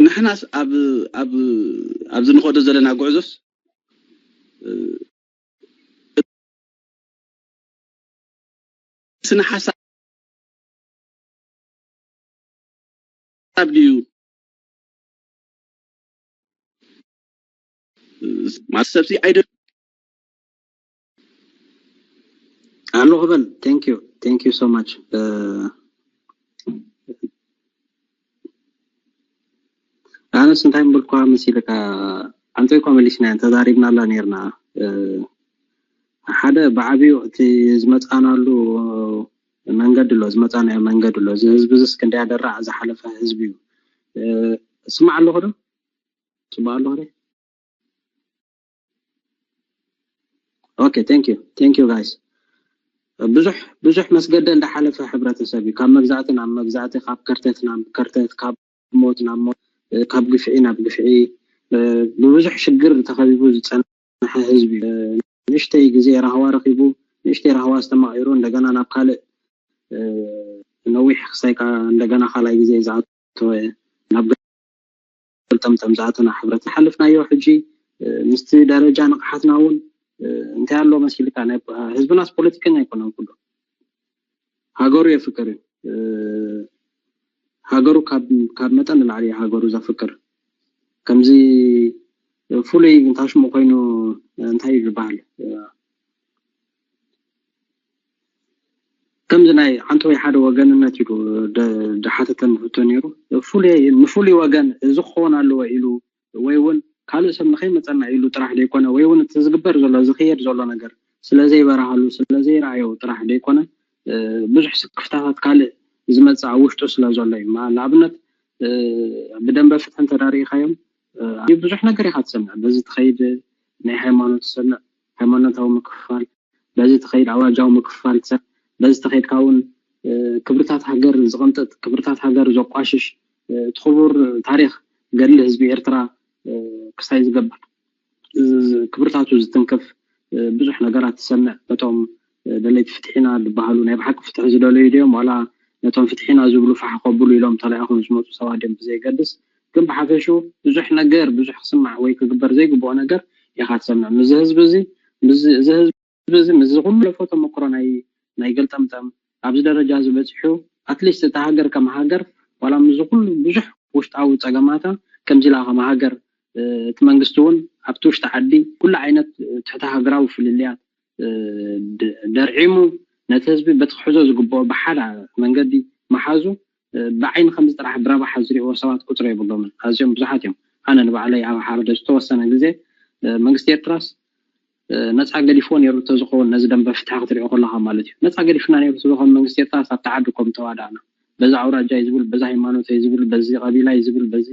ንሕናስ ኣብ ኣብ ኣብዚ ንኸዶ ዘለና ጉዕዞስ ስነ ሓሳብ ድዩ ማለት ሰብሲ ኣይደ ኣሎ ክበል thank you thank you so much ኣነስ እንታይ ምብልኳ መሲልካ ኣንተ እኳ መሊስና ተዛሪብናላ ነርና ሓደ ብዓብዩ እቲ ዝመፃናሉ መንገዲ ኣሎ ዝመፃናዮ መንገዲ ኣሎ እዚ ህዝቢ ዝስ ክንደይ ኣደራዕ ዝሓለፈ ህዝቢ እዩ ስማዕ ኣለኹ ዶ ስማዕ ኣለኹ ዶ okay thank you thank you guys ብዙሕ ብዙሕ መስገደ እንዳሓለፈ ሕብረተሰብ እዩ ካብ መግዛእቲ ናብ መግዛእቲ ካብ ከርተት ናብ ከርተት ካብ ሞት ናብ ሞት ካብ ግፍዒ ናብ ግፍዒ ብብዙሕ ሽግር ተኸቢቡ ዝፀንሐ ህዝቢ እዩ ንእሽተይ ግዜ ራህዋ ረኺቡ ንእሽተይ ራህዋ ዝተማቒሩ እንደገና ናብ ካልእ ነዊሕ ክሳይ ከዓ እንደገና ካልኣይ ግዜ ዝኣተወ ናብ ገልጠምጠም ዝኣተና ሕብረት ዝሓለፍናዮ ሕጂ ምስቲ ደረጃ ንቕሓትና እውን እንታይ ኣሎ መሲልካ ህዝብናስ ፖለቲከኛ ኣይኮነን ኩሉ ሃገሩ የፍቅር እዩ ሃገሩ ካብ መጠን ንላዕሊ ሃገሩ ዘፍቅር ከምዚ ፍሉይ እንታሽሙ ኮይኑ እንታይ እዩ ዝበሃል ከምዚ ናይ ሓንቲ ወይ ሓደ ወገንነት ኢሉ ዝሓተተኒ ሕቶ ነይሩ። ንፍሉይ ወገን እዚ ክኸውን ኣለዎ ኢሉ ወይ እውን ካልእ ሰብ ንኸይመፀና ኢሉ ጥራሕ ዘይኮነ ወይ እውን እቲ ዝግበር ዘሎ ዝኽየድ ዘሎ ነገር ስለዘይበርሃሉ ስለዘይረኣዮ ጥራሕ ዘይኮነ ብዙሕ ስክፍታታት ካልእ ዝመፅእ ኣብ ውሽጡ ስለ ዘሎ እዩ። ንኣብነት ብደንበ ፍትሒ እንተዳርኢኻዮም ብዙሕ ነገር ኢኻ ትሰምዕ። በዚ ትኸይድ ናይ ሃይማኖት ትሰምዕ፣ ሃይማኖታዊ ምክፍፋል በዚ ትኸይድ ኣውራጃዊ ምክፍፋል ትሰምዕ፣ በዚ ትኸይድካ እውን ክብርታት ሃገር ዝቕንጥጥ፣ ክብርታት ሃገር ዘቋሽሽ፣ እቲ ክቡር ታሪኽ ገድሊ ህዝቢ ኤርትራ ክስታይ ዝገብር ክብርታቱ ዝትንክፍ ብዙሕ ነገራት ትሰምዕ። በቶም ደለይቲ ፍትሒና ዝበሃሉ ናይ ብሓቂ ፍትሒ ዝደለዩ ድዮም ዋላ ነቶም ፍትሒና ዝብሉ ፋሕ ከብሉ ኢሎም ተላኢኾም ዝመፁ ሰባት ድዮም ብዘየገድስ ግን ብሓፈሽኡ ብዙሕ ነገር ብዙሕ ክስማዕ ወይ ክግበር ዘይግብኦ ነገር ኢኻ ትሰምዕ። ምስዚ ህዝቢ እዚ ምስዚ ህዝቢ እዚ ምስዚ ኩሉ ለፎ ተመክሮ ናይ ናይ ገልጠምጠም ኣብዚ ደረጃ እዚ በፂሑ ኣትሊስት እታ ሃገር ከም ሃገር ዋላ ምስዚ ኩሉ ብዙሕ ውሽጣዊ ፀገማታ ከምዚ ኢላ ከም ሃገር እቲ መንግስቲ እውን ኣብቲ ውሽጢ ዓዲ ኩሉ ዓይነት ትሕቲ ሃገራዊ ፍልልያት ደርዒሙ ነቲ ህዝቢ በቲ ክሕዞ ዝግብኦ ብሓደ መንገዲ መሓዙ ብዓይኒ ከምዚ ጥራሕ ብረብሓ ዝሪእዎ ሰባት ቁፅሪ የብሎምን። ኣዝዮም ብዙሓት እዮም። ኣነ ንባዕለይ ኣብ ሓደ ዝተወሰነ ግዜ መንግስቲ ኤርትራስ ነፃ ገዲፍዎ ነይሩ እንተዝኸውን ነዚ ደንበ ፍትሒ ክትሪኦ ከለኻ ማለት እዩ። ነፃ ገዲፍና ነይሩ እንተዝኸውን መንግስቲ ኤርትራስ ኣብቲ ዓዲ ኮም ተዋዳእና በዛ ኣውራጃ እዩ ዝብል በዛ ሃይማኖት እዩ ዝብል በዚ ቀቢላ እዩ ዝብል በዚ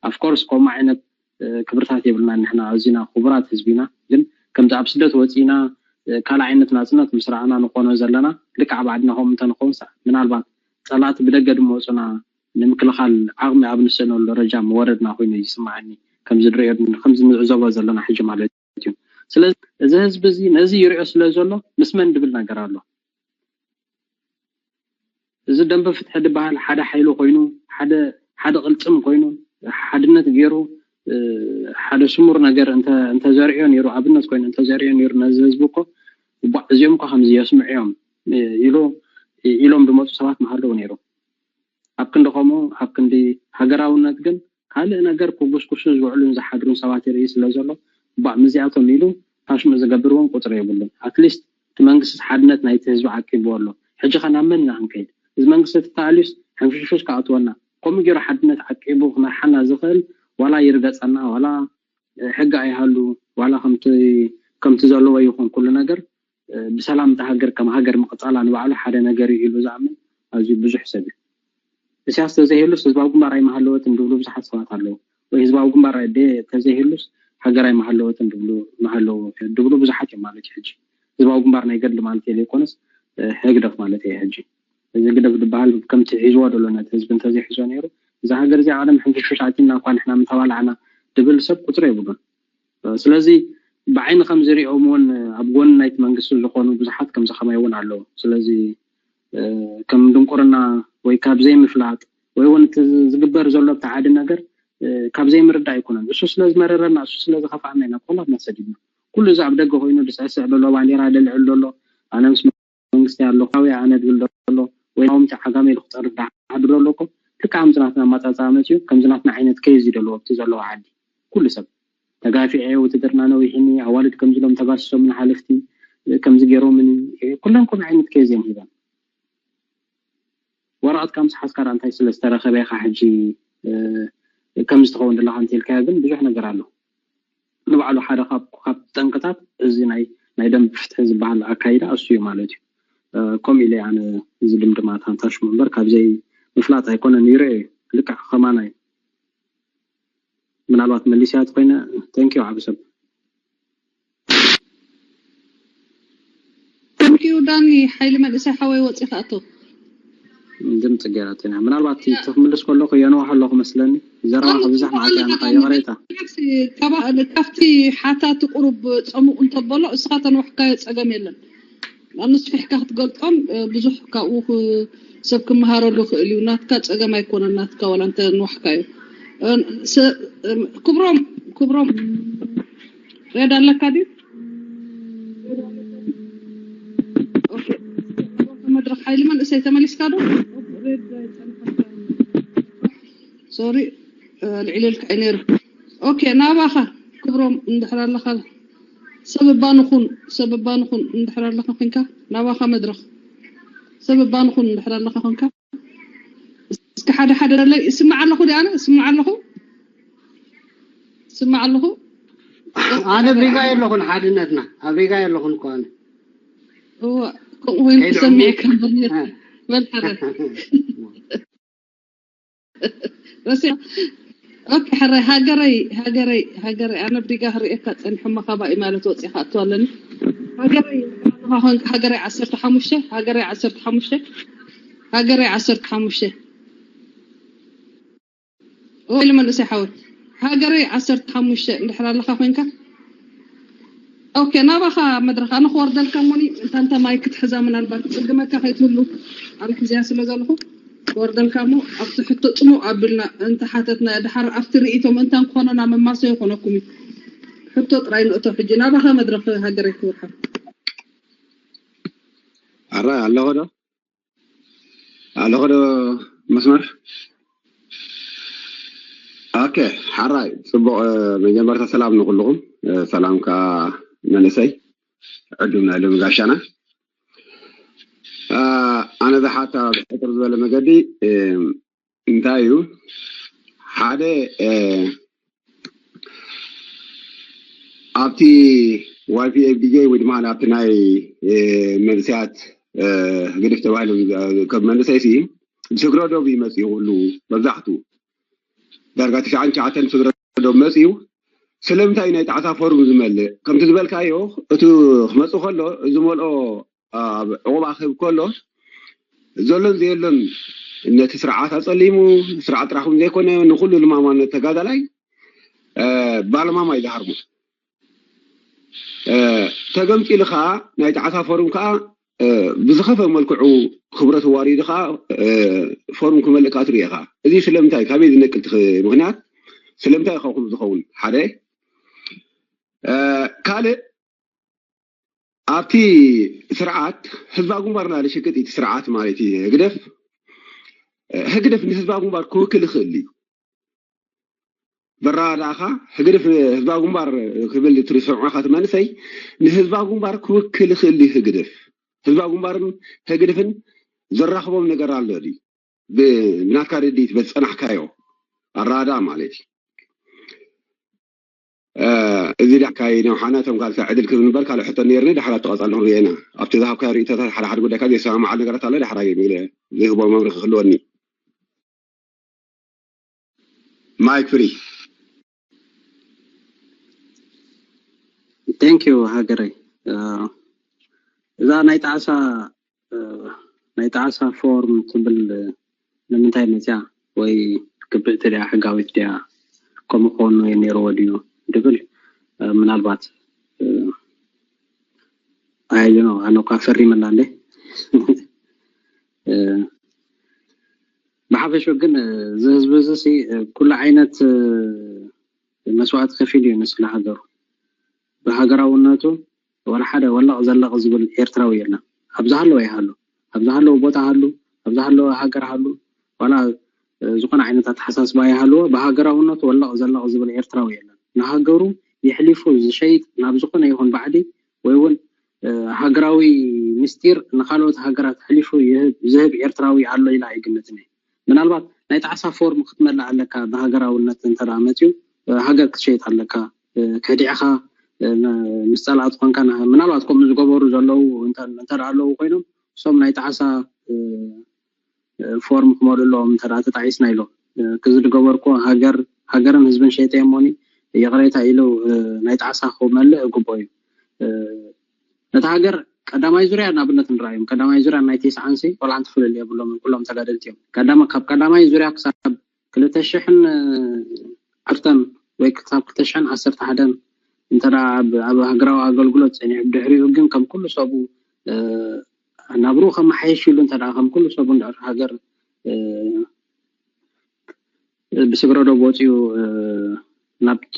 ኣፍኮርስ ከምኡ ዓይነት ክብርታት የብልና ንሕና ኣዚና ክቡራት ህዝቢና ግን ከምዚ ኣብ ስደት ወፂና ካልእ ዓይነት ናፅነት ምስ ረኣና ንኾኖ ዘለና ልክዕ ኣብ ዓድና ከምኡ እንተንኸውን ምናልባት ፀላእቲ ብደገ ድመፁና ንምክልኻል ዓቕሚ ኣብ ንሰነሉ ደረጃ ምወረድና ኮይኑ ይስማዓኒ። ከምዚ ንሪኦ ከምዚ ንዕዘቦ ዘለና ሕጂ ማለት እዩ። ስለዚ እዚ ህዝቢ እዚ ነዚ ይሪኦ ስለ ዘሎ ምስ መን ድብል ነገር ኣሎ። እዚ ደንበ ፍትሒ ዝበሃል ሓደ ሓይሊ ኮይኑ ሓደ ሓደ ቅልፅም ኮይኑ ሓድነት ገይሩ ሓደ ስሙር ነገር እንተዘሪኦ ነይሩ ኣብነት ኮይኑ እንተዘሪኦ ነይሩ ነዚ ህዝቢ እኮ እዚኦም እኮ ከምዚ የስምዑ እዮም ኢሉ ኢሎም ድመፁ ሰባት ምሃለዉ ነይሩ። ኣብ ክንዲ ከምኡ ኣብ ክንዲ ሃገራውነት ግን ካልእ ነገር ክጉስጉሱን ዝውዕሉን ዝሓድሩን ሰባት ይርኢ ስለ ዘሎ ባእ ምስዚኣቶም ኢሉ ፋሽሙ ዝገብር እውን ቁፅሪ የብሉን። ኣትሊስት እቲ መንግስቲ ሓድነት ናይቲ ህዝቢ ዓቂብዎ ኣሎ። ሕጂ ከ ናብ መን ኢና ክንከይድ? እዚ መንግስቲ ተተኣልዩስ ሕንፍሽፍሽ ክኣትወና ከምኡ ገይሩ ሓድነት ዓቂቡ ክመርሓና ዝኽእል ዋላ ይርገፀና ዋላ ሕጊ ኣይሃሉ ዋላ ከምቲ ከምቲ ዘለዎ ይኹን ኩሉ ነገር ብሰላም እታ ሃገር ከም ሃገር ምቕፃላ ንባዕሉ ሓደ ነገር እዩ ኢሉ ዝኣምን ኣዝዩ ብዙሕ ሰብ እዩ። እስያስ ተዘይህሉስ ህዝባዊ ግንባር ኣይምሃለወትን ዝብሉ ብዙሓት ሰባት ኣለዉ። ወይ ህዝባዊ ግንባር ኣደ ተዘይህሉስ ሃገር ኣይምሃለወትን ዝብሉ ምሃለዉ ዝብሉ ብዙሓት እዮም ማለት እዩ። ሕጂ ህዝባዊ ግንባር ናይ ገድሊ ማለት እየ ዘይኮነስ ህግደፍ ማለት እየ። ሕጂ እዚ ግደፍ ዝበሃል ከምቲ ሒዝዎ ዘሎ ነቲ ህዝቢ እንተዘይሒዞ ነይሩ እዛ ሃገር እዚኣ ቀደም ሕንፍሽፍሽ ኣቲና እኳ ንሕና ምተባላዕና ዝብል ሰብ ቁፅሪ የብሉን። ስለዚ ብዓይኒ ከም ዝሪኦም እውን ኣብ ጎኒ ናይቲ መንግስቲ ዝኾኑ ብዙሓት ከምዚ ከማይ እውን ኣለዉ። ስለዚ ከም ድንቁርና ወይ ካብ ዘይምፍላጥ ወይ እውን እቲ ዝግበር ዘሎ ኣብቲ ዓዲ ነገር ካብ ዘይምርዳእ ኣይኮነን። እሱ ስለ ዝመረረና እሱ ስለ ዝኸፍኣና ኢና ኩላትና ሰዲድና ኩሉ እዚ ኣብ ደገ ኮይኑ ዝስዕስዕ ዘሎ ባንዴራ ዘልዕል ዘሎ ኣነ ምስ መንግስቲ ኣለኹ ኣበይ ኣነ ዝብል ዘሎ ወይ ቃወምቲ ዓጋመ ኢሉ ክፀርፍ ዝሓድር ዘሎ እኮ ልክዕ ከምዚ ናትና ኣመፃፅኣ መፅዩ ከምዚ ናትና ዓይነት ኬዝ እዩ ዘለዎ ኣብቲ ዘለዎ ዓዲ ኩሉ ሰብ ተጋፊዐ ውትድርና ነዊሕኒ ኣዋልድ ከምዚ ኢሎም ተጋሲሶም ንሓለፍቲ ከምዚ ገይሮምኒ ኩለን ከምዚ ዓይነት ኬዝ እየን ሂበን ወረቐት ካብ ምስ ሓዝካ እንታይ ስለ ዝተረኸበ ኢኻ ሕጂ ከምዚ ትኸውን ዘለኻ እንተልካዮ ግን ብዙሕ ነገር ኣሎ ንባዕሉ ሓደ ካብ ካብ ጠንቅታት እዚ ናይ ናይ ደንብ ፍትሒ ዝበሃል ኣካይዳ እሱ እዩ ማለት እዩ ከምኡ ኢለ ኣነ እዚ ድምድማታ እንታሽሙ እምበር ካብዘይ ምፍላጥ ኣይኮነን ይርአ እዩ ልክዕ ከማና እዩ ምናልባት መሊስያ ተኮይነ thank you ዓቢ ሰብ thank you ዳኒ ሓይሊ መንእሰይ ሓወይ ወፂኻ ኣቶ ድምፂ ገይራትና ምናልባት ክትምልስ ከለኹ የንዋሕ ኣለኹ መስለኒ ዘረባ ክብዛሕ ማለት እያ ይቕሬታ ካብቲ ሓታቲ ቁሩብ ፀሙቕ እንተበሎ እስኻ ተንዋሕካዮ ፀገም የለን ኣኑ ስፊሕካ ክትገልፆም ብዙሕ ካብኡ ሰብ ክመሃረሉ ይኽእል እዩ ናትካ ፀገም ኣይኮነን ናትካ ዋላ እንተ ንዋሕካ እዩ ክብሮም ክብሮም ሬድ ኣለካ ድዩ መድረክ ሓይሊ መንእሰይ ተመሊስካ ዶ ሶሪ ልዒለልካ እዩ ነይሩ ኦኬ ናባኻ ክብሮም እንድሕር ኣለኻ ሰብ እባ ንኹን ሰብ እባ ንኹን እንድሕር ኣለኻ ኮንካ ናባኻ መድረኽ ሰብ እባ ንኹን እንድሕር ኣለኻ ኮንካ እስኪ ሓደ ሓደ ደለይ እስማዕ ኣለኹ ዲ ኣነ እስማዕ ኣለኹ እስማዕ ኣለኹ ኣነ ኣብ ሪጋ የለኹን ሓድነትና ኣብ ሪጋ የለኹን እኮ ኣነ እዋ ከምኡ ኮይኑ ክሰሚዕ ከም በል ሓደ ረሲዕ ኦኬ ሕራይ ሃገረይ ሃገረይ ሃገረይ ኣነ ብሪጋ ክርእየካ ፀኒሐ እሞ ካባይ ማለት ወፂኻ ኣቱ ኣለኒ ሃገረይ ሃገረይ ዓሰርተ ሓሙሽተ ሃገረይ ዓሰርተ ሓሙሽተ ሃገረይ ዓሰርተ ሓሙሽተ ወይ መንእሰይ ሓወይ ሃገረይ ዓሰርተ ሓሙሽተ እንድሕር ኣለኻ ኮይንካ ኦኬ ናባኻ መድረኽ ኣነ ክወርደልካ እሞኒ እንታ እንተ ማይ ክትሕዛ ምናልባት ክፅግመካ ከይትህሉ ኣነ ሕዝያ ስለ ዘለኹ ክወርደልካ እሞ ኣብቲ ሕቶ ፅሙቕ ኣቢልና እንተሓተትና ድሓር ኣብቲ ርእይቶ ምእንታን ክኾነና መማሰ ይኾነኩም እዩ ሕቶ ጥራይ ንእቶ ሕጂ ናባኻ መድረኽ ሃገረይ ክብርሓ ኣራይ ኣለኹ ዶ ኣለኹ ዶ መስመር ኦኬ ሓራይ ፅቡቕ መጀመርታ ሰላም ንኩልኹም ሰላም ከዓ መንእሰይ ዕዱም ናይ ሎሚ ጋሻና ኣነ ዝሓታ ብሕፅር ዝበለ መገዲ እንታይ እዩ ሓደ ኣብቲ ዋይፒኤፍዲጄ ወይ ድማ ኣብቲ ናይ መንእሰያት ግድፍ ተባሂሉ ከም መንእሰይ ሲ ብስግረ ዶብ ይመፅኡ ኩሉ መብዛሕትኡ ዳርጋ ትሽዓን ትሽዓተን ብስግረ ዶብ መፅኡ ስለምንታይ ናይ ጣዕሳ ፎርም ዝመልእ? ከምቲ ዝበልካዮ፣ እቲ ክመጽእ ከሎ ዝመልኦ ዕቑባ ክህብ ከሎ፣ ዘሎን ዘየሎን ነቲ ስርዓት ኣጸሊሙ፣ ስርዓት ጥራኹም ዘይኮነ ንኹሉ ልማማነት ተጋዳላይ ባለማማ እዩ ዝሃርሞ። ተገምጢሉ ከዓ ናይ ጣዕሳ ፎርም ከዓ ብዝኸፈ መልክዑ ክብረቱ ዋሪዱ ከዓ ፎርም ክመልእ ከዓ ትርኢ ኢኻ። እዚ ስለምንታይ ካበይ ዝነቅል ምክንያት ስለምንታይ ኢኻ ከምኡ ዝኸውን? ሓደ ካልእ ኣብቲ ስርዓት ህዝባዊ ግንባር እናበለ ሽቅጥ እቲ ስርዓት ማለት እዩ። ህግደፍ ህግደፍ ንህዝባዊ ግንባር ክውክል ይኽእል እዩ። በራዳኻ ህግደፍ ህዝባዊ ግንባር ክብል ትሰምዖ ኢኻ እቲ መንእሰይ ንህዝባዊ ግንባር ክውክል ይኽእል እዩ። ህግደፍ ህዝባዊ ግንባርን ህግደፍን ዘራኽቦም ነገር ኣሎ ድዩ? ብናትካ ርድኢት በዝጸናሕካዮ ኣራዳ ማለት እዩ። እዚ ዳሕካይ ነው ሓና ቶም ካልካ ዕድል ክብል ንበር ካልእ ሕቶ ነርኒ ዳሕራ ተቐጻል ንኽሪኦ ኢና። ኣብቲ ዝሃብካዮ ርእይቶታት ሓደ ሓደ ጉዳይካ ዘይሰማማዓል ነገራት ኣሎ ዳሕራ ዘይህቦ መብርኺ ክህልወኒ። ማይክ ፍሪ። Thank you ሃገረይ። እዛ ናይ ጣዕሳ ናይ ጣዕሳ ፎርም ትብል ንምንታይ መፅያ ወይ ግብእቲ ድያ ሕጋዊት ድያ ከምኡ ክኾኑ ነይርዎ ድዩ ድብል ምናልባት ኣያዩ ነው ኣነ እኳ ፈሪመላ እንዴ ብሓፈሹ ግን እዚ ህዝቢ እዚ ኩሉ ዓይነት መስዋዕቲ ከፊሉ እዩ ንስለ ሃገሩ ብሃገራውነቱ ወላ ሓደ ወለቕ ዘለቕ ዝብል ኤርትራዊ የለን። ኣብ ዝሃለወ ይሃሉ፣ ኣብ ዝሃለወ ቦታ ሃሉ፣ ኣብ ዝሃለወ ሃገር ሃሉ፣ ዋላ ዝኾነ ዓይነት ኣተሓሳስባ ይሃልዎ፣ ብሃገራውነቱ ወለቕ ዘለቕ ዝብል ኤርትራዊ የለን። ንሃገሩ የሕሊፉ ዝሸይጥ ናብ ዝኾነ ይኹን ባዕዲ ወይ እውን ሃገራዊ ምስጢር ንካልኦት ሃገራት ኣሕሊፉ ዝህብ ኤርትራዊ ኣሎ ኢለ ኣይግምትን እየ። ምናልባት ናይ ጣዕሳ ፎርም ክትመልእ ኣለካ ብሃገራውነት እንተ መፅዩ ሃገር ክትሸይጥ ኣለካ ከዲዕኻ ምስ ፀላእቲ ኮንካ ምናልባት ከምኡ ዝገበሩ ዘለዉ እንተ ኣለዉ ኮይኖም እሶም ናይ ጣዕሳ ፎርም ክመልኡ ኣለዎም እንተ ተጣዒስና ኢሎም ክዚ ዝገበርኩ ሃገር ሃገርን ህዝብን ሸይጠ እሞኒ ይቕሬታ ኢሉ ናይ ጣዕሳ ክመልእ ግቦ እዩ ነታ ሃገር ቀዳማይ ዙርያ ንኣብነት ንረኣዮም ቀዳማይ ዙርያ ናይ ቴስዓንሲ ቆልዓ ፍልል የብሎም ኩሎም ተጋደልቲ እዮም ካብ ቀዳማይ ዙርያ ክሳብ ክልተ ሽሕን ዓሰርተን ወይ ክሳብ ክልተ ሽሕን ዓሰርተ ሓደን እንተ ኣብ ሃገራዊ ኣገልግሎት ፀኒሑ ድሕሪኡ ግን ከም ኩሉ ሰቡ ናብሩ ከመሓየሽ ኢሉ እንተ ከም ኩሉ ሰቡ እንድሕር ሃገር ብስግረ ዶብ ወፂኡ ናብቲ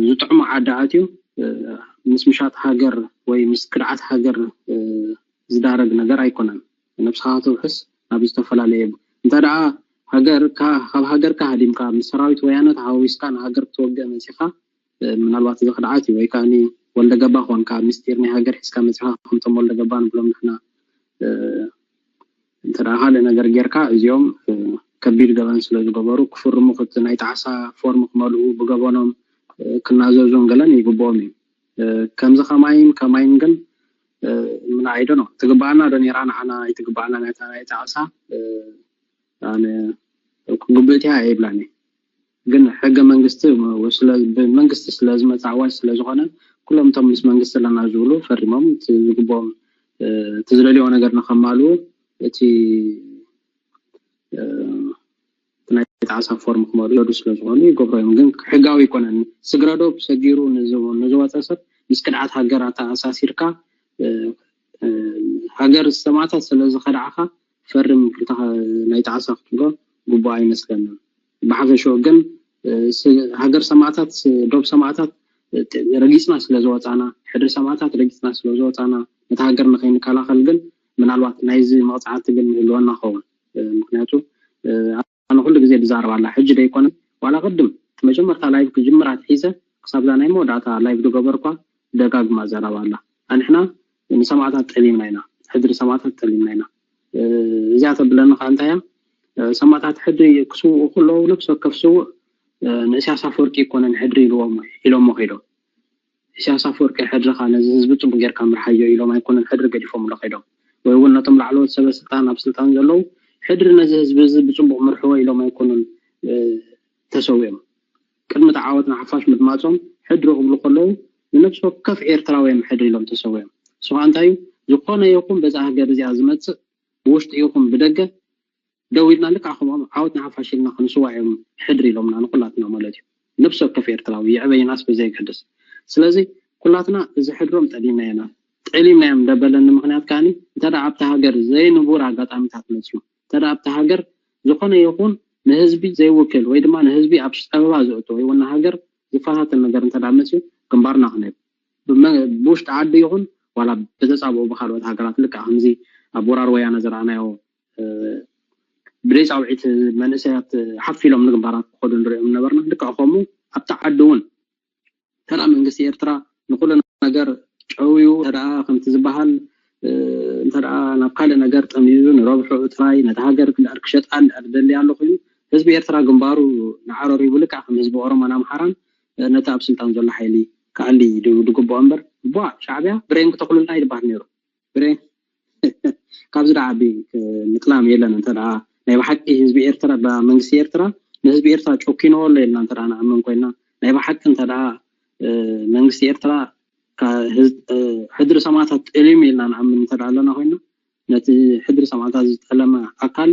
ዝጥዕሞ ዓዲ ኣትዩ ምስ ምሻጥ ሃገር ወይ ምስ ክድዓት ሃገር ዝዳረግ ነገር ኣይኮነን። ነብስኻ ክትውሕስ ናብ ዝተፈላለየ እንተ ደኣ ሃገር ካብ ሃገርካ ሃዲምካ ምስ ሰራዊት ወያነ ተሃዊስካ ንሃገር ክትወግእ መፂኻ ምናልባት እዚ ክድዓት እዩ ወይ ከዓ ወልደ ገባ ኮንካ ምስጢር ናይ ሃገር ሒዝካ መፂኻ ከምቶም ወልደ ገባ ንብሎም ንሕና እንተ ካልእ ነገር ጌርካ እዚኦም ከቢድ ገበን ስለ ዝገበሩ ክፍርሙ ክቲ ናይ ጣዕሳ ፎርም ክመልኡ ብገበኖም ክናዘዙን ገለን ይግብኦም እዩ። ከምዚ ከማይን ከማይን ግን ምና ኣይዶ ነው ትግባኣና ዶ ነራ ንዓና ኣይትግባኣና ናይታ ናይ ጣዕሳ ኣነ ግብእቲ እያ ኣይብላን ግን ሕገ መንግስቲ ብመንግስቲ ስለ ዝመፀ ኣዋጅ ስለ ዝኾነ ኩሎም እቶም ምስ መንግስቲ ኣለና ዝብሉ ፈሪሞም ዝግብኦም እቲ ዝደልዮ ነገር ንከማልኡ እቲ ናይ ጣዕሳ ፎርም ክመልኡ ስለ ዝኾኑ ይገብሮ እዮም ግን ሕጋዊ ኣይኮነን ስግረዶብ ሰጊሩ ንዝወፀ ሰብ ምስ ክድዓት ሃገር ኣተኣሳሲርካ ሃገር ሰማእታት ስለ ዝኸድዓኻ ፈርም ኢልካ ናይ ጣዕሳ ክትብሎ ግቡእ ኣይመስለንን። ብሓፈሽኡ ግን ሃገር ሰማእታት ዶብ ሰማእታት ረጊፅና ስለ ዝወፃና ሕድሪ ሰማእታት ረጊፅና ስለ ዝወፃና ነቲ ሃገር ንከይንከላኸል ግን ምናልባት ናይዚ መቕፃዕቲ ግን ይህልወና ኸውን ምክንያቱ ኣነ ኩሉ ግዜ ዝዛረብ ኣላ ሕጂ ደይኮነ ዋላ ቅድም እቲ መጀመርታ ላይቭ ክጅምር ኣትሒዘ ክሳብ ዛ ናይ መወዳእታ ላይቭ ዝገበርኳ ደጋግማ ዘረባ ኣላ ኣንሕና ንሰማእታት ጠሊምና ኢና ሕድሪ ሰማእታት ጠሊምና ኢና እዚኣ ተብለኒ ከዓ እንታይ እያ ሰማእታት ሕድሪ ክስውኡ ከለዉ ነብሲ ወከፍ ስውእ ንእስያስ ኣፈወርቂ ኣይኮነን ሕድሪ ኢልዎም ኢሎሞ ከይዶም ኢሳያስ ኣፈወርቂ ሕድርኻ ነዚ ህዝቢ ፅቡቅ ጌርካ ምርሓዮ ኢሎም ኣይኮነን ሕድሪ ገዲፎምሉ ከይዶም ወይ እውን ነቶም ላዕለዎት ሰበ ስልጣን ኣብ ስልጣን ዘለዉ ሕድሪ ነዚ ህዝቢ እዚ ብፅቡቅ ምርሕዎ ኢሎም ኣይኮኑን ተሰዊኦም ቅድሚ ተዓወት ንሓፋሽ ምድማፆም ሕድሪ ክብሉ ከለዉ ንነብሲ ወከፍ ኤርትራውያን ሕድሪ ኢሎም ተሰዊኦም። ንሱ ከዓ እንታይ እዩ? ዝኾነ ይኹን በዛ ሃገር እዚኣ ዝመፅእ ብውሽጢ ይኹን ብደገ ደው ኢልና ልክዕ ከምኦም ዓወት ንሓፋሽ ኢልና ክንስዋዕ እዮም ሕድሪ ኢሎምና ንኩላትና ማለት እዩ። ነብሲ ወከፍ ኤርትራዊ ይዕበይናስ ብዘየገድስ። ስለዚ ኩላትና እዚ ሕድሮም ጠሊምናዮ ኢና። ጠሊምናዮም ደበለኒ ምክንያት ከዓኒ እንተ ደኣ ኣብታ ሃገር ዘይንቡር ኣጋጣሚታት መፅዩ፣ እንተ ደኣ ኣብታ ሃገር ዝኾነ ይኹን ንህዝቢ ዘይውክል ወይ ድማ ንህዝቢ ኣብ ፀበባ ዘእቶ ወይ እውን ንሃገር ዝፈታተን ነገር እንተ ደኣ መፅዩ ግንባርና ክንህብ ብመ- ብውሽጢ ዓዲ ይኹን ዋላ ብተፃብኦ ብካልኦት ሃገራት ልክዕ ከምዚ ኣብ ወራር ወያነ ዝረኣናዮ ብደይ ፃውዒት መንእሰያት ሓፍ ኢሎም ንግንባራት ክኸዱ ንሪኦም ነበርና። ልክዕ ከምኡ ኣብቲ ዓዲ እውን እንተ ደኣ መንግስቲ ኤርትራ ንኩሉ ነገር ጨውዩ እንተ ደኣ ከምቲ ዝበሃል እንተ ደኣ ናብ ካልእ ነገር ጠሚዙ ንረብሑ ጥራይ ነቲ ሃገር ክልኣር ክሸጣ እንድሕር ደሊ ኣሎ ኮይኑ ህዝቢ ኤርትራ ግንባሩ ንዓረር ሂቡ ልክዕ ከም ህዝቢ ኦሮሞን ኣምሓራን ነቲ ኣብ ስልጣን ዘሎ ሓይሊ ክኣሊ ድግብኦ እምበር ቧ ሻዕብያ ብሬን ክተኽሉልና ይድበሃል ነይሩ። ብሬን ካብዚ ደኣ ዓቢ ምጥላም የለን። እንተ ደኣ ናይ ብሓቂ ህዝቢ ኤርትራ መንግስቲ ኤርትራ ንህዝቢ ኤርትራ ጨኪንዎ ኣሎ ኢልና እንተ ደኣ ንኣምን ኮይና ናይ ብሓቂ እንተ ደኣ መንግስቲ ኤርትራ ሕድሪ ሰማእታት ጠሊሙ ኢልና ንኣምን እንተ ደኣ ኣለና ኮይና ነቲ ሕድሪ ሰማእታት ዝጠለመ ኣካል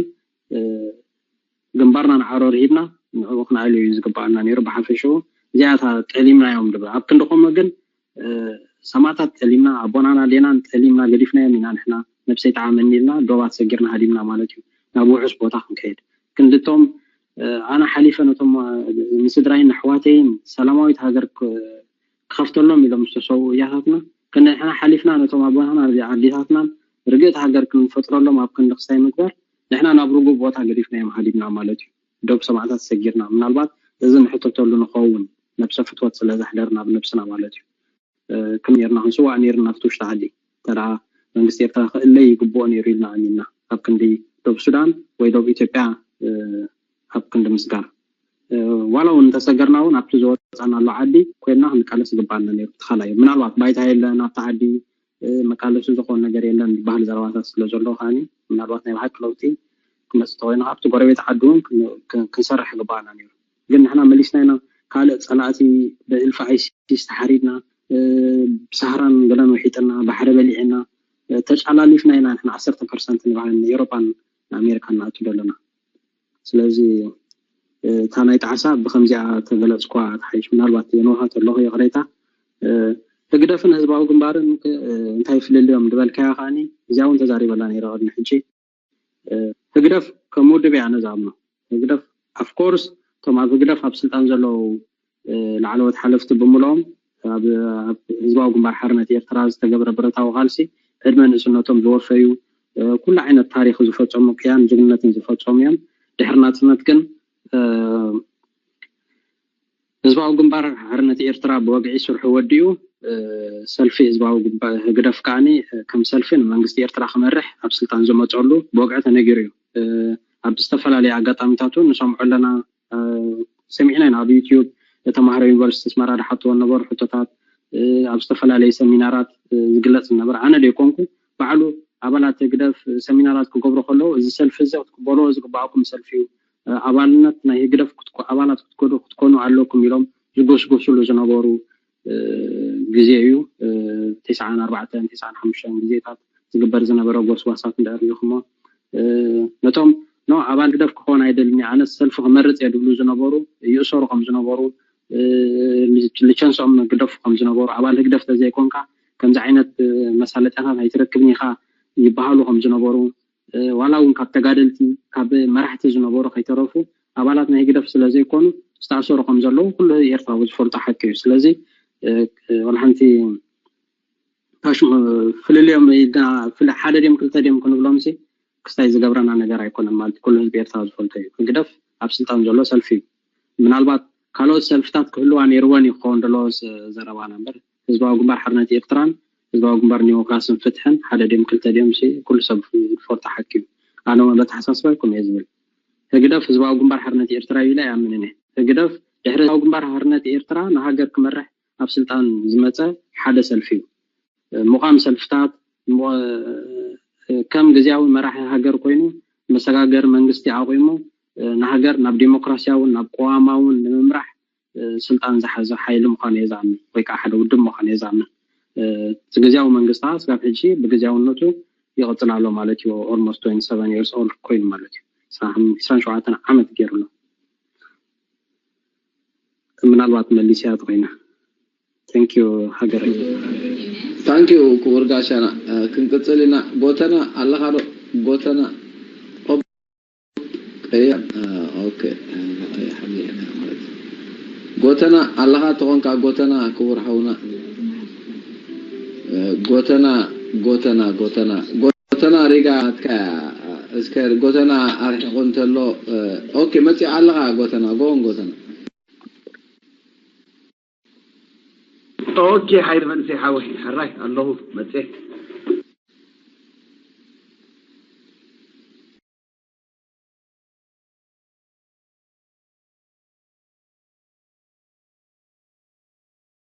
ግንባርና ንዓሮ ርሂብና ንዕኡ ክነኣልዮ እዩ ዝግባኣና ነይሩ። ብሓፈሽኡ እዚኣታ ጠሊምናዮም ድብል ኣብ ክንዲ ከምኡ ግን ሰማእታት ጠሊምና ኣቦናን ኣዴናን ጠሊምና ገዲፍናዮም ኢና ንሕና ነብሰይ ጠዓመኒ ኢልና ዶባት ሰጊርና ሃዲምና ማለት እዩ ናብ ውሑስ ቦታ ክንከይድ ክንድቶም ኣነ ሓሊፈ ነቶም ንስድራይን ኣሕዋተይን ሰላማዊት ሃገር ክኸፍተሎም ኢሎም ዝተሰውኡ እያታትና ክንሕና ሓሊፍና ነቶም ኣቦናና ኣዴታትናን ርግእቲ ሃገር ክንፈጥረሎም ኣብ ክንዲ ክስታይ ምግባር ንሕና ናብ ርጉእ ቦታ ገዲፍናዮም ሃዲምና ማለት እዩ። ዶብ ሰማእታት ሰጊርና ምናልባት እዚ ንሕተተሉ ንኸውን ነብሰ ፍትወት ስለ ዘሕደርና ብነብስና ማለት እዩ። ከም ኔርና ክንስዋእ ኔርና ኣብቲ ውሽጢ ዓዲ እንተ ደኣ መንግስቲ ኤርትራ ክእለይ ይግብኦ ነይሩ ኢልና ኣሚንና ኣብ ክንዲ ዶብ ሱዳን ወይ ዶብ ኢትዮጵያ ኣብ ክንዲ ምስጋር ዋላ እውን እንተሰገርና እውን ኣብቲ ዝወፃናሉ ዓዲ ኮይንና ክንቃለስ ይግባኣና ነይሩ። ተኻላይ ምናልባት ባይታ የለን ኣብቲ ዓዲ መቃለሲ ዝኾን ነገር የለን ዝበሃል ዘረባታት ስለ ዘሎ ከዓኒ ምናልባት ናይ ብሓቂ ለውጢ ክመፅእ ተኮይኑ ኣብቲ ጎረቤት ዓዲ እውን ክንሰርሕ ይግባኣና ነይሩ። ግን ንሕና መሊስና ኢና ካልእ ፀላእቲ ብእልፊ ኣይሲስ ተሓሪድና ብሳህራን ገለን ውሒጥና ባሕሪ በሊዕና ተጫላሊፍና ኢና ንሕና ዓሰርተ ፐርሰንት ንባህል ንኤሮጳን ንኣሜሪካን ንኣቱ ዘለና። ስለዚ እታ ናይ ጣዕሳ ብከምዚኣ ተገለፅኳ ትሓይሽ ምናልባት የንውሃት ኣለኹ ይቕሬታ። ህግደፍን ህዝባዊ ግንባርን እንታይ ፍልልዮም ዝበልካያ ከዓኒ እዚኣ እውን ተዛሪበላ ነይረ ቅድሚ ሕጂ። ህግደፍ ከም ውድብ እያ ነዛምኖ ህግደፍ ኣፍኮርስ እቶም ኣብ ህግደፍ ኣብ ስልጣን ዘለዉ ላዕለዎት ሓለፍቲ ብምልኦም ኣብ ህዝባዊ ግንባር ሓርነት ኤርትራ ዝተገብረ ብረታዊ ቃልሲ ዕድመ ንእስነቶም ዝወፈዩ ኩሉ ዓይነት ታሪክ ዝፈፀሙ ቅያን ጅግንነትን ዝፈፀሙ እዮም። ድሕሪ ናፅነት ግን ህዝባዊ ግንባር ሓርነት ኤርትራ ብወግዒ ስርሑ ወዲኡ ሰልፊ ህዝባዊ ግንባር ህግደፍ ከዓኒ ከም ሰልፊ ንመንግስቲ ኤርትራ ክመርሕ ኣብ ስልጣን ዝመፀሉ ብወግዒ ተነጊሩ እዩ። ኣብ ዝተፈላለዩ ኣጋጣሚታት እውን ንሰምዖ ኣለና። ሰሚዕና ኢና ኣብ ዩትዩብ ተማሃሮ ዩኒቨርሲቲ ኣስመራ ዝሓትዎ ዝነበሩ ሕቶታት ኣብ ዝተፈላለዩ ሰሚናራት ዝግለፅ ዝነበረ ኣነ ዘይኮንኩ ባዕሉ ኣባላት ህግደፍ ሰሚናራት ክገብሩ ከለዉ እዚ ሰልፊ እዚ ክትቅበልዎ ዝግባኣኩም ሰልፊ እዩ ኣባልነት ናይ ህግደፍ ኣባላት ክትኮኑ ኣለኩም ኢሎም ዝጎስጎስሉ ዝነበሩ ግዜ እዩ። ተስዓን ኣርባዕተን ተስዓን ሓሙሽተን ግዜታት ዝግበር ዝነበረ ጎስጓሳት እንዳ ሪኢኹሞ ነቶም ኖ ኣባል ህግደፍ ክኸውን ኣይደልን ኣነስ ሰልፊ ክመርፅ እየ ዝብሉ ዝነበሩ ይእሰሩ ከም ዝነበሩ ልቸንሶም ግደፉ ከም ዝነበሩ ኣባል ህግደፍ ተዘይኮንካ ከምዚ ዓይነት መሳለጥያታት ኣይትረክብን ኢኻ ይበሃሉ ከም ዝነበሩ ዋላ እውን ካብ ተጋደልቲ ካብ መራሕቲ ዝነበሩ ከይተረፉ ኣባላት ናይ ህግደፍ ስለ ዘይኮኑ ዝተኣሰሩ ከም ዘለዉ ኩሉ ኤርትራዊ ዝፈልጦ ሓቂ እዩ። ስለዚ ዋላ ሓንቲ ፍልልዮም ሓደ ድዮም ክልተ ድዮም ክንብሎም ሲ ክስታይ ዝገብረና ነገር ኣይኮነን ማለት ኩሉ ህዝቢ ኤርትራ ዝፈልጦ እዩ። ህግደፍ ኣብ ስልጣን ዘሎ ሰልፊ እዩ። ምናልባት ካልኦት ሰልፍታት ክህልዋ ነይርወን እዩ ክኸውን ዘለዎ ዘረባና እምበር ህዝባዊ ግንባር ሓርነት ኤርትራን ህዝባዊ ግንባር ዲሞክራስን ፍትሕን ሓደ ድዮም ክልተ ድዮም ሲ ኩሉ ሰብ ዝፈልጦ ሓቂ እዩ። ኣነ እውን በተሓሳስባ ይኩም እየ ዝብል። ህግደፍ ህዝባዊ ግንባር ሓርነት ኤርትራ እዩ ኢለ ኣይኣምንን እየ። ህግደፍ ድሕሪ ህዝባዊ ግንባር ሓርነት ኤርትራ ንሃገር ክመርሕ ኣብ ስልጣን ዝመፀ ሓደ ሰልፊ እዩ። ምቋም ሰልፍታት ከም ግዜያዊ መራሒ ሃገር ኮይኑ መሰጋገሪ መንግስቲ ኣቑሙ ንሃገር ናብ ዲሞክራሲያውን ናብ ቅዋማውን ንምምራሕ ስልጣን ዝሓዘ ሓይሊ ምዃኑ እየ ዝኣምን፣ ወይ ከዓ ሓደ ውድብ ምዃኑ እየ ዝኣምን። እቲ ግዜያዊ መንግስቲ ከዓ ስጋብ ሕጂ ብግዜያውነቱ ይቕፅል ኣሎ ማለት እዩ። Almost twenty seven years old ኮይኑ ማለት እዩ። ዕስራን ሸውዓተን ዓመት ገይሩ ኣሎ። ምናልባት መሊስያ ተኮይነ። Thank you ሃገረይ። Thank you ክቡር ጋሻና። ክንቅፅል ኢና። ጎተና ኣለኻ ዶ? ጎተና። ጎተና ኣለኻ ተኾንካ? ጎተና ክቡር ሓውና። ጎተና ጎተና ጎተና ጎተና ሪጋ ኣትካ። እስከ ጎተና ኣርሒቑ እንተሎ። ኦኬ መፂኡ ኣለኻ ጎተና። ጎን ጎተና። ኦኬ ሓይለ መንእሰይ ሓወይ ሕራይ ኣለኹ መፅየ።